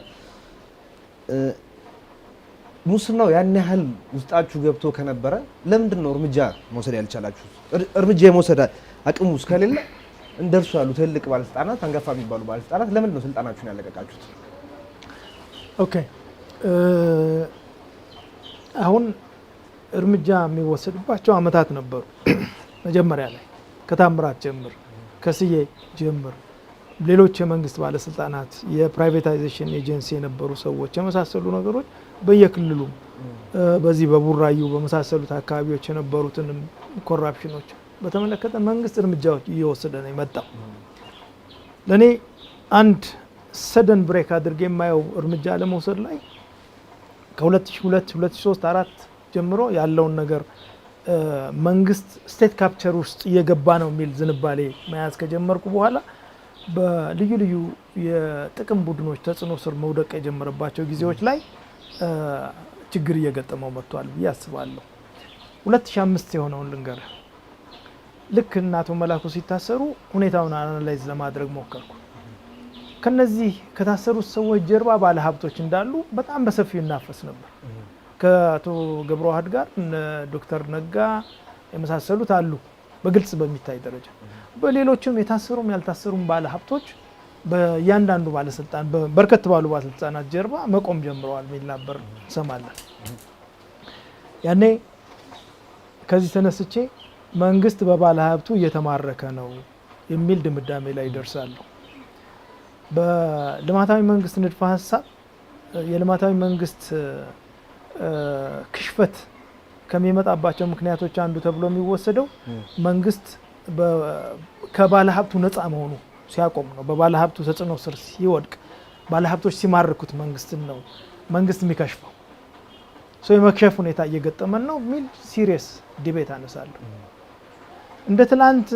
ሙስናው ያን ያህል ውስጣችሁ ገብቶ ከነበረ ለምንድን ነው እርምጃ መውሰድ ያልቻላችሁት? እርምጃ የመውሰድ አቅሙ እስከሌለ እንደርሱ ያሉ ትልቅ ባለስልጣናት፣ አንጋፋ የሚባሉ ባለስልጣናት ለምንድን ነው ስልጣናችሁን ያለቀቃችሁት? Okay፣ አሁን እርምጃ የሚወሰድባቸው አመታት ነበሩ። መጀመሪያ ላይ ከታምራት ጀምር፣ ከስዬ ጀምር፣ ሌሎች የመንግስት ባለስልጣናት፣ የ privatization agency የነበሩ ሰዎች የመሳሰሉ ነገሮች በየክልሉም በዚህ በቡራዩ በመሳሰሉት አካባቢዎች የነበሩትንም corruption ኖች በተመለከተ መንግስት እርምጃዎች እየወሰደ ነው የመጣው። ለእኔ አንድ sudden break አድርጌ የማየው እርምጃ ለመውሰድ ላይ ከ2002 2003 4 ጀምሮ ያለውን ነገር መንግስት state capture ውስጥ እየገባ ነው የሚል ዝንባሌ መያዝ ከጀመርኩ በኋላ በልዩ ልዩ የጥቅም ቡድኖች ተጽዕኖ ስር መውደቅ የጀመረባቸው ጊዜዎች ላይ ችግር እየገጠመው መጥቷል ብዬ አስባለሁ። 2005 የሆነውን ልንገርህ። ልክ እነ አቶ መላኩ ሲታሰሩ ሁኔታውን analyze ለማድረግ ሞከርኩ። ከነዚህ ከታሰሩት ሰዎች ጀርባ ባለ ሀብቶች እንዳሉ በጣም በሰፊው ይናፈስ ነበር። ከአቶ ገብረ ዋህድ ጋር እነ ዶክተር ነጋ የመሳሰሉት አሉ በግልጽ በሚታይ ደረጃ። በሌሎችም የታሰሩም ያልታሰሩም ባለ ሀብቶች በእያንዳንዱ ባለስልጣን በርከት ባሉ ባለስልጣናት ጀርባ መቆም ጀምረዋል የሚል ነበር እንሰማለን። ያኔ ከዚህ ተነስቼ መንግስት በባለ ሀብቱ እየተማረከ ነው የሚል ድምዳሜ ላይ ይደርሳለሁ። በልማታዊ መንግስት ንድፈ ሀሳብ የልማታዊ መንግስት ክሽፈት ከሚመጣባቸው ምክንያቶች አንዱ ተብሎ የሚወሰደው መንግስት ከባለ ሀብቱ ነፃ መሆኑ ሲያቆም ነው። በባለ ሀብቱ ተጽዕኖ ስር ሲወድቅ፣ ባለ ሀብቶች ሲማርኩት መንግስትን ነው መንግስት የሚከሽፈው። የመክሸፍ ሁኔታ እየገጠመን ነው የሚል serious debate አነሳለሁ። እንደ ትላንት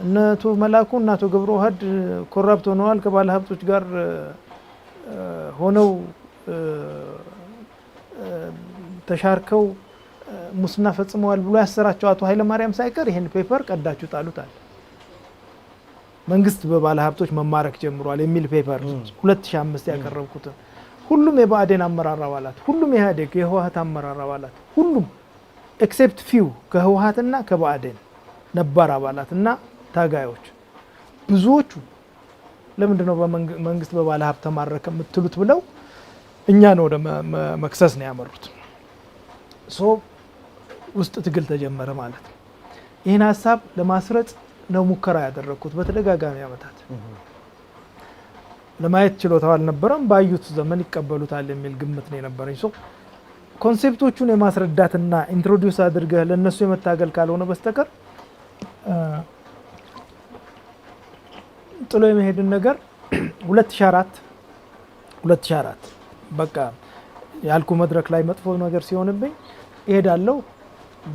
እነ አቶ መላኩ እና አቶ ገብረ ዋህድ corrupt ሆነዋል፣ ከባለ ሀብቶች ጋር ሆነው ተሻርከው ሙስና ፈጽመዋል ብሎ ያሰራቸው አቶ ኃይለማርያም ሳይቀር ይህን paper ቀዳችሁ ጣሉት አለ። መንግስት በባለ ሀብቶች መማረክ ጀምሯል የሚል paper 2005 ያቀረብኩትን ሁሉም የብአዴን አመራር አባላት፣ ሁሉም የኢህአዴግ የህወሀት አመራር አባላት፣ ሁሉም except few ከህወሀትና ከብአዴን ነባር አባላት እና ታጋዮች ብዙዎቹ ለምንድነው መንግስት በባለ ሀብት ተማረከ የምትሉት ብለው እኛን ወደ መክሰስ ነው ያመሩት። So ውስጥ ትግል ተጀመረ ማለት ነው። ይህን ሀሳብ ለማስረጽ ነው ሙከራ ያደረግኩት በተደጋጋሚ አመታት። ለማየት ችሎታው አልነበረም። ባዩት ዘመን ይቀበሉታል የሚል ግምት ነው የነበረኝ። So concept ኦቹን የማስረዳትና introduce አድርገህ ለእነሱ የመታገል ካልሆነ በስተቀር ጥሎ የመሄድን ነገር 2004 በቃ ያልኩ መድረክ ላይ መጥፎ ነገር ሲሆንብኝ እሄዳለሁ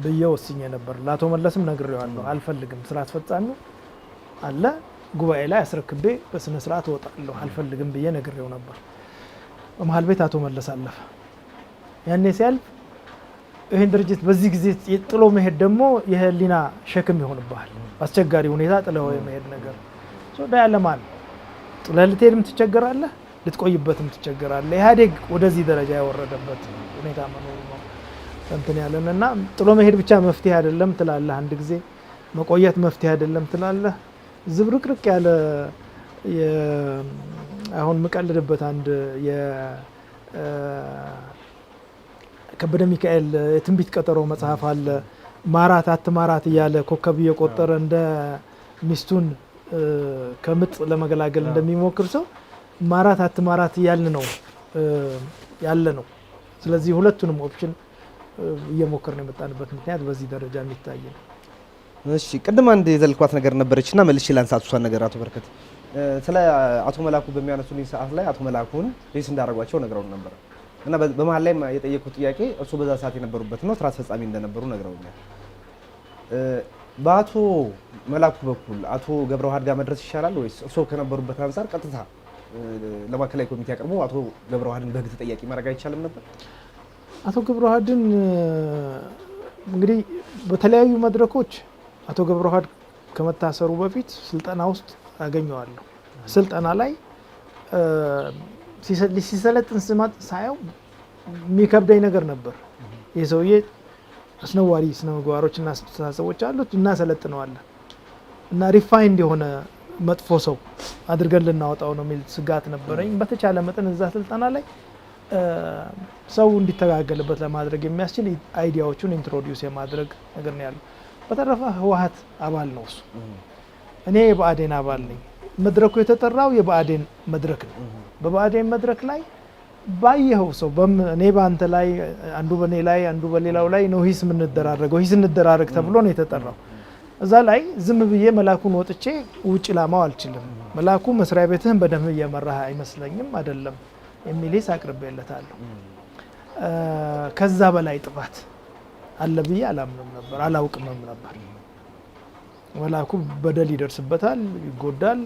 ብዬ ወስኜ ነበር። ለአቶ መለስም ነግሬዋለሁ። አልፈልግም፣ ስራ አስፈጻሚው አለ ጉባኤ ላይ አስረክቤ በስነ ስርዓት እወጣለሁ፣ አልፈልግም ብዬ ነግሬው ነበር። በመሀል ቤት አቶ መለስ አለፈ። ያኔ ሲያልፍ ይህን ድርጅት በዚህ ጊዜ ጥሎ መሄድ ደግሞ የህሊና ሸክም ይሆንብሃል። በአስቸጋሪ ሁኔታ ጥለው የመሄድ ነገር dilemma ነው። ጥለህ ልትሄድም ትቸገራለህ፣ ልትቆይበትም ትቸገራለህ። ኢህአዴግ ወደዚህ ደረጃ የወረደበት ሁኔታ መኖሩ ነው እንትን ያለን እና ጥሎ መሄድ ብቻ መፍትሄ አይደለም ትላለህ። አንድ ጊዜ መቆየት መፍትሄ አይደለም ትላለህ። ዝብርቅርቅ ያለ አሁን የምቀልድበት አንድ የከበደ ሚካኤል የትንቢት ቀጠሮ መጽሐፍ አለ። ማራት አትማራት እያለ ኮከብ እየቆጠረ እንደ ሚስቱን ከምጥ ለመገላገል እንደሚሞክር ሰው ማራት አትማራት እያልን ነው ያለ ነው። ስለዚህ ሁለቱንም option እየሞከርን የመጣንበት ምክንያት በዚህ ደረጃ የሚታይ ነው። እሺ፣ ቅድም አንድ የዘልኳት ነገር ነበረችና መልሼ ላንሳት እሷን ነገር። አቶ በረከት ስለ አቶ መላኩ በሚያነሱልኝ ሰዓት ላይ አቶ መላኩን raise እንዳደረጓቸው ነግረውን ነበር እና በመሀል ላይ የጠየኩት ጥያቄ እርስዎ በዛ ሰዓት የነበሩበት ነው ስራ አስፈጻሚ እንደነበሩ ነግረውኛል። በአቶ መላኩ በኩል አቶ ገብረ ዋህድ ጋር መድረስ ይሻላል ወይስ እርስዎ ከነበሩበት አንጻር ቀጥታ ለማዕከላዊ ኮሚቴ አቅርቦ አቶ ገብረ ዋህድን በህግ ተጠያቂ ማድረግ አይቻልም ነበር? አቶ ገብረ ዋህድን እንግዲህ በተለያዩ መድረኮች አቶ ገብረ ዋህድ ከመታሰሩ በፊት ስልጠና ውስጥ አገኘዋለሁ። ስልጠና ላይ ሲሰለጥን ሳየው የሚከብደኝ ነገር ነበር። ይህ ሰውዬ አስነዋሪ ስነ ምግባሮች እና አስተሳሰቦች አሉት፣ እናሰለጥነዋለን እና refined የሆነ መጥፎ ሰው አድርገን ልናወጣው ነው የሚል ስጋት ነበረኝ። በተቻለ መጠን እዛ ስልጠና ላይ ሰው እንዲተጋገልበት ለማድረግ የሚያስችል idea ዎቹን introduce የማድረግ ነገር ነው ያለው። በተረፈ ህወሀት አባል ነው እሱ፣ እኔ የብአዴን አባል ነኝ። መድረኩ የተጠራው የብአዴን መድረክ ነው። በብአዴን መድረክ ላይ ባየኸው ሰው እኔ በአንተ ላይ፣ አንዱ በእኔ ላይ፣ አንዱ በሌላው ላይ ነው ሂስ የምንደራረገው። ሂስ እንደራረግ ተብሎ ነው የተጠራው። እዛ ላይ ዝም ብዬ መላኩን ወጥቼ ውጭ ላማው አልችልም። መላኩ መስሪያ ቤትህን በደንብ እየመራህ አይመስለኝም፣ አይደለም የሚል ሂስ አቅርቤለታለሁ። ከዛ በላይ ጥፋት አለ ብዬ አላምንም ነበር፣ አላውቅምም ነበር። መላኩ በደል ይደርስበታል፣ ይጎዳል።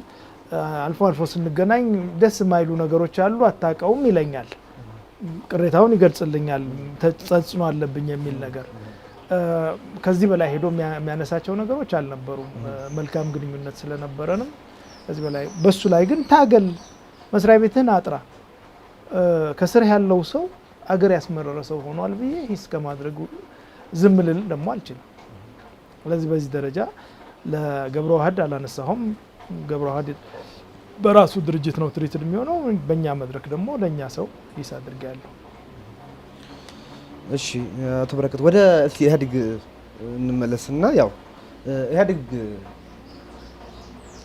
አልፎ አልፎ ስንገናኝ ደስ የማይሉ ነገሮች አሉ፣ አታውቀውም ይለኛል፣ ቅሬታውን ይገልጽልኛል፣ ተጽዕኖ አለብኝ የሚል ነገር። ከዚህ በላይ ሄዶ የሚያነሳቸው ነገሮች አልነበሩም። መልካም ግንኙነት ስለነበረንም ከዚህ በላይ በሱ ላይ ግን ታገል፣ መስሪያ ቤትህን አጥራ፣ ከስር ያለው ሰው አገር ያስመረረ ሰው ሆኗል ብዬ ሂስ ከማድረጉ ዝም ልል ደግሞ አልችልም። ስለዚህ በዚህ ደረጃ ለገብረ ዋህድ አላነሳሁም። ገብረ ዋህድ በራሱ ድርጅት ነው treated የሚሆነው። በእኛ መድረክ ደግሞ ለእኛ ሰው ሂስ አድርጌያለሁ። እሺ አቶ በረከት፣ ወደ እስቲ ኢህአዴግ እንመለስና ያው ኢህአዴግ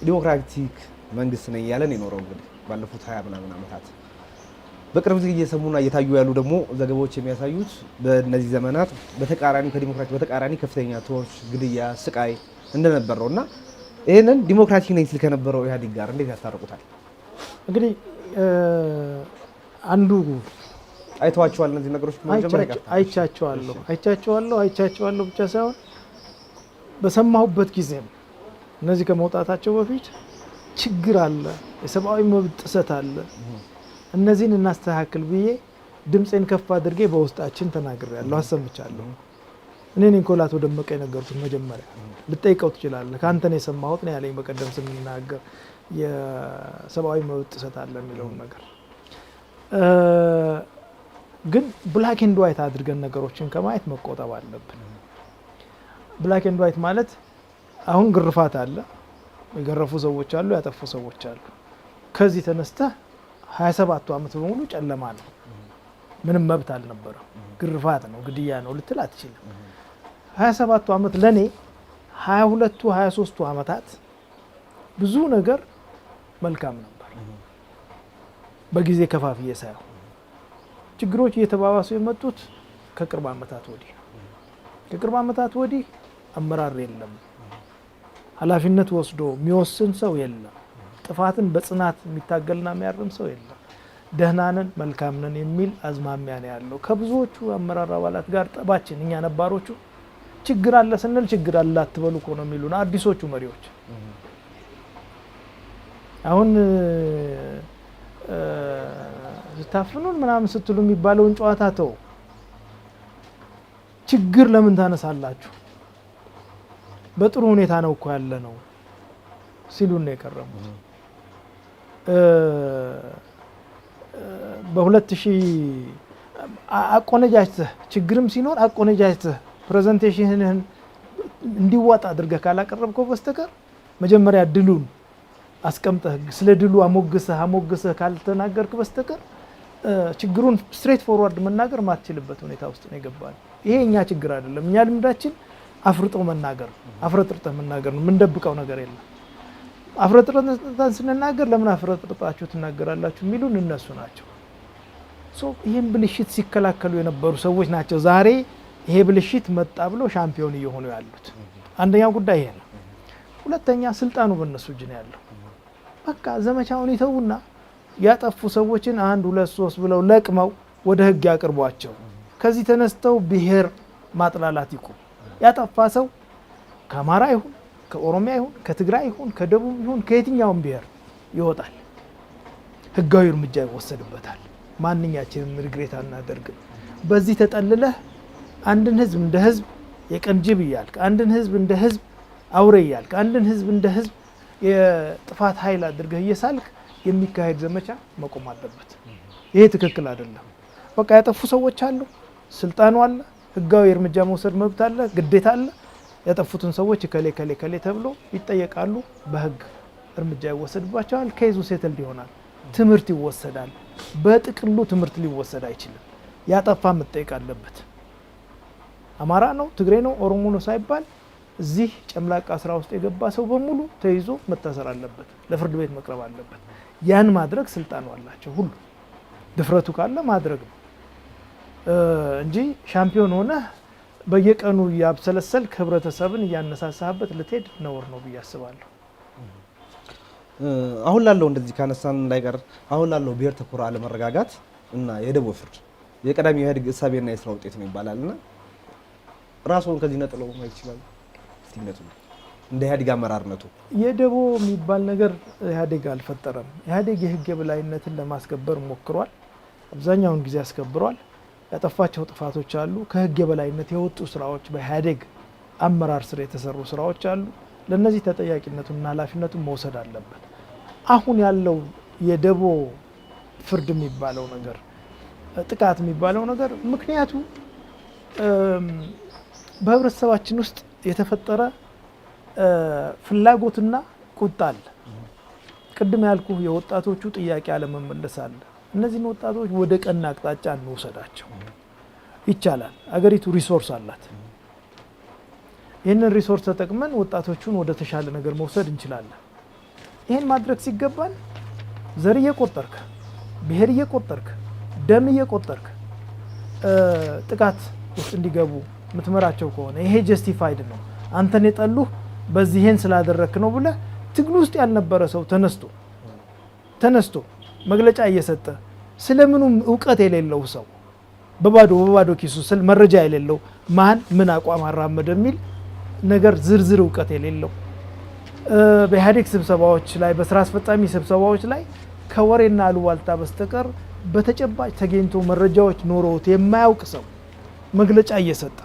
ዲሞክራቲክ መንግስት ነኝ እያለ ነው የኖረው እንግዲህ ባለፉት 20 ምናምን ዓመታት። በቅርብ ጊዜ እየሰሙና እየታዩ ያሉ ደግሞ ዘገባዎች የሚያሳዩት በእነዚህ ዘመናት በተቃራኒ ከዲሞክራሲ በተቃራኒ ከፍተኛ torture፣ ግድያ፣ ስቃይ እንደነበር ነው እና ይህንን ዲሞክራቲክ ነኝ ሲል ከነበረው ኢህአዴግ ጋር እንዴት ያስታርቁታል? እንግዲህ አንዱ አይተዋቸዋል እነዚህ ነገሮች? አይቻቸዋለሁ አይቻቸዋለሁ አይቻቸዋለሁ ብቻ ሳይሆን በሰማሁበት ጊዜም እነዚህ ከመውጣታቸው በፊት ችግር አለ፣ የሰብአዊ መብት ጥሰት አለ፣ እነዚህን እናስተካክል ብዬ ድምፄን ከፍ አድርጌ በውስጣችን ተናግሬያለሁ፣ አሰምቻለሁ። እኔ ነኝ እኮ ለአቶ ደመቀ የነገርኩት። መጀመሪያ ልጠይቀው ትችላለህ፣ ከአንተ ነው የሰማሁት ነው ያለኝ። በቀደም ስንናገር የሰብአዊ መብት ጥሰት አለ የሚለውን ነገር ግን black and white አድርገን ነገሮችን ከማየት መቆጠብ አለብን። Black and white ማለት አሁን ግርፋት አለ፣ የገረፉ ሰዎች አሉ፣ ያጠፉ ሰዎች አሉ። ከዚህ ተነስተህ 27ቱ ዓመት በሙሉ ጨለማ ነው፣ ምንም መብት አልነበረም፣ ግርፋት ነው፣ ግድያ ነው ልትል አትችልም። 27ቱ ዓመት ለኔ 22ቱ 23ቱ ዓመታት ብዙ ነገር መልካም ነበር። በጊዜ ከፋፍዬ ሳይሆን ችግሮች እየተባባሱ የመጡት ከቅርብ ዓመታት ወዲህ ነው። ከቅርብ ዓመታት ወዲህ አመራር የለም፣ ኃላፊነት ወስዶ የሚወስን ሰው የለም፣ ጥፋትን በጽናት የሚታገልና የሚያርም ሰው የለም። ደህና ነን መልካም ነን የሚል አዝማሚያ ነው ያለው። ከብዙዎቹ አመራር አባላት ጋር ጠባችን እኛ ነባሮቹ ችግር አለ ስንል ችግር አለ አትበሉ እኮ ነው የሚሉን አዲሶቹ መሪዎች። አሁን ስታፍኑን ምናምን ስትሉ የሚባለውን ጨዋታ ተው። ችግር ለምን ታነሳላችሁ? በጥሩ ሁኔታ ነው እኮ ያለ ነው ሲሉን ነው የቀረሙት። በ2000 አቆነጃጅተህ ችግርም ሲኖር አቆነጃጅተህ presentation ህን እንዲዋጣ አድርገህ ካላቀረብከው በስተቀር መጀመሪያ ድሉን አስቀምጠህ ስለ ድሉ አሞግሰህ አሞግሰህ ካልተናገርክ በስተቀር ችግሩን straight forward መናገር ማትችልበት ሁኔታ ውስጥ ነው የገባነው። ይሄ እኛ ችግር አይደለም። እኛ ልምዳችን አፍርጦ መናገር ነው፣ አፍረጥርጠህ መናገር ነው። የምንደብቀው ነገር የለም። አፍረጥርጠን ስንናገር ለምን አፍረጥርጣችሁ ትናገራላችሁ የሚሉን እነሱ ናቸው። ይህን ብልሽት ሲከላከሉ የነበሩ ሰዎች ናቸው ዛሬ ይሄ ብልሽት መጣ ብሎ ሻምፒዮን እየሆኑ ያሉት። አንደኛው ጉዳይ ይሄ ነው። ሁለተኛ ስልጣኑ በእነሱ እጅ ነው ያለው። በቃ ዘመቻውን ይተዉና ያጠፉ ሰዎችን 1 2 3 ብለው ለቅመው ወደ ህግ ያቅርቧቸው። ከዚህ ተነስተው ብሔር ማጥላላት ይቁም። ያጠፋ ሰው ከአማራ ይሁን ከኦሮሚያ ይሁን ከትግራይ ይሁን ከደቡብ ይሁን ከየትኛውም ብሔር ይወጣል፣ ህጋዊ እርምጃ ይወሰድበታል። ማንኛችንም regret አናደርግም። በዚህ ተጠልለህ አንድን ህዝብ እንደ ህዝብ የቀን ጅብ እያልክ፣ አንድን ህዝብ እንደ ህዝብ አውሬ እያልክ፣ አንድን ህዝብ እንደ ህዝብ የጥፋት ኃይል አድርገህ እየሳልክ የሚካሄድ ዘመቻ መቆም አለበት። ይሄ ትክክል አይደለም። በቃ ያጠፉ ሰዎች አሉ፣ ስልጣኑ አለ፣ ህጋዊ እርምጃ መውሰድ መብት አለ፣ ግዴታ አለ። ያጠፉትን ሰዎች እከሌ እከሌ እከሌ ተብሎ ይጠየቃሉ። በህግ እርምጃ ይወሰድባቸዋል። Case ኡ settled ይሆናል። ትምህርት ይወሰዳል። በጥቅሉ ትምህርት ሊወሰድ አይችልም። ያጠፋ መጠየቅ አለበት። አማራ ነው፣ ትግሬ ነው፣ ኦሮሞ ነው ሳይባል እዚህ ጨምላቃ ስራ ውስጥ የገባ ሰው በሙሉ ተይዞ መታሰር አለበት፣ ለፍርድ ቤት መቅረብ አለበት። ያን ማድረግ ስልጣኑ አላቸው ሁሉ ድፍረቱ ካለ ማድረግ ነው እንጂ ሻምፒዮን ሆነህ በየቀኑ እያብሰለሰልክ ህብረተሰብን እያነሳሳህበት ልትሄድ ነውር ነው ብዬ አስባለሁ። አሁን ላለው እንደዚህ ካነሳን ላይቀር አሁን ላለው ብሔር ተኮር አለመረጋጋት እና የደቦ ፍርድ የቀዳሚው ኢህአዴግ እሳቤና የስራ ውጤት ነው ይባላል እና ራስዎን ከዚህ ነጥለው ማየት ይችላሉ? እስቲ እንደ ኢህአዴግ አመራርነቱ። የደቦ የሚባል ነገር ኢህአዴግ አልፈጠረም። ኢህአዴግ የህግ የበላይነትን ለማስከበር ሞክሯል። አብዛኛውን ጊዜ አስከብሯል። ያጠፋቸው ጥፋቶች አሉ። ከህግ የበላይነት የወጡ ስራዎች በኢህአዴግ አመራር ስር የተሰሩ ስራዎች አሉ። ለእነዚህ ተጠያቂነቱንና ኃላፊነቱን መውሰድ አለበት። አሁን ያለው የደቦ ፍርድ የሚባለው ነገር፣ ጥቃት የሚባለው ነገር ምክንያቱ በህብረተሰባችን ውስጥ የተፈጠረ ፍላጎትና ቁጣ አለ። ቅድም ያልኩ የወጣቶቹ ጥያቄ አለመመለስ አለ። እነዚህን ወጣቶች ወደ ቀና አቅጣጫ እንውሰዳቸው። ይቻላል። አገሪቱ resource አላት። ይህንን resource ተጠቅመን ወጣቶቹን ወደ ተሻለ ነገር መውሰድ እንችላለን። ይህን ማድረግ ሲገባን ዘር እየቆጠርክ፣ ብሔር እየቆጠርክ፣ ደም እየቆጠርክ ጥቃት ውስጥ እንዲገቡ የምትመራቸው ከሆነ ይሄ justified ነው፣ አንተን የጠሉህ በዚህ ይሄን ስላደረክ ነው ብለህ ትግል ውስጥ ያልነበረ ሰው ተነስቶ መግለጫ እየሰጠ ስለምኑም እውቀት የሌለው ሰው በባዶ ኪሱ ስል መረጃ የሌለው ማን ምን አቋም አራመደ የሚል ነገር ዝርዝር እውቀት የሌለው በኢህአዴግ ስብሰባዎች ላይ፣ በስራ አስፈጻሚ ስብሰባዎች ላይ ከወሬና አሉባልታ በስተቀር በተጨባጭ ተገኝቶ መረጃዎች ኖረውት የማያውቅ ሰው መግለጫ እየሰጠ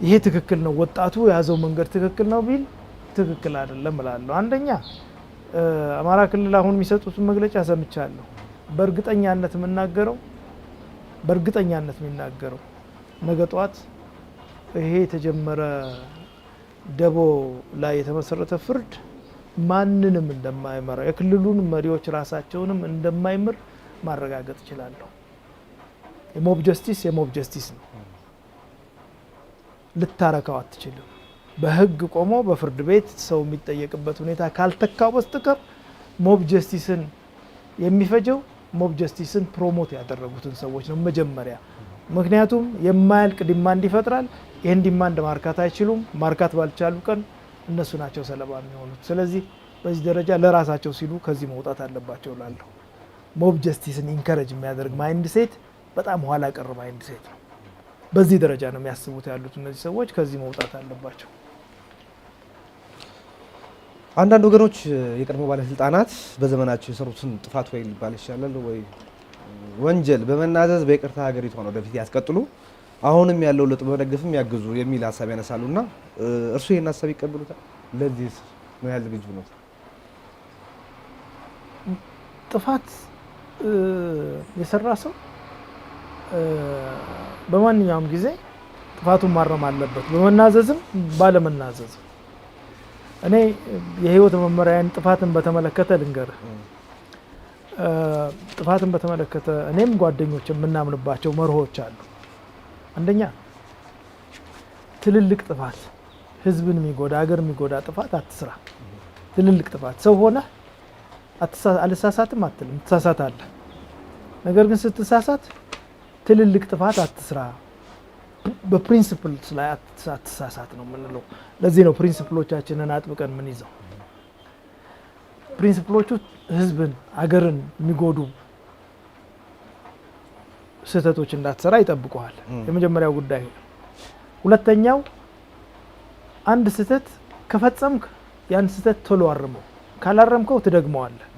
ይሄ ትክክል ነው፣ ወጣቱ የያዘው መንገድ ትክክል ነው ቢል ትክክል አይደለም እላለሁ። አንደኛ አማራ ክልል አሁን የሚሰጡትን መግለጫ ሰምቻለሁ። በእርግጠኛነት የሚናገረው ነገ ጠዋት ይሄ የተጀመረ ደቦ ላይ የተመሰረተ ፍርድ ማንንም እንደማይመራ፣ የክልሉን መሪዎች ራሳቸውንም እንደማይምር ማረጋገጥ እችላለሁ። የ mob justice የ mob justice ነው። ልታረካው አትችልም። በህግ ቆሞ በፍርድ ቤት ሰው የሚጠየቅበት ሁኔታ ካልተካው በስተቀር mob justice ን የሚፈጀው mob justice ን promote ያደረጉትን ሰዎች ነው መጀመሪያ። ምክንያቱም የማያልቅ demand ይፈጥራል። ይህን demand ማርካት አይችሉም። ማርካት ባልቻሉ ቀን እነሱ ናቸው ሰለባ የሚሆኑት። ስለዚህ በዚህ ደረጃ ለራሳቸው ሲሉ ከዚህ መውጣት አለባቸው እላለሁ። Mob justice ን encourage የሚያደርግ mindset በጣም ኋላ ቀር mindset ነው። በዚህ ደረጃ ነው የሚያስቡት ያሉት እነዚህ ሰዎች፣ ከዚህ መውጣት አለባቸው። አንዳንድ ወገኖች የቀድሞ ባለስልጣናት በዘመናቸው የሰሩትን ጥፋት ወይ ሊባል ይቻላል ወይ ወንጀል በመናዘዝ በይቅርታ ሀገሪቷን ወደፊት ያስቀጥሉ፣ አሁንም ያለው ለውጥ በመደገፍም ያግዙ የሚል ሀሳብ ያነሳሉና እርሱ ይህን ሀሳብ ይቀበሉታል? ለዚህስ ምን ያህል ዝግጁ ነው? ጥፋት የሰራ ሰው በማንኛውም ጊዜ ጥፋቱን ማረም አለበት፣ በመናዘዝም ባለመናዘዝም። እኔ የህይወት መመሪያን ጥፋትን በተመለከተ ልንገርህ። ጥፋትን በተመለከተ እኔም ጓደኞች የምናምንባቸው መርሆች አሉ። አንደኛ፣ ትልልቅ ጥፋት፣ ህዝብን የሚጎዳ፣ ሀገር የሚጎዳ ጥፋት አትስራ። ትልልቅ ጥፋት፣ ሰው ሆነህ አልሳሳትም አትልም፣ ትሳሳታለህ። ነገር ግን ስትሳሳት ትልልቅ ጥፋት አትስራ፣ በ principles ላይ አትሳሳት ነው የምንለው። ለዚህ ነው principle ኦቻችንን አጥብቀን የምንይዘው። Principle ኦቹ ህዝብን፣ አገርን የሚጎዱ ስህተቶች እንዳትሰራ ይጠብቁሃል። የመጀመሪያው ጉዳይ ነው። ሁለተኛው፣ አንድ ስህተት ከፈጸምክ ያን ስህተት ቶሎ አርመው። ካላረምከው ትደግመዋለህ።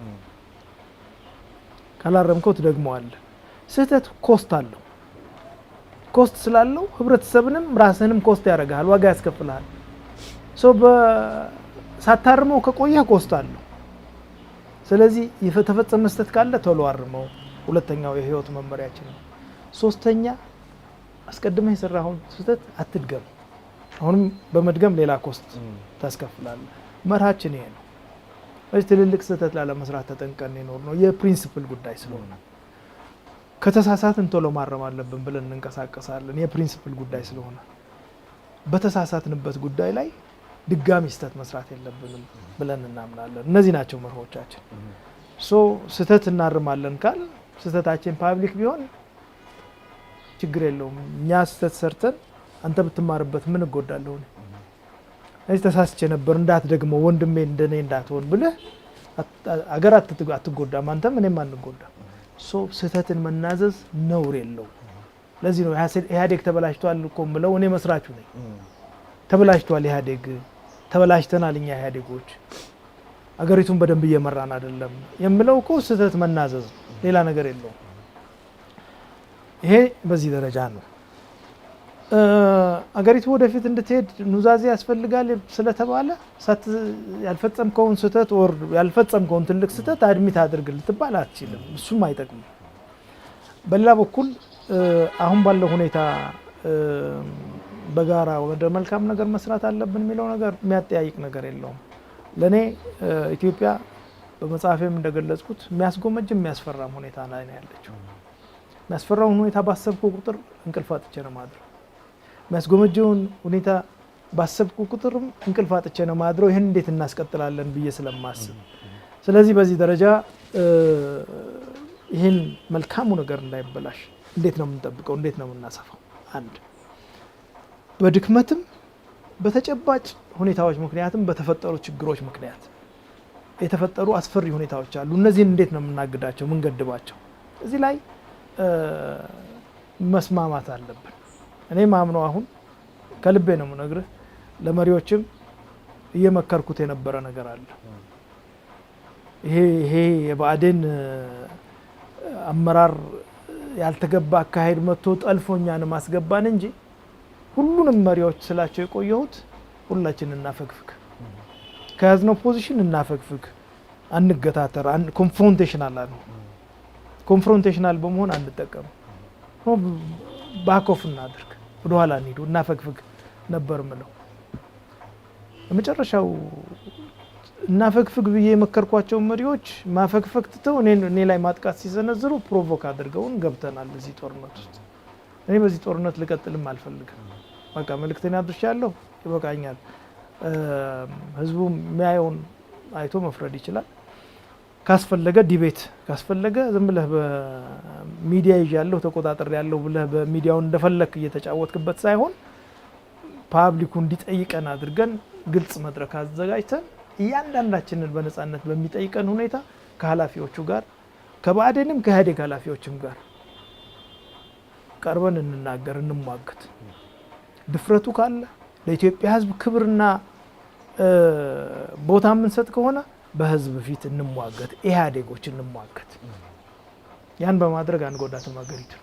ካላረምከው ትደግመዋለህ። ስህተት cost አለው። Cost ስላለው ህብረተሰብንም ራስህንም cost ያደርግሃል፣ ዋጋ ያስከፍልሃል። So ሳታርመው ከቆየህ cost አለው። ስለዚህ የተፈጸመ ስህተት ካለ ቶሎ አርመው፣ ሁለተኛው የህይወት መመሪያችን ነው። ሶስተኛ፣ አስቀድመህ የሰራኸውን ስህተት አትድገም። አሁንም በመድገም ሌላ cost ታስከፍላለህ። መርሃችን ይሄ ነው። ስለዚህ ትልልቅ ስህተት ላለመስራት ተጠንቀን የኖርነው የ principle ጉዳይ ስለሆነ፣ ከተሳሳትን ቶሎ ማረም አለብን ብለን እንንቀሳቀሳለን። የ principle ጉዳይ ስለሆነ በተሳሳትንበት ጉዳይ ላይ ድጋሚ ስህተት መስራት የለብንም ብለን እናምናለን። እነዚህ ናቸው መርሆቻችን። So ስህተት እናርማለን ካልን ስህተታችን public ቢሆን ችግር የለውም። እኛ ስህተት ሰርተን አንተ ብትማርበት ምን እጎዳለሁ? እኔ ተሳስቼ ነበር እንዳትደግመው ወንድሜ፣ እንደኔ እንዳትሆን ብለህ አገር አትጎዳም፣ አንተም እኔም አንጎዳም። So ስህተትን መናዘዝ ነውር የለውም። ለዚህ ነው ኢህአዴግ ተበላሽቷል እኮ የምለው፣ እኔ መስራቹ ነኝ። ተበላሽቷል ኢህአዴግ፣ ተበላሽተናል እኛ ኢህአዴጎች፣ አገሪቱን በደንብ እየመራን አይደለም የምለው እኮ ስህተት መናዘዝ ነው፣ ሌላ ነገር የለውም። ይሄ በዚህ ደረጃ ነው። አገሪቱ ወደፊት እንድትሄድ ኑዛዜ ያስፈልጋል ስለተባለ ያልፈጸምከውን ስህተት or ያልፈጸምከውን ትልቅ ስህተት admit አድርግ ልትባል አትችልም። እሱም አይጠቅምም። በሌላ በኩል አሁን ባለው ሁኔታ በጋራ ወደ መልካም ነገር መስራት አለብን የሚለው ነገር የሚያጠያይቅ ነገር የለውም። ለእኔ ኢትዮጵያ በመጽሐፌም እንደገለጽኩት የሚያስጎመጅም የሚያስፈራም ሁኔታ ላይ ነው ያለችው። የሚያስፈራውን ሁኔታ ባሰብኩ ቁጥር እንቅልፍ አጥቼ ነው ማድረው። የሚያስጎመጀውን ሁኔታ ባሰብኩ ቁጥርም እንቅልፍ አጥቼ ነው ማድረው። ይህን እንዴት እናስቀጥላለን ብዬ ስለማስብ፣ ስለዚህ በዚህ ደረጃ ይህን መልካሙ ነገር እንዳይበላሽ እንዴት ነው የምንጠብቀው? እንዴት ነው የምናሰፋው? አንድ በድክመትም በተጨባጭ ሁኔታዎች ምክንያትም በተፈጠሩ ችግሮች ምክንያት የተፈጠሩ አስፈሪ ሁኔታዎች አሉ። እነዚህን እንዴት ነው የምናግዳቸው፣ የምንገድባቸው? እዚህ ላይ መስማማት አለብን። እኔ ማምነው አሁን ከልቤ ነው የምነግርህ፣ ለመሪዎችም እየመከርኩት የነበረ ነገር አለ። ይሄ የብአዴን አመራር ያልተገባ አካሄድ መጥቶ ጠልፎ እኛንም አስገባን እንጂ ሁሉንም መሪዎች ስላቸው የቆየሁት ሁላችን እናፈግፍግ፣ ከያዝነው position እናፈግፍግ፣ አንገታተር፣ confrontational አንሁን። Confrontational በመሆን አንጠቀም፣ back off እናድርግ፣ ወደኋላ እንሂድ፣ እናፈግፍግ ነበር ምለው። የመጨረሻው እናፈግፍግ ብዬ የመከርኳቸው መሪዎች ማፈግፈግ ትተው እኔ ላይ ማጥቃት ሲሰነዝሩ provoke አድርገውን ገብተናል እዚህ ጦርነት ውስጥ። እኔ በዚህ ጦርነት ልቀጥልም አልፈልግም። በቃ መልእክቴን አድርሻለሁ፣ ይበቃኛል። ህዝቡ የሚያየውን አይቶ መፍረድ ይችላል። ካስፈለገ debate፣ ካስፈለገ ዝም ብለህ በሚዲያ ይዣለሁ ተቆጣጥሬያለሁ ብለህ በሚዲያው እንደፈለክ እየተጫወትክበት ሳይሆን public ኡ እንዲጠይቀን አድርገን ግልጽ መድረክ አዘጋጅተን እያንዳንዳችንን በነጻነት በሚጠይቀን ሁኔታ ከኃላፊዎቹ ጋር፣ ከባዕዴንም ከኢህአዴግ ኃላፊዎችም ጋር ቀርበን እንናገር፣ እንሟገት። ድፍረቱ ካለ፣ ለኢትዮጵያ ሕዝብ ክብርና ቦታ የምንሰጥ ከሆነ በህዝብ ፊት እንሟገት፣ ኢህአዴጎች እንሟገት። ያን በማድረግ አንጎዳትም ሀገሪቱን።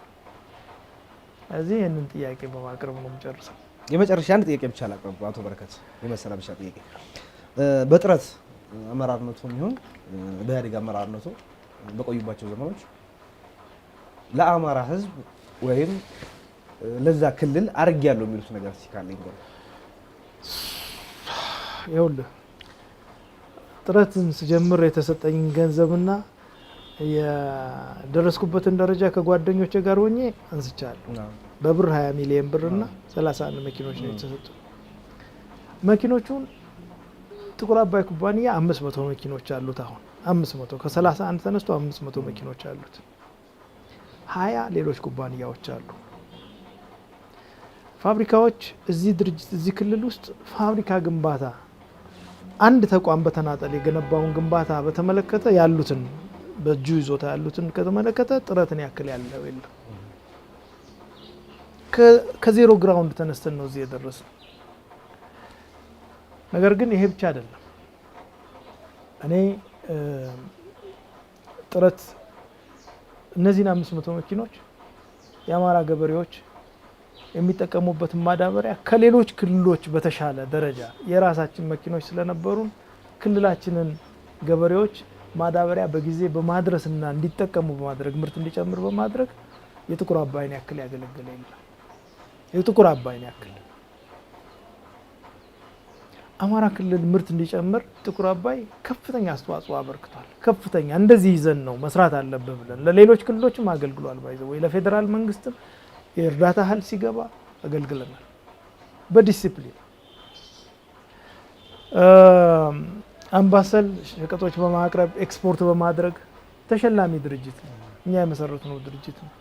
ስለዚህ ይህንን ጥያቄ በማቅረብ ነው የምጨርሰው። የመጨረሻ አንድ ጥያቄ ብቻ ላቅርብ አቶ በረከት፣ የመሰናበቻ ጥያቄ። በጥረት አመራርነቱ ይሁን በኢህአዴግ አመራርነቱ በቆዩባቸው ዘመኖች ለአማራ ህዝብ ወይም ለዛ ክልል አድርጌያለሁ የሚሉት ነገር እስኪ ካለ ይንገሩን። ይኸውልህ፣ ጥረትን ስጀምር የተሰጠኝ ገንዘብና የደረስኩበትን ደረጃ ከጓደኞቼ ጋር ሆኜ አንስቻለሁ። በብር 20 ሚሊዮን ብር እና 31 መኪኖች ነው የተሰጡ። መኪኖቹን ጥቁር አባይ ኩባንያ 500 መኪኖች አሉት። አሁን 500፣ ከ31 ተነስቶ 500 መኪኖች አሉት። 20 ሌሎች ኩባንያዎች አሉ። ፋብሪካዎች እዚህ ድርጅት እዚህ ክልል ውስጥ ፋብሪካ ግንባታ አንድ ተቋም በተናጠል የገነባውን ግንባታ በተመለከተ ያሉትን፣ በእጁ ይዞታ ያሉትን ከተመለከተ ጥረትን ያክል ያለው የለም። ከ zero ground ተነስተን ነው እዚህ የደረስነው። ነገር ግን ይሄ ብቻ አይደለም። እኔ ጥረት እነዚህን 500 መኪኖች የአማራ ገበሬዎች የሚጠቀሙበትን ማዳበሪያ ከሌሎች ክልሎች በተሻለ ደረጃ የራሳችን መኪኖች ስለነበሩን ክልላችንን ገበሬዎች ማዳበሪያ በጊዜ በማድረስና እንዲጠቀሙ በማድረግ ምርት እንዲጨምር በማድረግ የጥቁር አባይን ያክል ያገለገለ የለም። የጥቁር አባይን ያክል አማራ ክልል ምርት እንዲጨምር ጥቁር አባይ ከፍተኛ አስተዋጽኦ አበርክቷል። ከፍተኛ እንደዚህ ይዘን ነው መስራት አለብን ብለን ለሌሎች ክልሎችም አገልግሏል። By the way ለፌዴራል መንግስትም የእርዳታ እህል ሲገባ አገልግለናል። በዲሲፕሊን አምባሰል ሸቀጦች በማቅረብ ኤክስፖርት በማድረግ ተሸላሚ ድርጅት ነው። እኛ የመሰረትነው ድርጅት ነው።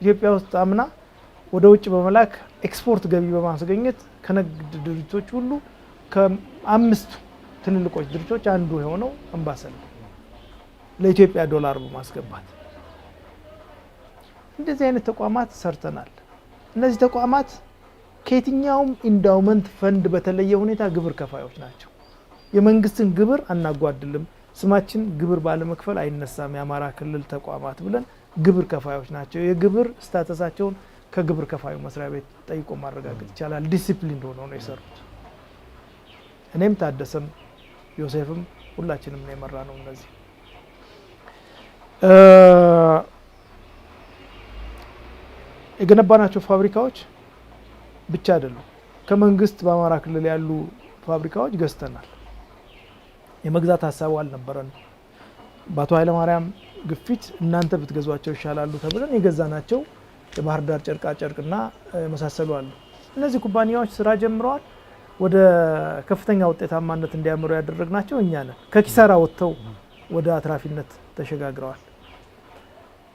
ኢትዮጵያ ውስጥ አምና ወደ ውጭ በመላክ ኤክስፖርት ገቢ በማስገኘት ከንግድ ድርጅቶች ሁሉ ከአምስቱ ትልልቆች ድርጅቶች አንዱ የሆነው አምባሰል ነው። ለኢትዮጵያ ዶላር በማስገባት እንደዚህ አይነት ተቋማት ሰርተናል። እነዚህ ተቋማት ከየትኛውም endowment fund በተለየ ሁኔታ ግብር ከፋዮች ናቸው። የመንግስትን ግብር አናጓድልም፣ ስማችን ግብር ባለመክፈል አይነሳም፣ የአማራ ክልል ተቋማት ብለን ግብር ከፋዮች ናቸው። የግብር status ኣቸውን ከግብር ከፋዩ መስሪያ ቤት ጠይቆ ማረጋገጥ ይቻላል። ዲሲፕሊን ሆነው ነው የሰሩት። እኔም ታደሰም ዮሴፍም ሁላችንም ነው የመራነው። እነዚህ የገነባናቸው ፋብሪካዎች ብቻ አይደሉም። ከመንግስት በአማራ ክልል ያሉ ፋብሪካዎች ገዝተናል። የመግዛት ሀሳቡ አልነበረንም። በአቶ ኃይለማርያም ግፊት እናንተ ብትገዟቸው ይሻላሉ ተብለን የገዛናቸው የባህር ዳር ጨርቃ ጨርቅና የመሳሰሉ አሉ። እነዚህ ኩባንያዎች ስራ ጀምረዋል። ወደ ከፍተኛ ውጤታማነት እንዲያመሩ ያደረግናቸው እኛ ነን። ከኪሳራ ወጥተው ወደ አትራፊነት ተሸጋግረዋል።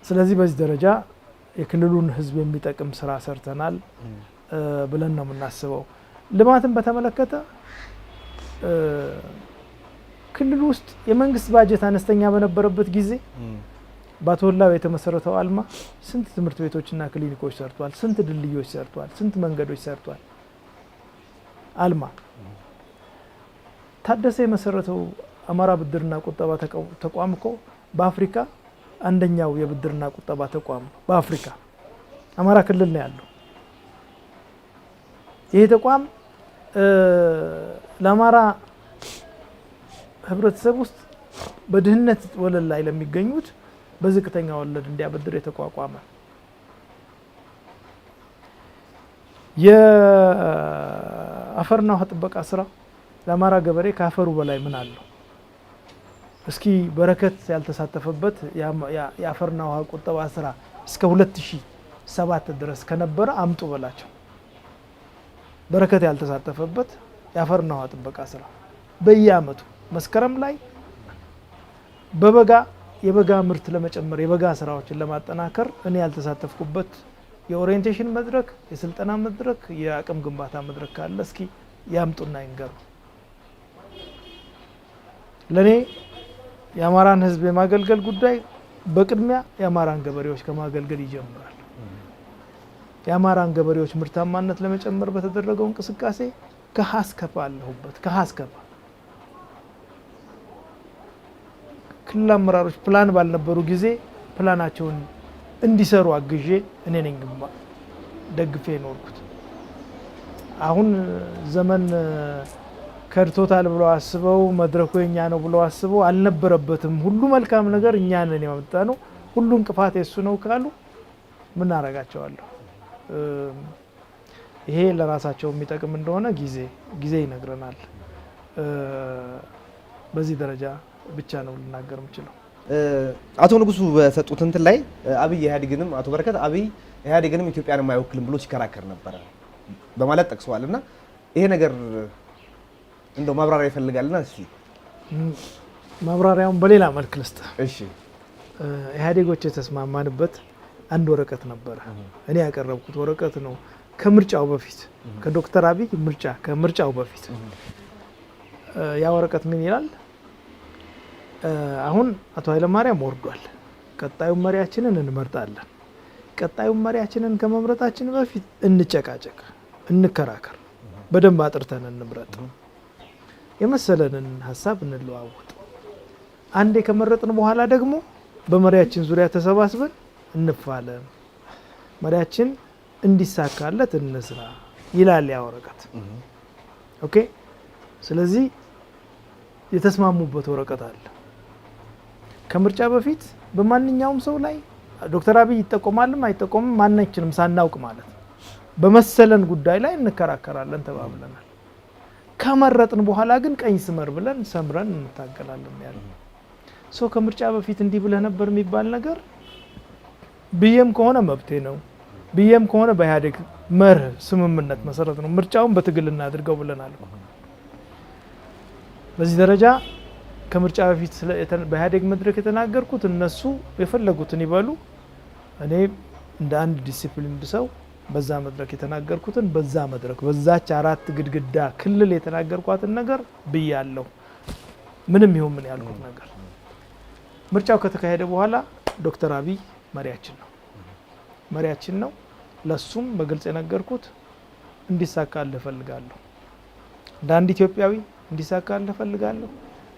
ስለዚህ በዚህ ደረጃ የክልሉን ሕዝብ የሚጠቅም ስራ ሰርተናል ብለን ነው የምናስበው። ልማትን በተመለከተ ክልሉ ውስጥ የመንግስት ባጀት አነስተኛ በነበረበት ጊዜ በአቶ ህላው የተመሰረተው አልማ ስንት ትምህርት ቤቶችና ክሊኒኮች ሰርቷል፣ ስንት ድልድዮች ሰርቷል፣ ስንት መንገዶች ሰርቷል። አልማ ታደሰ የመሰረተው አማራ ብድርና ቁጠባ ተቋም እኮ በአፍሪካ አንደኛው የብድርና ቁጠባ ተቋም ነው። በአፍሪካ አማራ ክልል ነው ያለው። ይሄ ተቋም ለአማራ ህብረተሰብ ውስጥ በድህነት ወለል ላይ ለሚገኙት በዝቅተኛ ወለድ እንዲያበድር የተቋቋመ የአፈርና ውሃ ጥበቃ ስራ ለአማራ ገበሬ ከአፈሩ በላይ ምን አለው? እስኪ በረከት ያልተሳተፈበት የአፈርና ውሃ ቁጠባ ስራ እስከ 2007 ድረስ ከነበረ አምጡ በላቸው። በረከት ያልተሳተፈበት የአፈርና ውሃ ጥበቃ ስራ በየአመቱ መስከረም ላይ በበጋ የበጋ ምርት ለመጨመር የበጋ ስራዎችን ለማጠናከር እኔ ያልተሳተፍኩበት የ orientation መድረክ፣ የስልጠና መድረክ፣ የአቅም ግንባታ መድረክ ካለ እስኪ ያምጡና ይንገሩ። ለእኔ የአማራን ሕዝብ የማገልገል ጉዳይ በቅድሚያ የአማራን ገበሬዎች ከማገልገል ይጀምራል። የአማራን ገበሬዎች ምርታማነት ለመጨመር በተደረገው እንቅስቃሴ ከሀ እስከ ፐ አለሁበት። ከሀ እስከ ፐ ክልል አመራሮች ፕላን ባልነበሩ ጊዜ ፕላናቸውን እንዲሰሩ አግዤ እኔ ነኝ ደግፌ የኖርኩት። አሁን ዘመን ከድቶታል ብለው አስበው መድረኩ የኛ ነው ብለው አስበው አልነበረበትም። ሁሉ መልካም ነገር እኛ ነን ያመጣ ነው፣ ሁሉ እንቅፋት የሱ ነው ካሉ ምን አረጋቸዋለሁ? ይሄ ለራሳቸው የሚጠቅም እንደሆነ ጊዜ ጊዜ ይነግረናል። በዚህ ደረጃ ብቻ ነው ልናገር የምችለው። አቶ ንጉሱ በሰጡት እንትን ላይ አብይ ኢህአዴግንም አቶ በረከት አብይ ኢህአዴግንም ኢትዮጵያንም አይወክልም ብሎ ሲከራከር ነበረ በማለት ጠቅሰዋል። እና ይሄ ነገር እንደው ማብራሪያ ይፈልጋልና እስኪ ማብራሪያውን በሌላ መልክ ልስጥ። እሺ። ኢህአዴጎች የተስማማንበት አንድ ወረቀት ነበረ። እኔ ያቀረብኩት ወረቀት ነው። ከምርጫው በፊት ከዶክተር አብይ ምርጫ ከምርጫው በፊት ያ ወረቀት ምን ይላል? አሁን አቶ ኃይለማርያም ወርዷል። ቀጣዩን መሪያችንን እንመርጣለን። ቀጣዩን መሪያችንን ከመምረጣችን በፊት እንጨቃጨቅ፣ እንከራከር፣ በደንብ አጥርተን እንምረጥ፣ የመሰለንን ሀሳብ እንለዋወጥ። አንዴ ከመረጥን በኋላ ደግሞ በመሪያችን ዙሪያ ተሰባስበን እንፋለም፣ መሪያችን እንዲሳካለት እንስራ ይላል ያ ወረቀት። Okay። ስለዚህ የተስማሙበት ወረቀት አለ። ከምርጫ በፊት በማንኛውም ሰው ላይ ዶክተር አብይ ይጠቆማልም አይጠቆምም ማናችንም ሳናውቅ ማለት ነው፣ በመሰለን ጉዳይ ላይ እንከራከራለን ተባብለናል። ከመረጥን በኋላ ግን ቀኝ ስመር ብለን ሰምረን እንታገላለን ያለ so ከምርጫ በፊት እንዲህ ብለህ ነበር የሚባል ነገር ብዬም ከሆነ መብቴ ነው። ብዬም ከሆነ በኢህአዴግ መርህ ስምምነት መሰረት ነው። ምርጫውን በትግል እናድርገው ብለናል። በዚህ ደረጃ ከምርጫ በፊት በኢህአዴግ መድረክ የተናገርኩት እነሱ የፈለጉትን ይበሉ፣ እኔ እንደ አንድ disciplined ሰው በዛ መድረክ የተናገርኩትን በዛ መድረክ በዛች አራት ግድግዳ ክልል የተናገርኳትን ነገር ብያለሁ። ምንም ይሁን ምን ያልኩት ነገር ምርጫው ከተካሄደ በኋላ ዶክተር አብይ መሪያችን ነው መሪያችን ነው። ለሱም በግልጽ የነገርኩት እንዲሳካልህ እፈልጋለሁ። እንደ አንድ ኢትዮጵያዊ እንዲሳካልህ እፈልጋለሁ።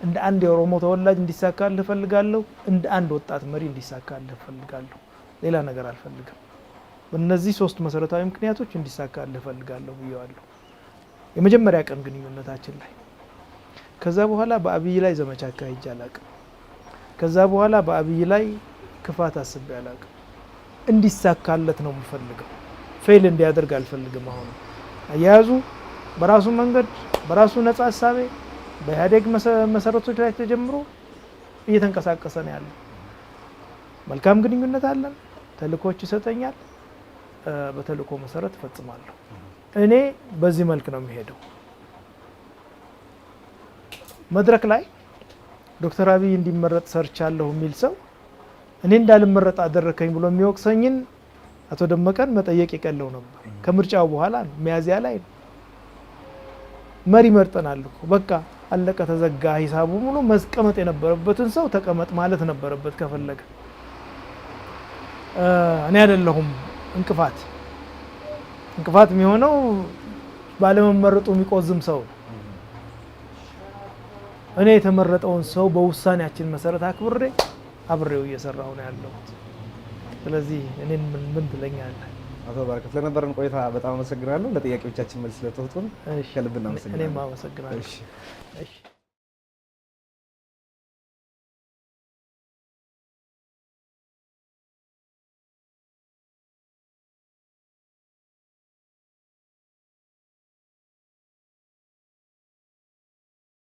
እንደ አንድ የኦሮሞ ተወላጅ እንዲሳካልህ እፈልጋለሁ። እንደ አንድ ወጣት መሪ እንዲሳካልህ እፈልጋለሁ። ሌላ ነገር አልፈልግም። በእነዚህ ሶስት መሰረታዊ ምክንያቶች እንዲሳካልህ እፈልጋለሁ ብየዋለሁ፣ የመጀመሪያ ቀን ግንኙነታችን ላይ። ከዛ በኋላ በአብይ ላይ ዘመቻ አካሂጄ አላቅም። ከዛ በኋላ በአብይ ላይ ክፋት አስቤ አላቅም። እንዲሳካለት ነው የምፈልገው። Fail እንዲያደርግ አልፈልግም። አሁን አያያዙ በራሱ መንገድ በራሱ ነጻ ሀሳቤ በኢህአዴግ መሰረቶች ላይ ተጀምሮ እየተንቀሳቀሰ ነው ያለው። መልካም ግንኙነት አለን። ተልእኮች ይሰጠኛል። በተልእኮ መሰረት እፈጽማለሁ። እኔ በዚህ መልክ ነው የሚሄደው። መድረክ ላይ ዶክተር አብይ እንዲመረጥ ሰርቻለሁ የሚል ሰው እኔ እንዳልመረጥ አደረከኝ ብሎ የሚወቅሰኝን አቶ ደመቀን መጠየቅ ይቀለው ነበር። ከምርጫው በኋላ ነው፣ ሚያዝያ ላይ ነው። መሪ መርጠናል እኮ በቃ አለቀ፣ ተዘጋ ሂሳቡ ሙሉ። መስቀመጥ የነበረበትን ሰው ተቀመጥ ማለት ነበረበት ከፈለገ። እኔ አይደለሁም እንቅፋት እንቅፋት የሚሆነው ባለመመረጡ የሚቆዝም ሰው ነው። እኔ የተመረጠውን ሰው በውሳኔያችን መሰረት አክብሬ አብሬው እየሰራሁ ነው ያለሁት። ስለዚህ እኔን ምን ትለኛለህ? አቶ በረከት ለነበረን ቆይታ በጣም አመሰግናለሁ። ለጥያቄዎቻችን መልስ ስለሰጡን ከልብ እናመሰግናለን። እኔም አመሰግናለሁ። እሺ።